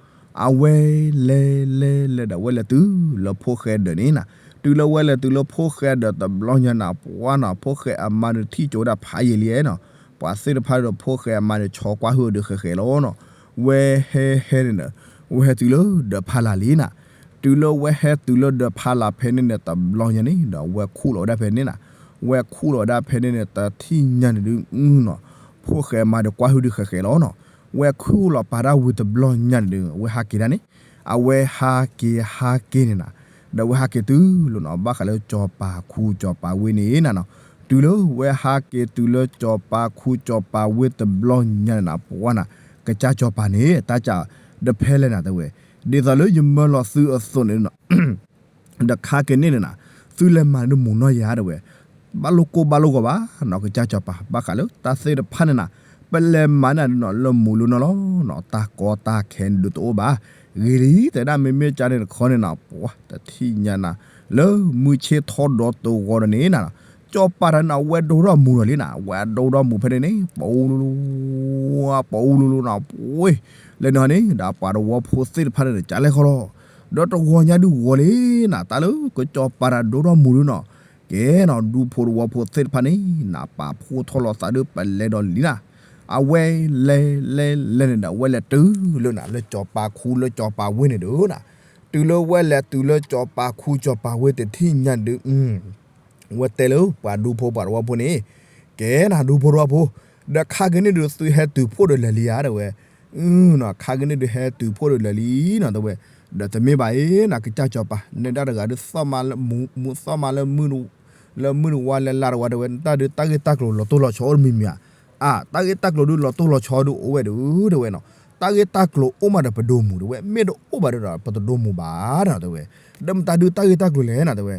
အဝဲလဲၤလဲၤလဲၤဒီးဝဲလဲၤတုၤလၢဖိၣ်ဃဲအဒၢးန့ၣ်နၤ တုၤလၢဝဲလဲၤတုၤလၢဖိၣ်ဃဲအဒၢးတဘျီညါနၤ ပှၤနီၤ ဖိၣ်ဃဲအမါန့ၣ်ထံၣ်ကၠိဝဲဒၣ်ဖးယံာ်လံနီၤ ပှၤသ့ၣ်တဖၣ်ဒီးဖိၣ်ဃဲအမါန့ၣ် ဆီကွၢ်ဟုၣ်အဒုးဃဲးဃဲးလီၤနီၤ ဝဲဟဲဟဲန့ၣ်ဒီး ဝဲဟဲတုၤလၢဒၢးဖးလၢ်လံနၤ တုၤလၢဝဲဟဲတုၤလၢဒၢးဖးလၢ်ဖဲန့ၣ်န့ၣ် တဘျီညါန့ၣ်ဒီး ဝဲခူၣ်လီၤဝဲဒၣ်ဖဲန့ၣ်နၤ ဝဲခူၣ်လီၤဝဲဒၣ်ဖဲန့ၣ်န့ၣ် တထံၣ်ညါန့ၣ်ဒုးနီၤ ဖိၣ်ဃဲမါဒီးကွၢ်ဟုၣ်ဒုးဃဲးဃဲးလီၤနီၤ ဝဲခူၣ်လီၤပာ်ဒၣ်ဝံၤတဘျီညါန့ၣ်ဒုး အဝဲဟးက့ၤဒၣ်န့ၣ် အဝဲဟးက့ၤဟးက့ၤန့ၣ်နၤ ဒီးဝဲဟးက့ၤတုၤလီၤနီၤ ဘၣ်ဃးလၢစီၤပၤခူစီၤပၤဝ့ၢ်န့ၣ်နၤနီၤ တုၤလၢဝဲဟးက့ၤတုၤလၢစီၤပၤခူစီၤပၤဝ့ၢ်တဘျီညါန့ၣ်နၤ ပှၤနီၤ ကစၢ်စီၤပၤန့ၣ် တၢ်ကးဒီးဖဲလဲၣ်နၤတဲဝဲ ဒ်သိးလၢယမၢလီၤသုအသိးန့ၣ်နီၤ ဒီးခါက့ၤန့ၣ်န့ၣ်နၤ သုလဲၤမၤဒုးမူးနီၢ်ယၤတဲဝဲ ဘၣ်လိၣ်ကိၢ်ဘၣ်လိၣ်ဂီၤဘၣ်နီၤ ကစၢ်စီၤပၤ ဘၣ်ဃးလၢတၢ်သ့ၣ်တဖၣ်န့ၣ်နၤ ပလဲၤမၤန့ၣ်ဒုးနီၤ လၢမူးလၢနီၢ်လီၤနီၤ တၢ်ကီတၢ်ခဲန့ၣ်ဒုးတအိၣ်ဘၣ် ဂ့ၤလံ တဲဒၣ်မ့မ့ၢ်ကၠါန့ၣ်တခီန့ၣ်နၤ ပှၤတထံၣ်ညါနၤ လၢမုၢ်ဆ့ၣ်ထီၣ်ဒီတဂီၤဒီးန့ၣ်နၤ စီၤပၤတၢ်န့ၣ် အဝဲဒိၣ်ထီၣ်မူးလီၤလံနၤ အဝဲဒိၣ်ထီၣ်မူးဖဲန့ၣ်န့ၣ် ပအူလူလူ ပအူလူလူနီၤ ပှ့ၤ လဲၤန့ၣ်န့ၣ် ဒီးပှၤတဝီဖိသ့ၣ်တဖၣ်န့ၣ် ကလဲၤဃီလီၤ ဒီးတဂီၤညါဒုးဂီၤလံနၤ တၢ်လၢကစီၤပၤတၢ်ဒိၣ်ထီၣ်မူးဒုးနီၤ ကဲနီၤ ဒူဖိတဝီဖိသ့ၣ်တဖၣ်န့ၣ် နပာ်ဖှိၣ်ထီၣ်လီၤသးဒုးပလဲၤဒီးလံနၤ အဝဲလဲၤလဲၤလဲၤန့ၣ်ဒီး အဝဲလဲၤတုၤလၢနၤ လၢစီၤပၤခူလၢစီၤပၤဝ့ၢ်န့ၣ်ဒုးနၤ တုၤလၢဝဲလဲၤတုၤလၢစီၤပၤခူစီၤပၤဝ့ၢ်တထံၣ်ညါဒုး ဝဲတဲလၢပှၤဒူဖိပှၤတဝီဖိန့ၣ် ကဲနၤဒူဖိတဝီဖိ ဒီးခါက့ၤန့ၣ်ဒုးသုဟဲတုၤဖှိၣ်ဒီးလၢာ်လံဧါတဲဝဲ ခါက့ၤန့ၣ်ဒုးဟဲတုၤဖှိၣ်ဒီးလၢာ်လံနီၤတဲဝဲ ဒီးတမ့ၢ်ဘၣ်အံၤနၤ ကစၢ်စီၤပၤ နဲဒၣ်တဂၤဒုးသီၣ်မါလၢမူး မူးသီၣ်မါလၢ လၢမုၢ်နဝါလၢလါတဝါတဲဝဲ နတၢ်ဒုးတၢ်ဂ့ၢ်တၢ်ကျိၤလီၤတိၢ်လီၤဆီအိၣ်တမံၤမံၤဧါ အါ တၢ်ဂ့ၢ်တၢ်ကျိၤဒုးလီၤတိၢ်လီၤဆီဒုးအိၣ်ဝဲဒုးတဲဝဲနီၤ တၢ်ဂ့ၢ်တၢ်ကျိၤအိၣ်မးဒီးပဒိးမူးတဲဝဲ မ့ၢ်တအိၣ်ဘၣ်ဒီး ပတဒိးမူးဘၣ်နီၤတဲဝဲ ဒီးမတၤဒုးတၢ်ဂ့ၢ်တၢ်ကျိၤလဲၣ်နီၤတဲဝဲ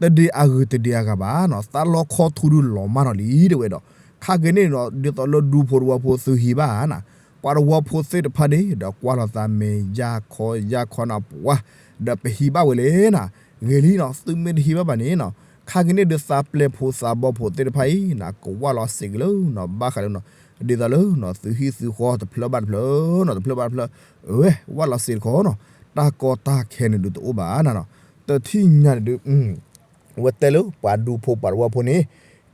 တဒ့အဂ့ၤတဒ့အဂၤဘၣ်နီၤ သးလီခီထူဒုးလီၤမးနီၤလံတဲဝဲဒီး ခါက့ၤန့ၣ်နီၤ ဒ်သိးလၢဒူဖိတဝီဖိသုဟံးဘၣ်နၤ ပှၤတဝီဖိသ့ၣ်တဖၣ်န့ၣ် ဒီးကွၢ်လီၤသးမဲာ်ယၢ်ခီယၢ်ခီနၤပှၤ ဒီးပဟံးဘၣ်ဝဲလဲၣ်နၤ ဂ့ၤလံနီၤ သုမ့ၢ်တဟံးဘၣ်ဘၣ်န့ၣ်နီၤ ခါက့ၤန့ၣ်ဒုးသးပျဲၢ်ဖိသးဘီၣ်ဖိသ့ၣ်တဖၣ်အံၤနၤ ကဝၢ်လီၤစ့ၢ်ကီးလၢနီၤ ဘၣ်ဃးလၢနီၤ ဒ်သိးလၢနီၤ သုဟံၣ်သုဃီတဖျၢၣ်ဘၣ်တဖျၢၣ်နီၤ တဖျၢၣ်ဘၣ်တဖျၢၣ် အဝဲ ဝၢ်လီၤစ့ၢ်တခီနီၤ တၢ်ကီတၢ်ခဲန့ၣ်ဒုးတအိၣ်ဘၣ်နၤနီၤ တထံၣ်ညါန့ၣ်ဒုး ဝဲတဲလၢပှၤဒူဖိပှၤတဝီဖိန့ၣ်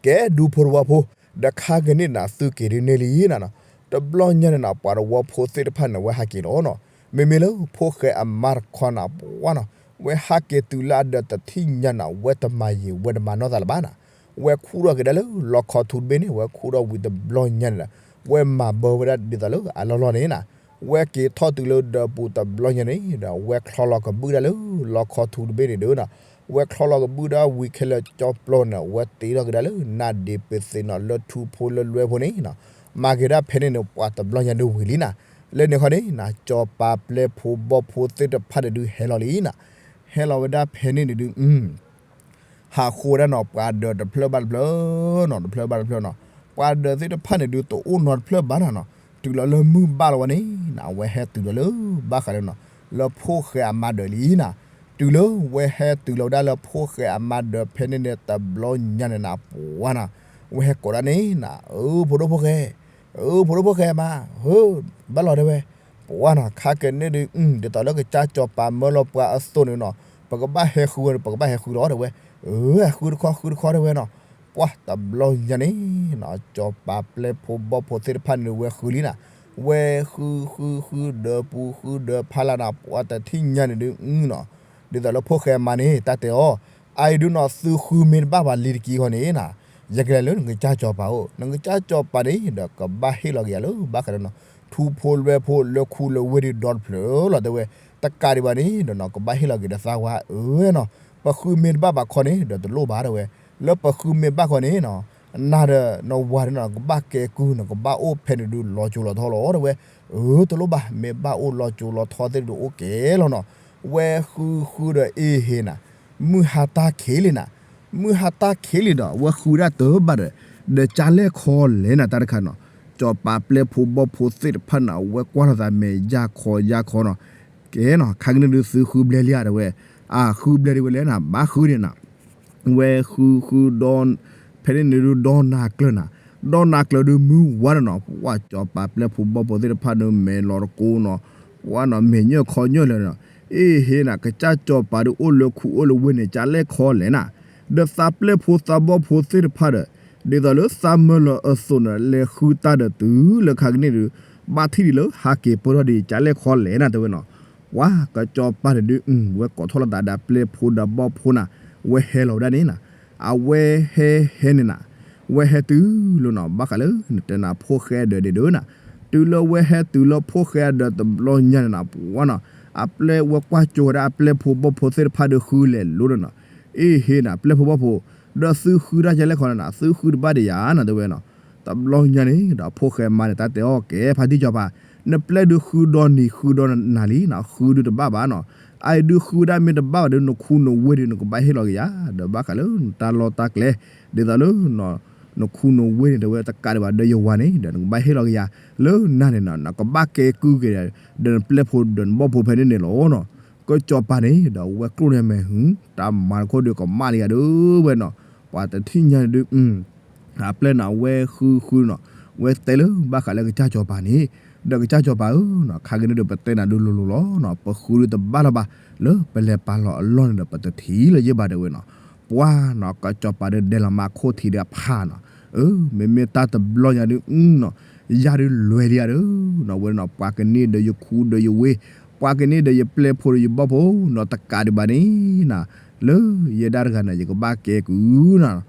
ကဲဒူဖိတဝီဖိ ဒီးခါက့ၤန့ၣ်နၤ သုက့ၤဒုးန့ၢ်လံနၤနီၤ တဘျီညါန့ၣ်နၤ ပှၤတဝီဖိသ့ၣ်တဖၣ်န့ၣ် ဝဲဟးက့ၤလီၤနီၤ မ့မ့ၢ်လၢဖိၣ်ဃဲအမါတခီနၤ ပှၤနီၤ ဝဲဟးက့ၤတုၤလၢအဒၢးတထံၣ်ညါနၤ ဝဲတမၤယံာ် ဝဲတမၤနီၢ်သးလၢၤဘၣ်နၤ ဝဲခူၣ်ထီၣ်က့ၤဒၣ်လၢလီခီထူတဘ့ၣ်န့ၣ် ဝဲခူၣ်ထီၣ်ဝံၤတဘျီညါန့ၣ်ဒီး ဝဲမၤဘၢဝဲဒၣ်ဒ်သိးလၢအလီၢ်လီၢ်န့ၣ်နၤ ဝဲက့ၤထီၣ်တုၤလၢဒၢးပူၤတဘျီညါန့ၣ်ဒီး ဝဲချီလီၤကဘုၣ်ဒၣ်လၢလီခီထူတဘ့ၣ်န့ၣ်ဒုးနၤ ဝဲချီလီၤကဘုၣ်ဒၣ်ဝံၤခဲလၢာ်ကၠီပျီန့ၣ် ဝဲတ့ထီၣ်က့ၤဒၣ်လၢနါဒ့ပသ့နီၤ လၢထူဖိလၢလွဲဖိန့ၣ်နီၤ မၤက့ၤဒၣ်ဖဲန့ၣ်န့ၣ် ပှၤတဘျီညါဒုးဝံၤလံနၤ လၢန့ၣ်ခီန့ၣ်နၤ စီၤပၤပျဲၢ်ဖိဘီၣ်ဖိသ့ၣ်တဖၣ်န့ၣ်ဒုးဟဲလီၤလံနၤ ဟဲလီၤဝဲဒၣ်ဖဲန့ၣ်န့ၣ်ဒုး ဟးဃုဝဲဒၣ်နီၤ ပှၤဒၢးတဖျၢၣ်ဘၣ်တဖျၢၣ်နီၤ တဖျၢၣ်ဘၣ်တဖျၢၣ်နီၤ ပှၤဒၢးသ့ၣ်တဖၣ်န့ၣ်ဒုးတအိၣ်နီတဖျၢၣ်ဘၣ်နၤနီၤ တုၤလီၤလၢမုၢ်ဘၣ်လီၤဝဲန့ၣ်နၤ အဝဲဟဲတုၤလီၤလၢဘၣ်ဃးလၢနီၤ လၢဖိၣ်ဃဲအမါဒၢးလံနၤ တုၤလၢဝဲဟဲတုၤလီၤဝဲဒၣ်လၢဖိၣ်ဃဲအမါဒၢးဖဲန့ၣ်န့ၣ် တဘျီညါန့ၣ်နၤ ပှၤနီၤ ဝဲဟဲကိးဒၣ်န့ၣ်နၤ အၢ ဖိဒိၣ်ဖိၣ်ဃဲ အၢ ဖိဒိၣ်ဖိၣ်ဃဲမါ ဟၢ ဘၣ်လီၤတဲဝဲ ပှၤနီၤ ခါကဲန့ၣ်ဒုး ဒ်သိးလၢကစၢ်စီၤပၤမၢလီၤပှၤအသိးန့ၣ်နီၤ ပကဘၣ်ဟဲဃုဝဲ ပကဘၣ်ဟဲဃုလီၤတဲဝဲ အၢ ဃုတခီ ဃုတခီတဲဝဲနီၤ ပှၤတဘျီညါန့ၣ်နီၤ စီၤပၤပျဲၢ်ဖိဘီၣ်ဖိသ့ၣ်တဖၣ်န့ၣ်ဒုး ဝဲဃုလံနၤ, ဝဲဃုဃုဃုဒီးပူၤဃုဒီးဖးလၢ်နၤ ပှၤတထံၣ်ညါန့ၣ်ဒုးနီၤ, ဒ်သိးလၢဖိၣ်ဃဲမါန့ၣ် တၢ်တဲအီၤ, အအံၤဒုးနီၤ သုဃုမ့ၢ်တဘၣ်ဘၣ်လံတက့ၢ်ဃီန့ၣ်နီၤ, ယကလဲၤလၢနကစၢ်စီၤပၤအိၣ်, နကစၢ်စီၤပၤန့ၣ်ဒီး ကဘၣ်ဟ့ၣ်လီၤက့ၤယၤလၢဘၣ်ဃးဒီးနီၤ ထူဖိလွဲဖိလၢခူလၢဝ့ၢ်ဒုးဒီတဖျၢၣ်လီၤတဲဝဲ, တကးဒံးဘၣ်န့ၣ်ဒီးနီၤ ကဘၣ်ဟ့ၣ်လီၤက့ၤဒီးသးဝါဧၢနီၤ, ပဃုမ့ၢ်တဘၣ်ဘၣ်ခီန့ၣ်ဒီးတလိၣ်ဘၣ်တဲဝဲ, လၢပဃုမ့ၢ်ဘၣ်ခီန့ၣ်နီၤ နၤဒီးနဝၤဒုးနီၤ ကဘၣ်ကဲကုၢ်နီၤ ကဘၣ်အိၣ်ဖဲန့ၣ်ဒုးလီၤစိၤလီၤထီလီၤတဲဝဲ, အၢ တလိၣ်ဘၣ် မ့ၢ်ဘၣ်အိၣ်လီၤစိၤလီၤထီသ့ၣ်ဒုးအိၣ်ကဲလီၤနီၤ, ဝဲဃုဃုဒီးအ့ဟ့နၤ, မုၢ်ဟါတၢ်ခံးလံနၤ, မုၢ်ဟါတၢ်ခံးလံဒီး ဝဲဃုဒၣ်တဘၣ်ဒီး ဒီးကၢ်လဲၣ်ခီလဲၣ်နၤတၢ်တခါနီၤ, စီၤပၤပျဲၢ်ဖိဘီၣ်ဖိသ့ၣ်တဖၣ်န့ၣ် အဝဲကွၢ်ထီၣ်သးမဲာ်ယၢ်ခီယၢ်ခီနီၤ, ကဲနီၤ ခါကန့ၣ်ဒုးသုဃုဘျဲလံဧါတဲဝဲ, အဃုဘျဲဒံးဝဲလဲၣ်နၤ ဘၣ်ဃုဒံးနၤ ဝဲဃုဃုဒီး ဖဲန့ၣ်န့ၣ်ဒုးဒီနၤကျၢၤနၤ, ဒီနၤကျၢၤဒုးမုၢ်ဝါဒီးနီၤ ပှၤစီၤပၤပျဲၢ်ဖိဘီၣ်ဖိသ့ၣ်တဖၣ်န့ၣ် မဲာ်လီၤတကိနီၤ, ပှၤနီၤ မဲာ်ညၢၢ်ခီညၢၢ်လၢာ်နီၤ, အ့ဟ့နၤ ကစၢ်စီၤပၤဒုးအိၣ်လၢခူအိၣ်လၢဝ့ၢ်န့ၣ် ကၢ်လဲၣ်ခီလဲၣ်နၤ, ဒီးသးပျဲၢ်ဖိသးဘီၣ်ဖိသ့ၣ်တဖၣ်ဒီး ဒ်သိးလၢသးမၢလီၤအသိးန့ၣ် လဲၤဃုတၢ်ဒီးတုၤလၢခါကန့ၣ်ဒုး ဘၣ်ထံၣ်ဒံးလၢဟးက့ၤပၢၢ်ထီၣ်ဒံး ကၢ်လဲၣ်ခီလဲၣ်နၤတဲဝဲနီၤ, ပှၤကစီၤပၤန့ၣ်ဒုး ဝဲကိးထီၣ်လီၤသးဒီးပျဲၢ်ဖိဒီးဘီၣ်ဖိနၤ, ဝဲဟဲလီၤဝဲဒၣ်န့ၣ်နၤ, အဝဲဟဲဟဲန့ၣ်နၤ, ဝဲဟဲတုၤလီၤနီၤ ဘၣ်ဃးလၢနတဲနၤဖိၣ်ဃဲအဒၢးဒံးဒုးနၤ, တုၤလၢဝဲဟဲတုၤလၢဖိၣ်ဃဲအဒၢးတဘျီညါန့ၣ်နၤ ပှၤနီၤ, အပျဲၢ်ဝဲကွၢ်ကၠိဝဲဒၣ်အပျဲၢ်ဖိဘီၣ်ဖိသ့ၣ်တဖၣ်ဒီးဃုလဲၤလိၤဒီးနီၤ, အ့ဟ့နၤ ပျဲၢ်ဖိဘီၣ်ဖိ ဒီးသုဃုတၢ်ကၢ်လဲၣ်ခီလဲၣ်နၤ သုဃုတဘၣ်ဒံးယၤနၤတဲဝဲနီၤ, တဘျီညါန့ၣ်ဒီးဖိၣ်ဃဲမါန့ၣ် တၢ်တဲအီၤ ကဲဖါတံၢ်စီၤပၤ, နပျဲၢ်ဒုးဃုဒီနံၤဃုဒီနၤလံနီၤ ဃုဒုးတဘၣ်ဘၣ်နီၤ, အအံၤဒုးဃုဒၣ်မ့ၢ်တဘၣ်ဘၣ်ဒီး နခူနဝ့ၢ်ဒုး နကဘၣ်ဟ့ၣ်လီၤက့ၤယၤ ဒီးဘၣ်ဃးလၢနတၢ်လီၢ်တၢ်ကျဲ, ဒ်သိးလၢ နခူနဝ့ၢ်န့ၣ်တဲဝဲတကးဒံးဘၣ်ဒီးယဝၤန့ၣ်ဒီး နကဘၣ်ဟ့ၣ်လီၤက့ၤယၤ, လၢနၤန့ၣ်နီၤ နကဘၣ်ကဲကုၢ်က့ၤ ဒီးနပျဲၢ်ဖိဒီးနဘီၣ်ဖိဖဲန့ၣ်န့ၣ်လီၤနီၤ, ကစီၤပၤန့ၣ်ဒီးဝဲကျိၣ်န့ၣ်မဲာ်ဟု တၢ်မၤတခီဒုးကမၣ်လံယၤဒုးဝဲနီၤ, ပှၤတထံၣ်ညါဒုး အပျဲၢ်န့ၣ် အဝဲဃုဃုနီၤ, ဝဲတဲလၢဘၣ်ဃးလၢကစၢ်စီၤပၤန့ၣ်, ဒီးကစၢ်စီၤပၤဧၢနီၤ ခါကန့ၣ်ဒီးပတဲနၤဒုးလိၤလိၤလီၤနီၤ, ပဃုဒုးတဘၣ်လီၤဘၣ်, လၢပလဲၤပာ်လီၤအလီၢ်န့ၣ်ဒီး ပတထံၣ်လၢၤယဲၢ်ဘၣ်တဲဝဲနီၤ, ပှၤနီၤ ကစီၤပၤဒုးဒဲးလီၤမးခိၣ်ထံးဒီးအဖးနီၤ, အၢ မ့မ့ၢ်တၢ်တဘျီညါဒုးနီၤ, ယၤဒုးလွဲလံယၤဒုးနီၤ, ဝဲနီၤ ပှၤကန့ၢ်ဒီးယခူဒီးယဝ့ၢ်, ပှၤကန့ၢ်ဒီးယပျဲၢ်ဖိဒီးယဘီၣ်ဖိနီၤ, တကးဒံးဘၣ်န့ၣ်နီၤ, လၢယဲဒၣ်တဂၤန့ၣ် ယကဘၣ်ကဲကုၢ်နီၤ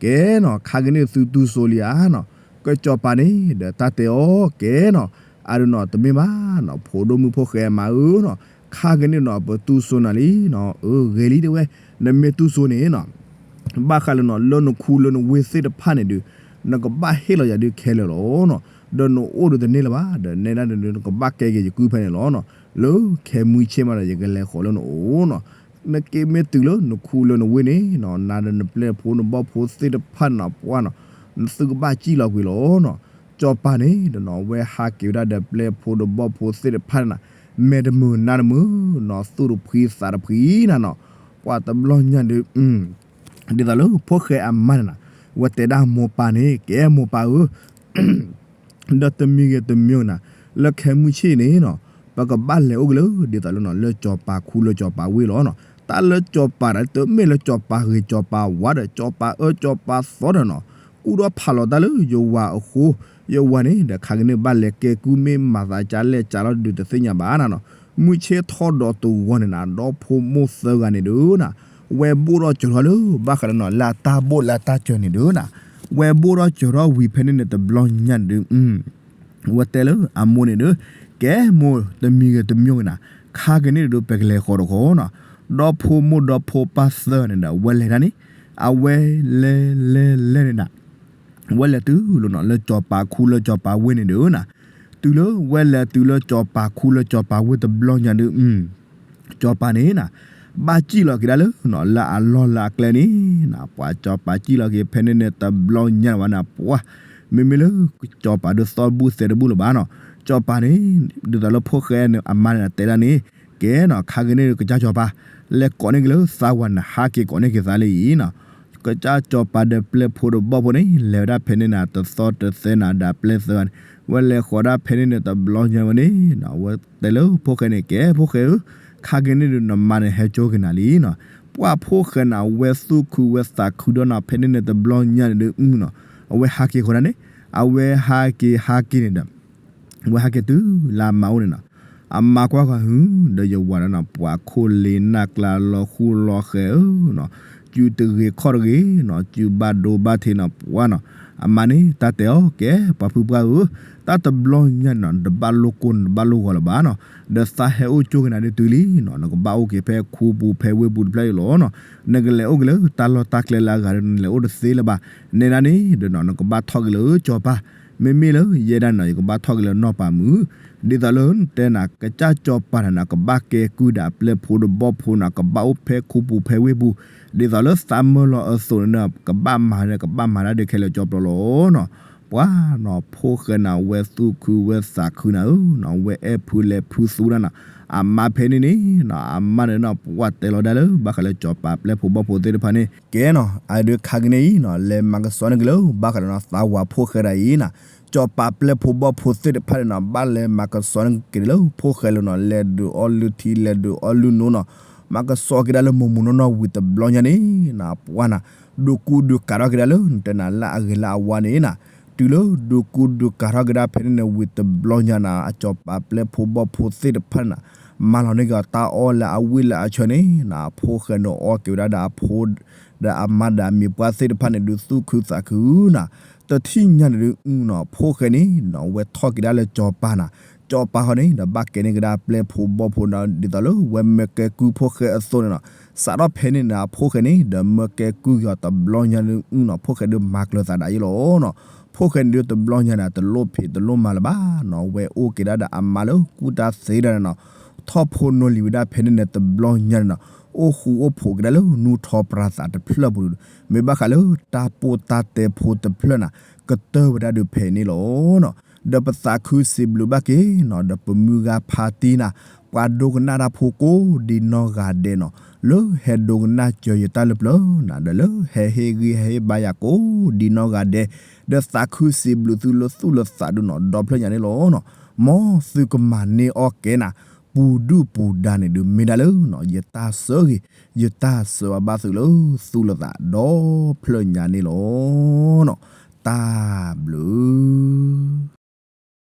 ကဲနီၤ ခါကန့ၣ်သုတူၢ်စိလံဧါနီၤ, ကစီၤပၤန့ၣ်ဒီးတၢ်တဲအီၤ ကဲနီၤ, အဒုးနီၤ တမ့ၢ်ဘၣ်နီၤ ဖိဒိၣ်မုၣ်ဖိၣ်ဃဲမါဧၢနီၤ, ခါကန့ၣ်နီၤ ပတူၢ်စိနၤလံနီၤ, အၢ ဂ့ၤလံတဲဝဲ, နမ့ၢ်တူၢ်စိန့ၣ်နီၤ ဘၣ်ဃးလၢနီၤ လၢနခူလၢနဝ့ၢ်သ့ၣ်တဖၣ်န့ၣ်ဒုး နကဘၣ်ဟ့ၣ်လီၤယၤဒုးခဲလၢာ်လီၤနီၤ, ဒီးနအိၣ်ဒီးတန့ၢ်လၢၤဘၣ်, ဒီးနဲဒၣ်ဒုး နကဘၣ်ကဲက့ၤယကုၢ်ဖဲန့ၣ်လီၤနီၤ, လၢခဲမုၢ်ဆ့ၣ်မးဒီး ယကလဲၤဃီၤလၢနအိၣ်နီၤ, နက့မ့ၢ်တုၤလၢနခူလၢနဝ့ၢ်န့ၣ်နီၤ နၤဒီးနပျဲၢ်ဖိနဘီၣ်ဖိသ့ၣ်တဖၣ်နီၤ ပှၤနီၤ, နသုကဘၣ်စံၣ်လီၤကွံာ်လီၤနီၤ, စီၤပၤန့ၣ်ဒီးနီၤ ဝဲဟးက့ၤဝဲဒၣ်ဒီးပျဲၢ်ဖိဒီးဘီၣ်ဖိသ့ၣ်တဖၣ်န့ၣ်နီၤ, မဲာ်တမုာ်နါတမုာ်နီၤ သူၣ်တဖှံသးတဖှံနၤနီၤ, ပှၤတဘျီညါဒုး ဒ်သိးလၢဖိၣ်ဃဲအမါန့ၣ်နီၤ ဝဲတဲဒၣ်မိၢ်ပၢ်န့ၣ် ကဲမိၢ်ပၢ်ဧၢ ဒီးတမံၤဂ့ၤတမံၤဂ့ၤနၤ, လၢခဲမုၢ်ဆ့ၣ်န့ၣ်နီၤ, ပကဘၣ်လဲၤအိၣ်က့ၤလၢ ဒ်သိးလၢနီၤ လၢစီၤပၤခူလၢစီၤပၤဝ့ၢ်လီၤနီၤ, တၢ်လၢစီၤပၤန့ၣ် တမ့ၢ်လၢစီၤပၤဂ့ၤစီၤပၤဝါဒီး စီၤပၤအၢစီၤပၤသီဒီးနီၤ, ကူၣ်ဒီးဖးလီၤတၢ်လၢယဝၤအဃိ, ယဝၤန့ၣ်ဒီးခါကန့ၣ်ဘၣ်လဲၤကဲကုၢ်မ့ၢ်မၤသးကၢ်လဲၣ်ကၢ်လီၤဒုးတသ့ၣ်ညါဘၣ်နၤနီၤ, မုၢ်ဆ့ၣ်ထီၣ်ဒီးတဝီၤန့ၣ်နၤ ဒီဖိမိၢ်သၢဂၤန့ၣ်ဒုးနၤ, ဝဲဘိၣ်ထီၣ်စၢၤထီၣ်လၢ ဘၣ်ဃးဒီးနီၤ လၢအတၢ်ဘိၣ်လၢအတၢ်စၢၤန့ၣ်ဒုးနၤ, ဝဲဘိၣ်ထီၣ်စၢၤထီၣ်ဝံၤဖဲန့ၣ်န့ၣ် တဘျီညါန့ၣ်ဒုး ဝဲတဲလၢအမိၢ်န့ၣ်ဒီး ကဲမိၢ်တမံၤဂ့ၤတမံၤဂ့ၤနၤ, ခါကန့ၣ်ဒုးပကလဲၤဃီၤတဃီနီၤ, ဒီဖိမိၢ်ဒီဖိပၢ်သၢဂၤန့ၣ်ဒီး ဝဲလဲၤတၢ်န့ၣ်, အဝဲလဲၤလဲၤလဲၤန့ၣ်နၤ ဝဲလဲၤတုၤလီၤနီၤ လၢစီၤပၤခူလၢစီၤပၤဝ့ၢ်န့ၣ်ဒုးနၤ, တုၤလၢဝဲလဲၤတုၤလၢစီၤပၤခူလၢစီၤပၤဝ့ၢ်တဘျီညါဒုး စီၤပၤန့ၣ်နၤ, ဘၣ်စံၣ်လီၤက့ၤဒၣ်လၢနီၤ လၢအလီၢ်လၢအကျဲန့ၣ်နၤ, ပှၤစီၤပၤစံၣ်လီၤက့ၤဖဲန့ၣ်န့ၣ် တဘျီညါဝဲနၤ ပှၤ, မ့မ့ၢ်လၢစီၤပၤဒုးသီတဘူၣ်သဲတဘူၣ်လၢၤဘၣ်နီၤ, စီၤပၤန့ၣ် ဒ်သိးလၢဖိၣ်ဃဲအမါန့ၣ်တဲဒၣ်န့ၣ်, ကဲနီၤ ခါကန့ၣ်ကစၢ်စီၤပၤ လဲၤကိးန့ၢ်က့ၤလၢသးဝၤနဟးက့ၤကိးန့ၢ်က့ၤသးလၢအံၤနီၤ, ကစၢ်စီၤပၤဒီးပျဲၢ်ဖိဒီးဘီၣ်ဖိန့ၣ် လဲၤဝဲဒၣ်ဖဲန့ၣ်နၤ တသီတသဲနၤဒီးပျဲၢ်သၢဂၤန့ၣ်, ဝဲလဲၤဃီၤဒၣ်ဖဲန့ၣ်န့ၣ် တဘျီညါဝဲန့ၣ်နီၤ, ဝဲတဲလၢဖိၣ်ဃဲန့ၣ် ကဲဖိၣ်ဃဲဧၢ, ခါက့ၤန့ၣ်ဒုးနမါန့ၣ်ဟဲကၠိက့ၤနၤလံနီၤ, ပှၢ်ဖိၣ်ဃဲန့ၣ် အဝဲသူၣ်ခုဝဲသးခုဒီးနီၤ ဖဲန့ၣ်န့ၣ်တဘျီညါန့ၣ်ဒုးနီၤ အဝဲဟးက့ၤဃီဒၣ်န့ၣ် အဝဲဟးက့ၤဟးက့ၤန့ၣ်ဒီး အဝဲဟးက့ၤတုၤလၢအမါအိၣ်န့ၣ်နီၤ အမါကွၢ်ဃီ ဟု ဒီးယဝၤဒီးနီၤ ပှၤခိၣ်လ့ၤနၢ်ကျါလီၤဃူလီၤဃဲဧၢနီၤ စုတဂ့ၤခီၣ်တဂ့ၤနီၤ စုဘၣ်ဒိဘၣ်ထံးနီၤ ပှၢ်နီၤ အမါန့ၣ် တၢ်တဲအီၤ ကဲ ပှၤဖုပှၢ်ဧၢ တၢ်တဘျီညါန့ၣ်နီၤ နတဘၣ်လိၣ်ကိၢ်နတဘၣ်လိၣ်ဂီၤလၢၤဘၣ်နီၤ ဒီးသးဟဲအိၣ်ကၠိက့ၤနၤဒုးတုၤလံနီၤ နကဘၣ်အိၣ်က့ၤဖဲခူပူၤဖဲဝ့ၢ်ပူၤတဖျၢၣ်အံၤလီၤနီၤ နကလဲၤအိၣ်က့ၤလၢတၢ်လီၢ်တၢ်ကျဲလၢအဂၤဒီး နလဲၤအိၣ်တသ့လၢၤဘၣ် နဲဒၣ်န့ၣ်ဒီးနီၤ နကဘၣ်ထီၣ်က့ၤလၢစီၤပၤ မ့မ့ၢ်လၢယဲဒၣ်နီၤ ယကဘၣ်ထီၣ်က့ၤလၢနီၢ်ပၤမုၣ် ဒ်သိးလၢတဲနၤ ကစၢ်စီၤပၤန့ၣ်နီၤ ကဘၣ်ကဲကုၢ်ဒီးအပျဲၢ်ဖိဒီးဘီၣ်ဖိနီၤ ကဘၣ်အိၣ်ဖဲခူပူၤဖဲဝ့ၢ်ပူၤ ဒ်သိးလၢသးမၢလီၤအသိးန့ၣ် ကဘၣ်မၤ ကဘၣ်မၤတၢ်ဒုးခဲလၢာ်ကၠီပျီလီၤနီၤ ပှၢ်နီၤ ဖိၣ်ဃဲန့ၣ် အဝဲသူၣ်ခုဝဲသးခုနၤဧၢနီၤ ဝဲအဲၣ်ဖုလဲၤဖုသူဒၣ်နီၤ အမါဖဲန့ၣ်န့ၣ်နီၤ အမါန့ၣ်နီၤ ပှၢ်တဲလီၤဒၣ်လၢ ဘၣ်ဃးလၢစီၤပၤပျဲၢ်ဖိဘီၣ်ဖိသ့ၣ်တဖၣ်န့ၣ် ကဲနီၤ အဒုးခါက့ၤန့ၣ်အံၤနီၤ လဲၤမၤကဆှီန့ၢ်က့ၤလၢ ဘၣ်ဃးဒီးနီၤ သးဝၤဖိၣ်ဃဲဒၣ်အံၤနီၤ စီၤပၤပျဲၢ်ဖိဘီၣ်ဖိသ့ၣ်တဖၣ်န့ၣ်နီၤ ဘၣ်လဲၤမၤကဆှီန့ၢ်က့ၤလၢဖိၣ်ဃဲလၢနီၤ လဲၤဒုးအီၣ်လုၢ်ထံ လဲၤဒုးအီၣ်လုၢ်နိနီၤ မၤကဆှီက့ၤဒၣ်လၢမိၢ်မိၢ်နီၢ်နီၢ်ဝံၤတဘျီညါန့ၣ်နီၤ ပှၢ်နီၤ ဒုးကူဒုးကၤထီၣ်က့ၤဒၣ်လၢ နတဲနၤလၢအဂ့ၤလၢအဝါန့ၣ်နီၤ တုၤလၢဒုးကူဒုးကၤထီၣ်က့ၤဒၣ်ဖဲန့ၣ်န့ၣ်ဝံၤတဘျီညါနီၤ အစီၤပၤပျဲၢ်ဖိဘီၣ်ဖိသ့ၣ်တဖၣ်န့ၣ်နီၤ မၤလီၤန့ၢ်က့ၤအီၤတၢ်အီၣ်လၢအဝံၣ်လၢအဆၢန့ၣ်နီၤ ဖိၣ်ဃဲန့ၣ်အီၣ်က့ၤဝဲဒၣ်ဒီးအဖိ ဒီးအမါဒီးအမံၤပှၢ်သ့ၣ်တဖၣ်န့ၣ် ဒုးသူၣ်ခုသးခုနီၤ တထံၣ်ညါန့ၣ်ဒုးနီၤ ဖိၣ်ဃဲန့ၣ်နီၤ ဝဲထီၣ်က့ၤဒၣ်လၢစီၤပၤနီၤ စီၤပၤဃီန့ၣ် ဒီးဘၣ်ကဲန့ၢ်ကဒါပျဲၢ်ဖိဘီၣ်ဖိနီၤ ဒ်သိးလၢဝဲမၢကဲကုၢ်ဖိၣ်ဃဲအသိးန့ၣ်နီၤ စးထီၣ်ဖဲန့ၣ်န့ၣ် အဖိၣ်ဃဲန့ၣ် ဒီးမၢကဲကုၢ်က့ၤအီၤတဘျီညါန့ၣ်နီၤ ဖိၣ်ဃဲဒုးမၤကျၢၤသးဒၣ်ယ့လီၤနီၤ ဖိၣ်ဃဲန့ၣ်ဒုးတဘျီညါန့ၣ် တလိၣ်ဖံးတလိၣ်မၤလၢၤဘၣ်နီၤ ဝဲအိၣ်က့ၤဒၣ်ဒီးအမါလၢကူၣ်တၢ်သ့ဒၣ်န့ၣ်နီၤ ထီၣ်ဖိနီၢ်လံၤဝဲဒၣ်ဖဲန့ၣ်န့ၣ်တဘျီညါန့ၣ်နီၤ အိၣ်ဃူအိၣ်ဖိးက့ၤဒၣ်လၢနူထီပြၤသးတဖျၢၣ်ပူၤဒီး မ့ၢ်ဘၣ်ဃးလၢတၢ်ပိၢ်တၢ်တဲဖိတဖျၢၣ်န့ၣ် ကတၢၢ်ဝဲဒၣ်ဒုးဖဲန့ၣ်လီၤနီၤ ဒီးပသးခုစံးဘျုးဘၣ်က့ၤနီၤ ဒီးပမုၢ်ဂၤဖါတံၢ်န့ၣ် ပှၤဒိကနၣ်တၢ်ဖိကိးဒံနီၢ်ဂၤဒဲးနီၤ လၢဟဲဒိကနၣ်စၢၤယတၢ်လၢပျၢၤန့ၣ် ဒီးလၢဟဲဟ့ၣ်ဂံၢ်ဟဲဟ့ၣ်ဘါယၤကိးဒံနီၢ်ဂၤဒဲး ဒီးသးခုစံးဘျုးသုလၢသူၣ်လၢသးဒုးနီၤ ဒီဖျၢၣ်ညါန့ၣ်လီၤနီၤ မ်သုကမၤန့ၢ်အီၣ်ကဲနၤ ပူၤဒုၣ်ပူၤဒါန့ၣ်ဒုး မ့ၢ်ဒၣ်လၢနီၤ ယတၢ်ဆၢဂ့ၤ ယတၢ်ဆၢအဘၣ်သုလၢသူၣ်လၢသးဒီဖျၢၣ်ညါန့ၣ်လီၤနီၤ တၢ်ဘျုး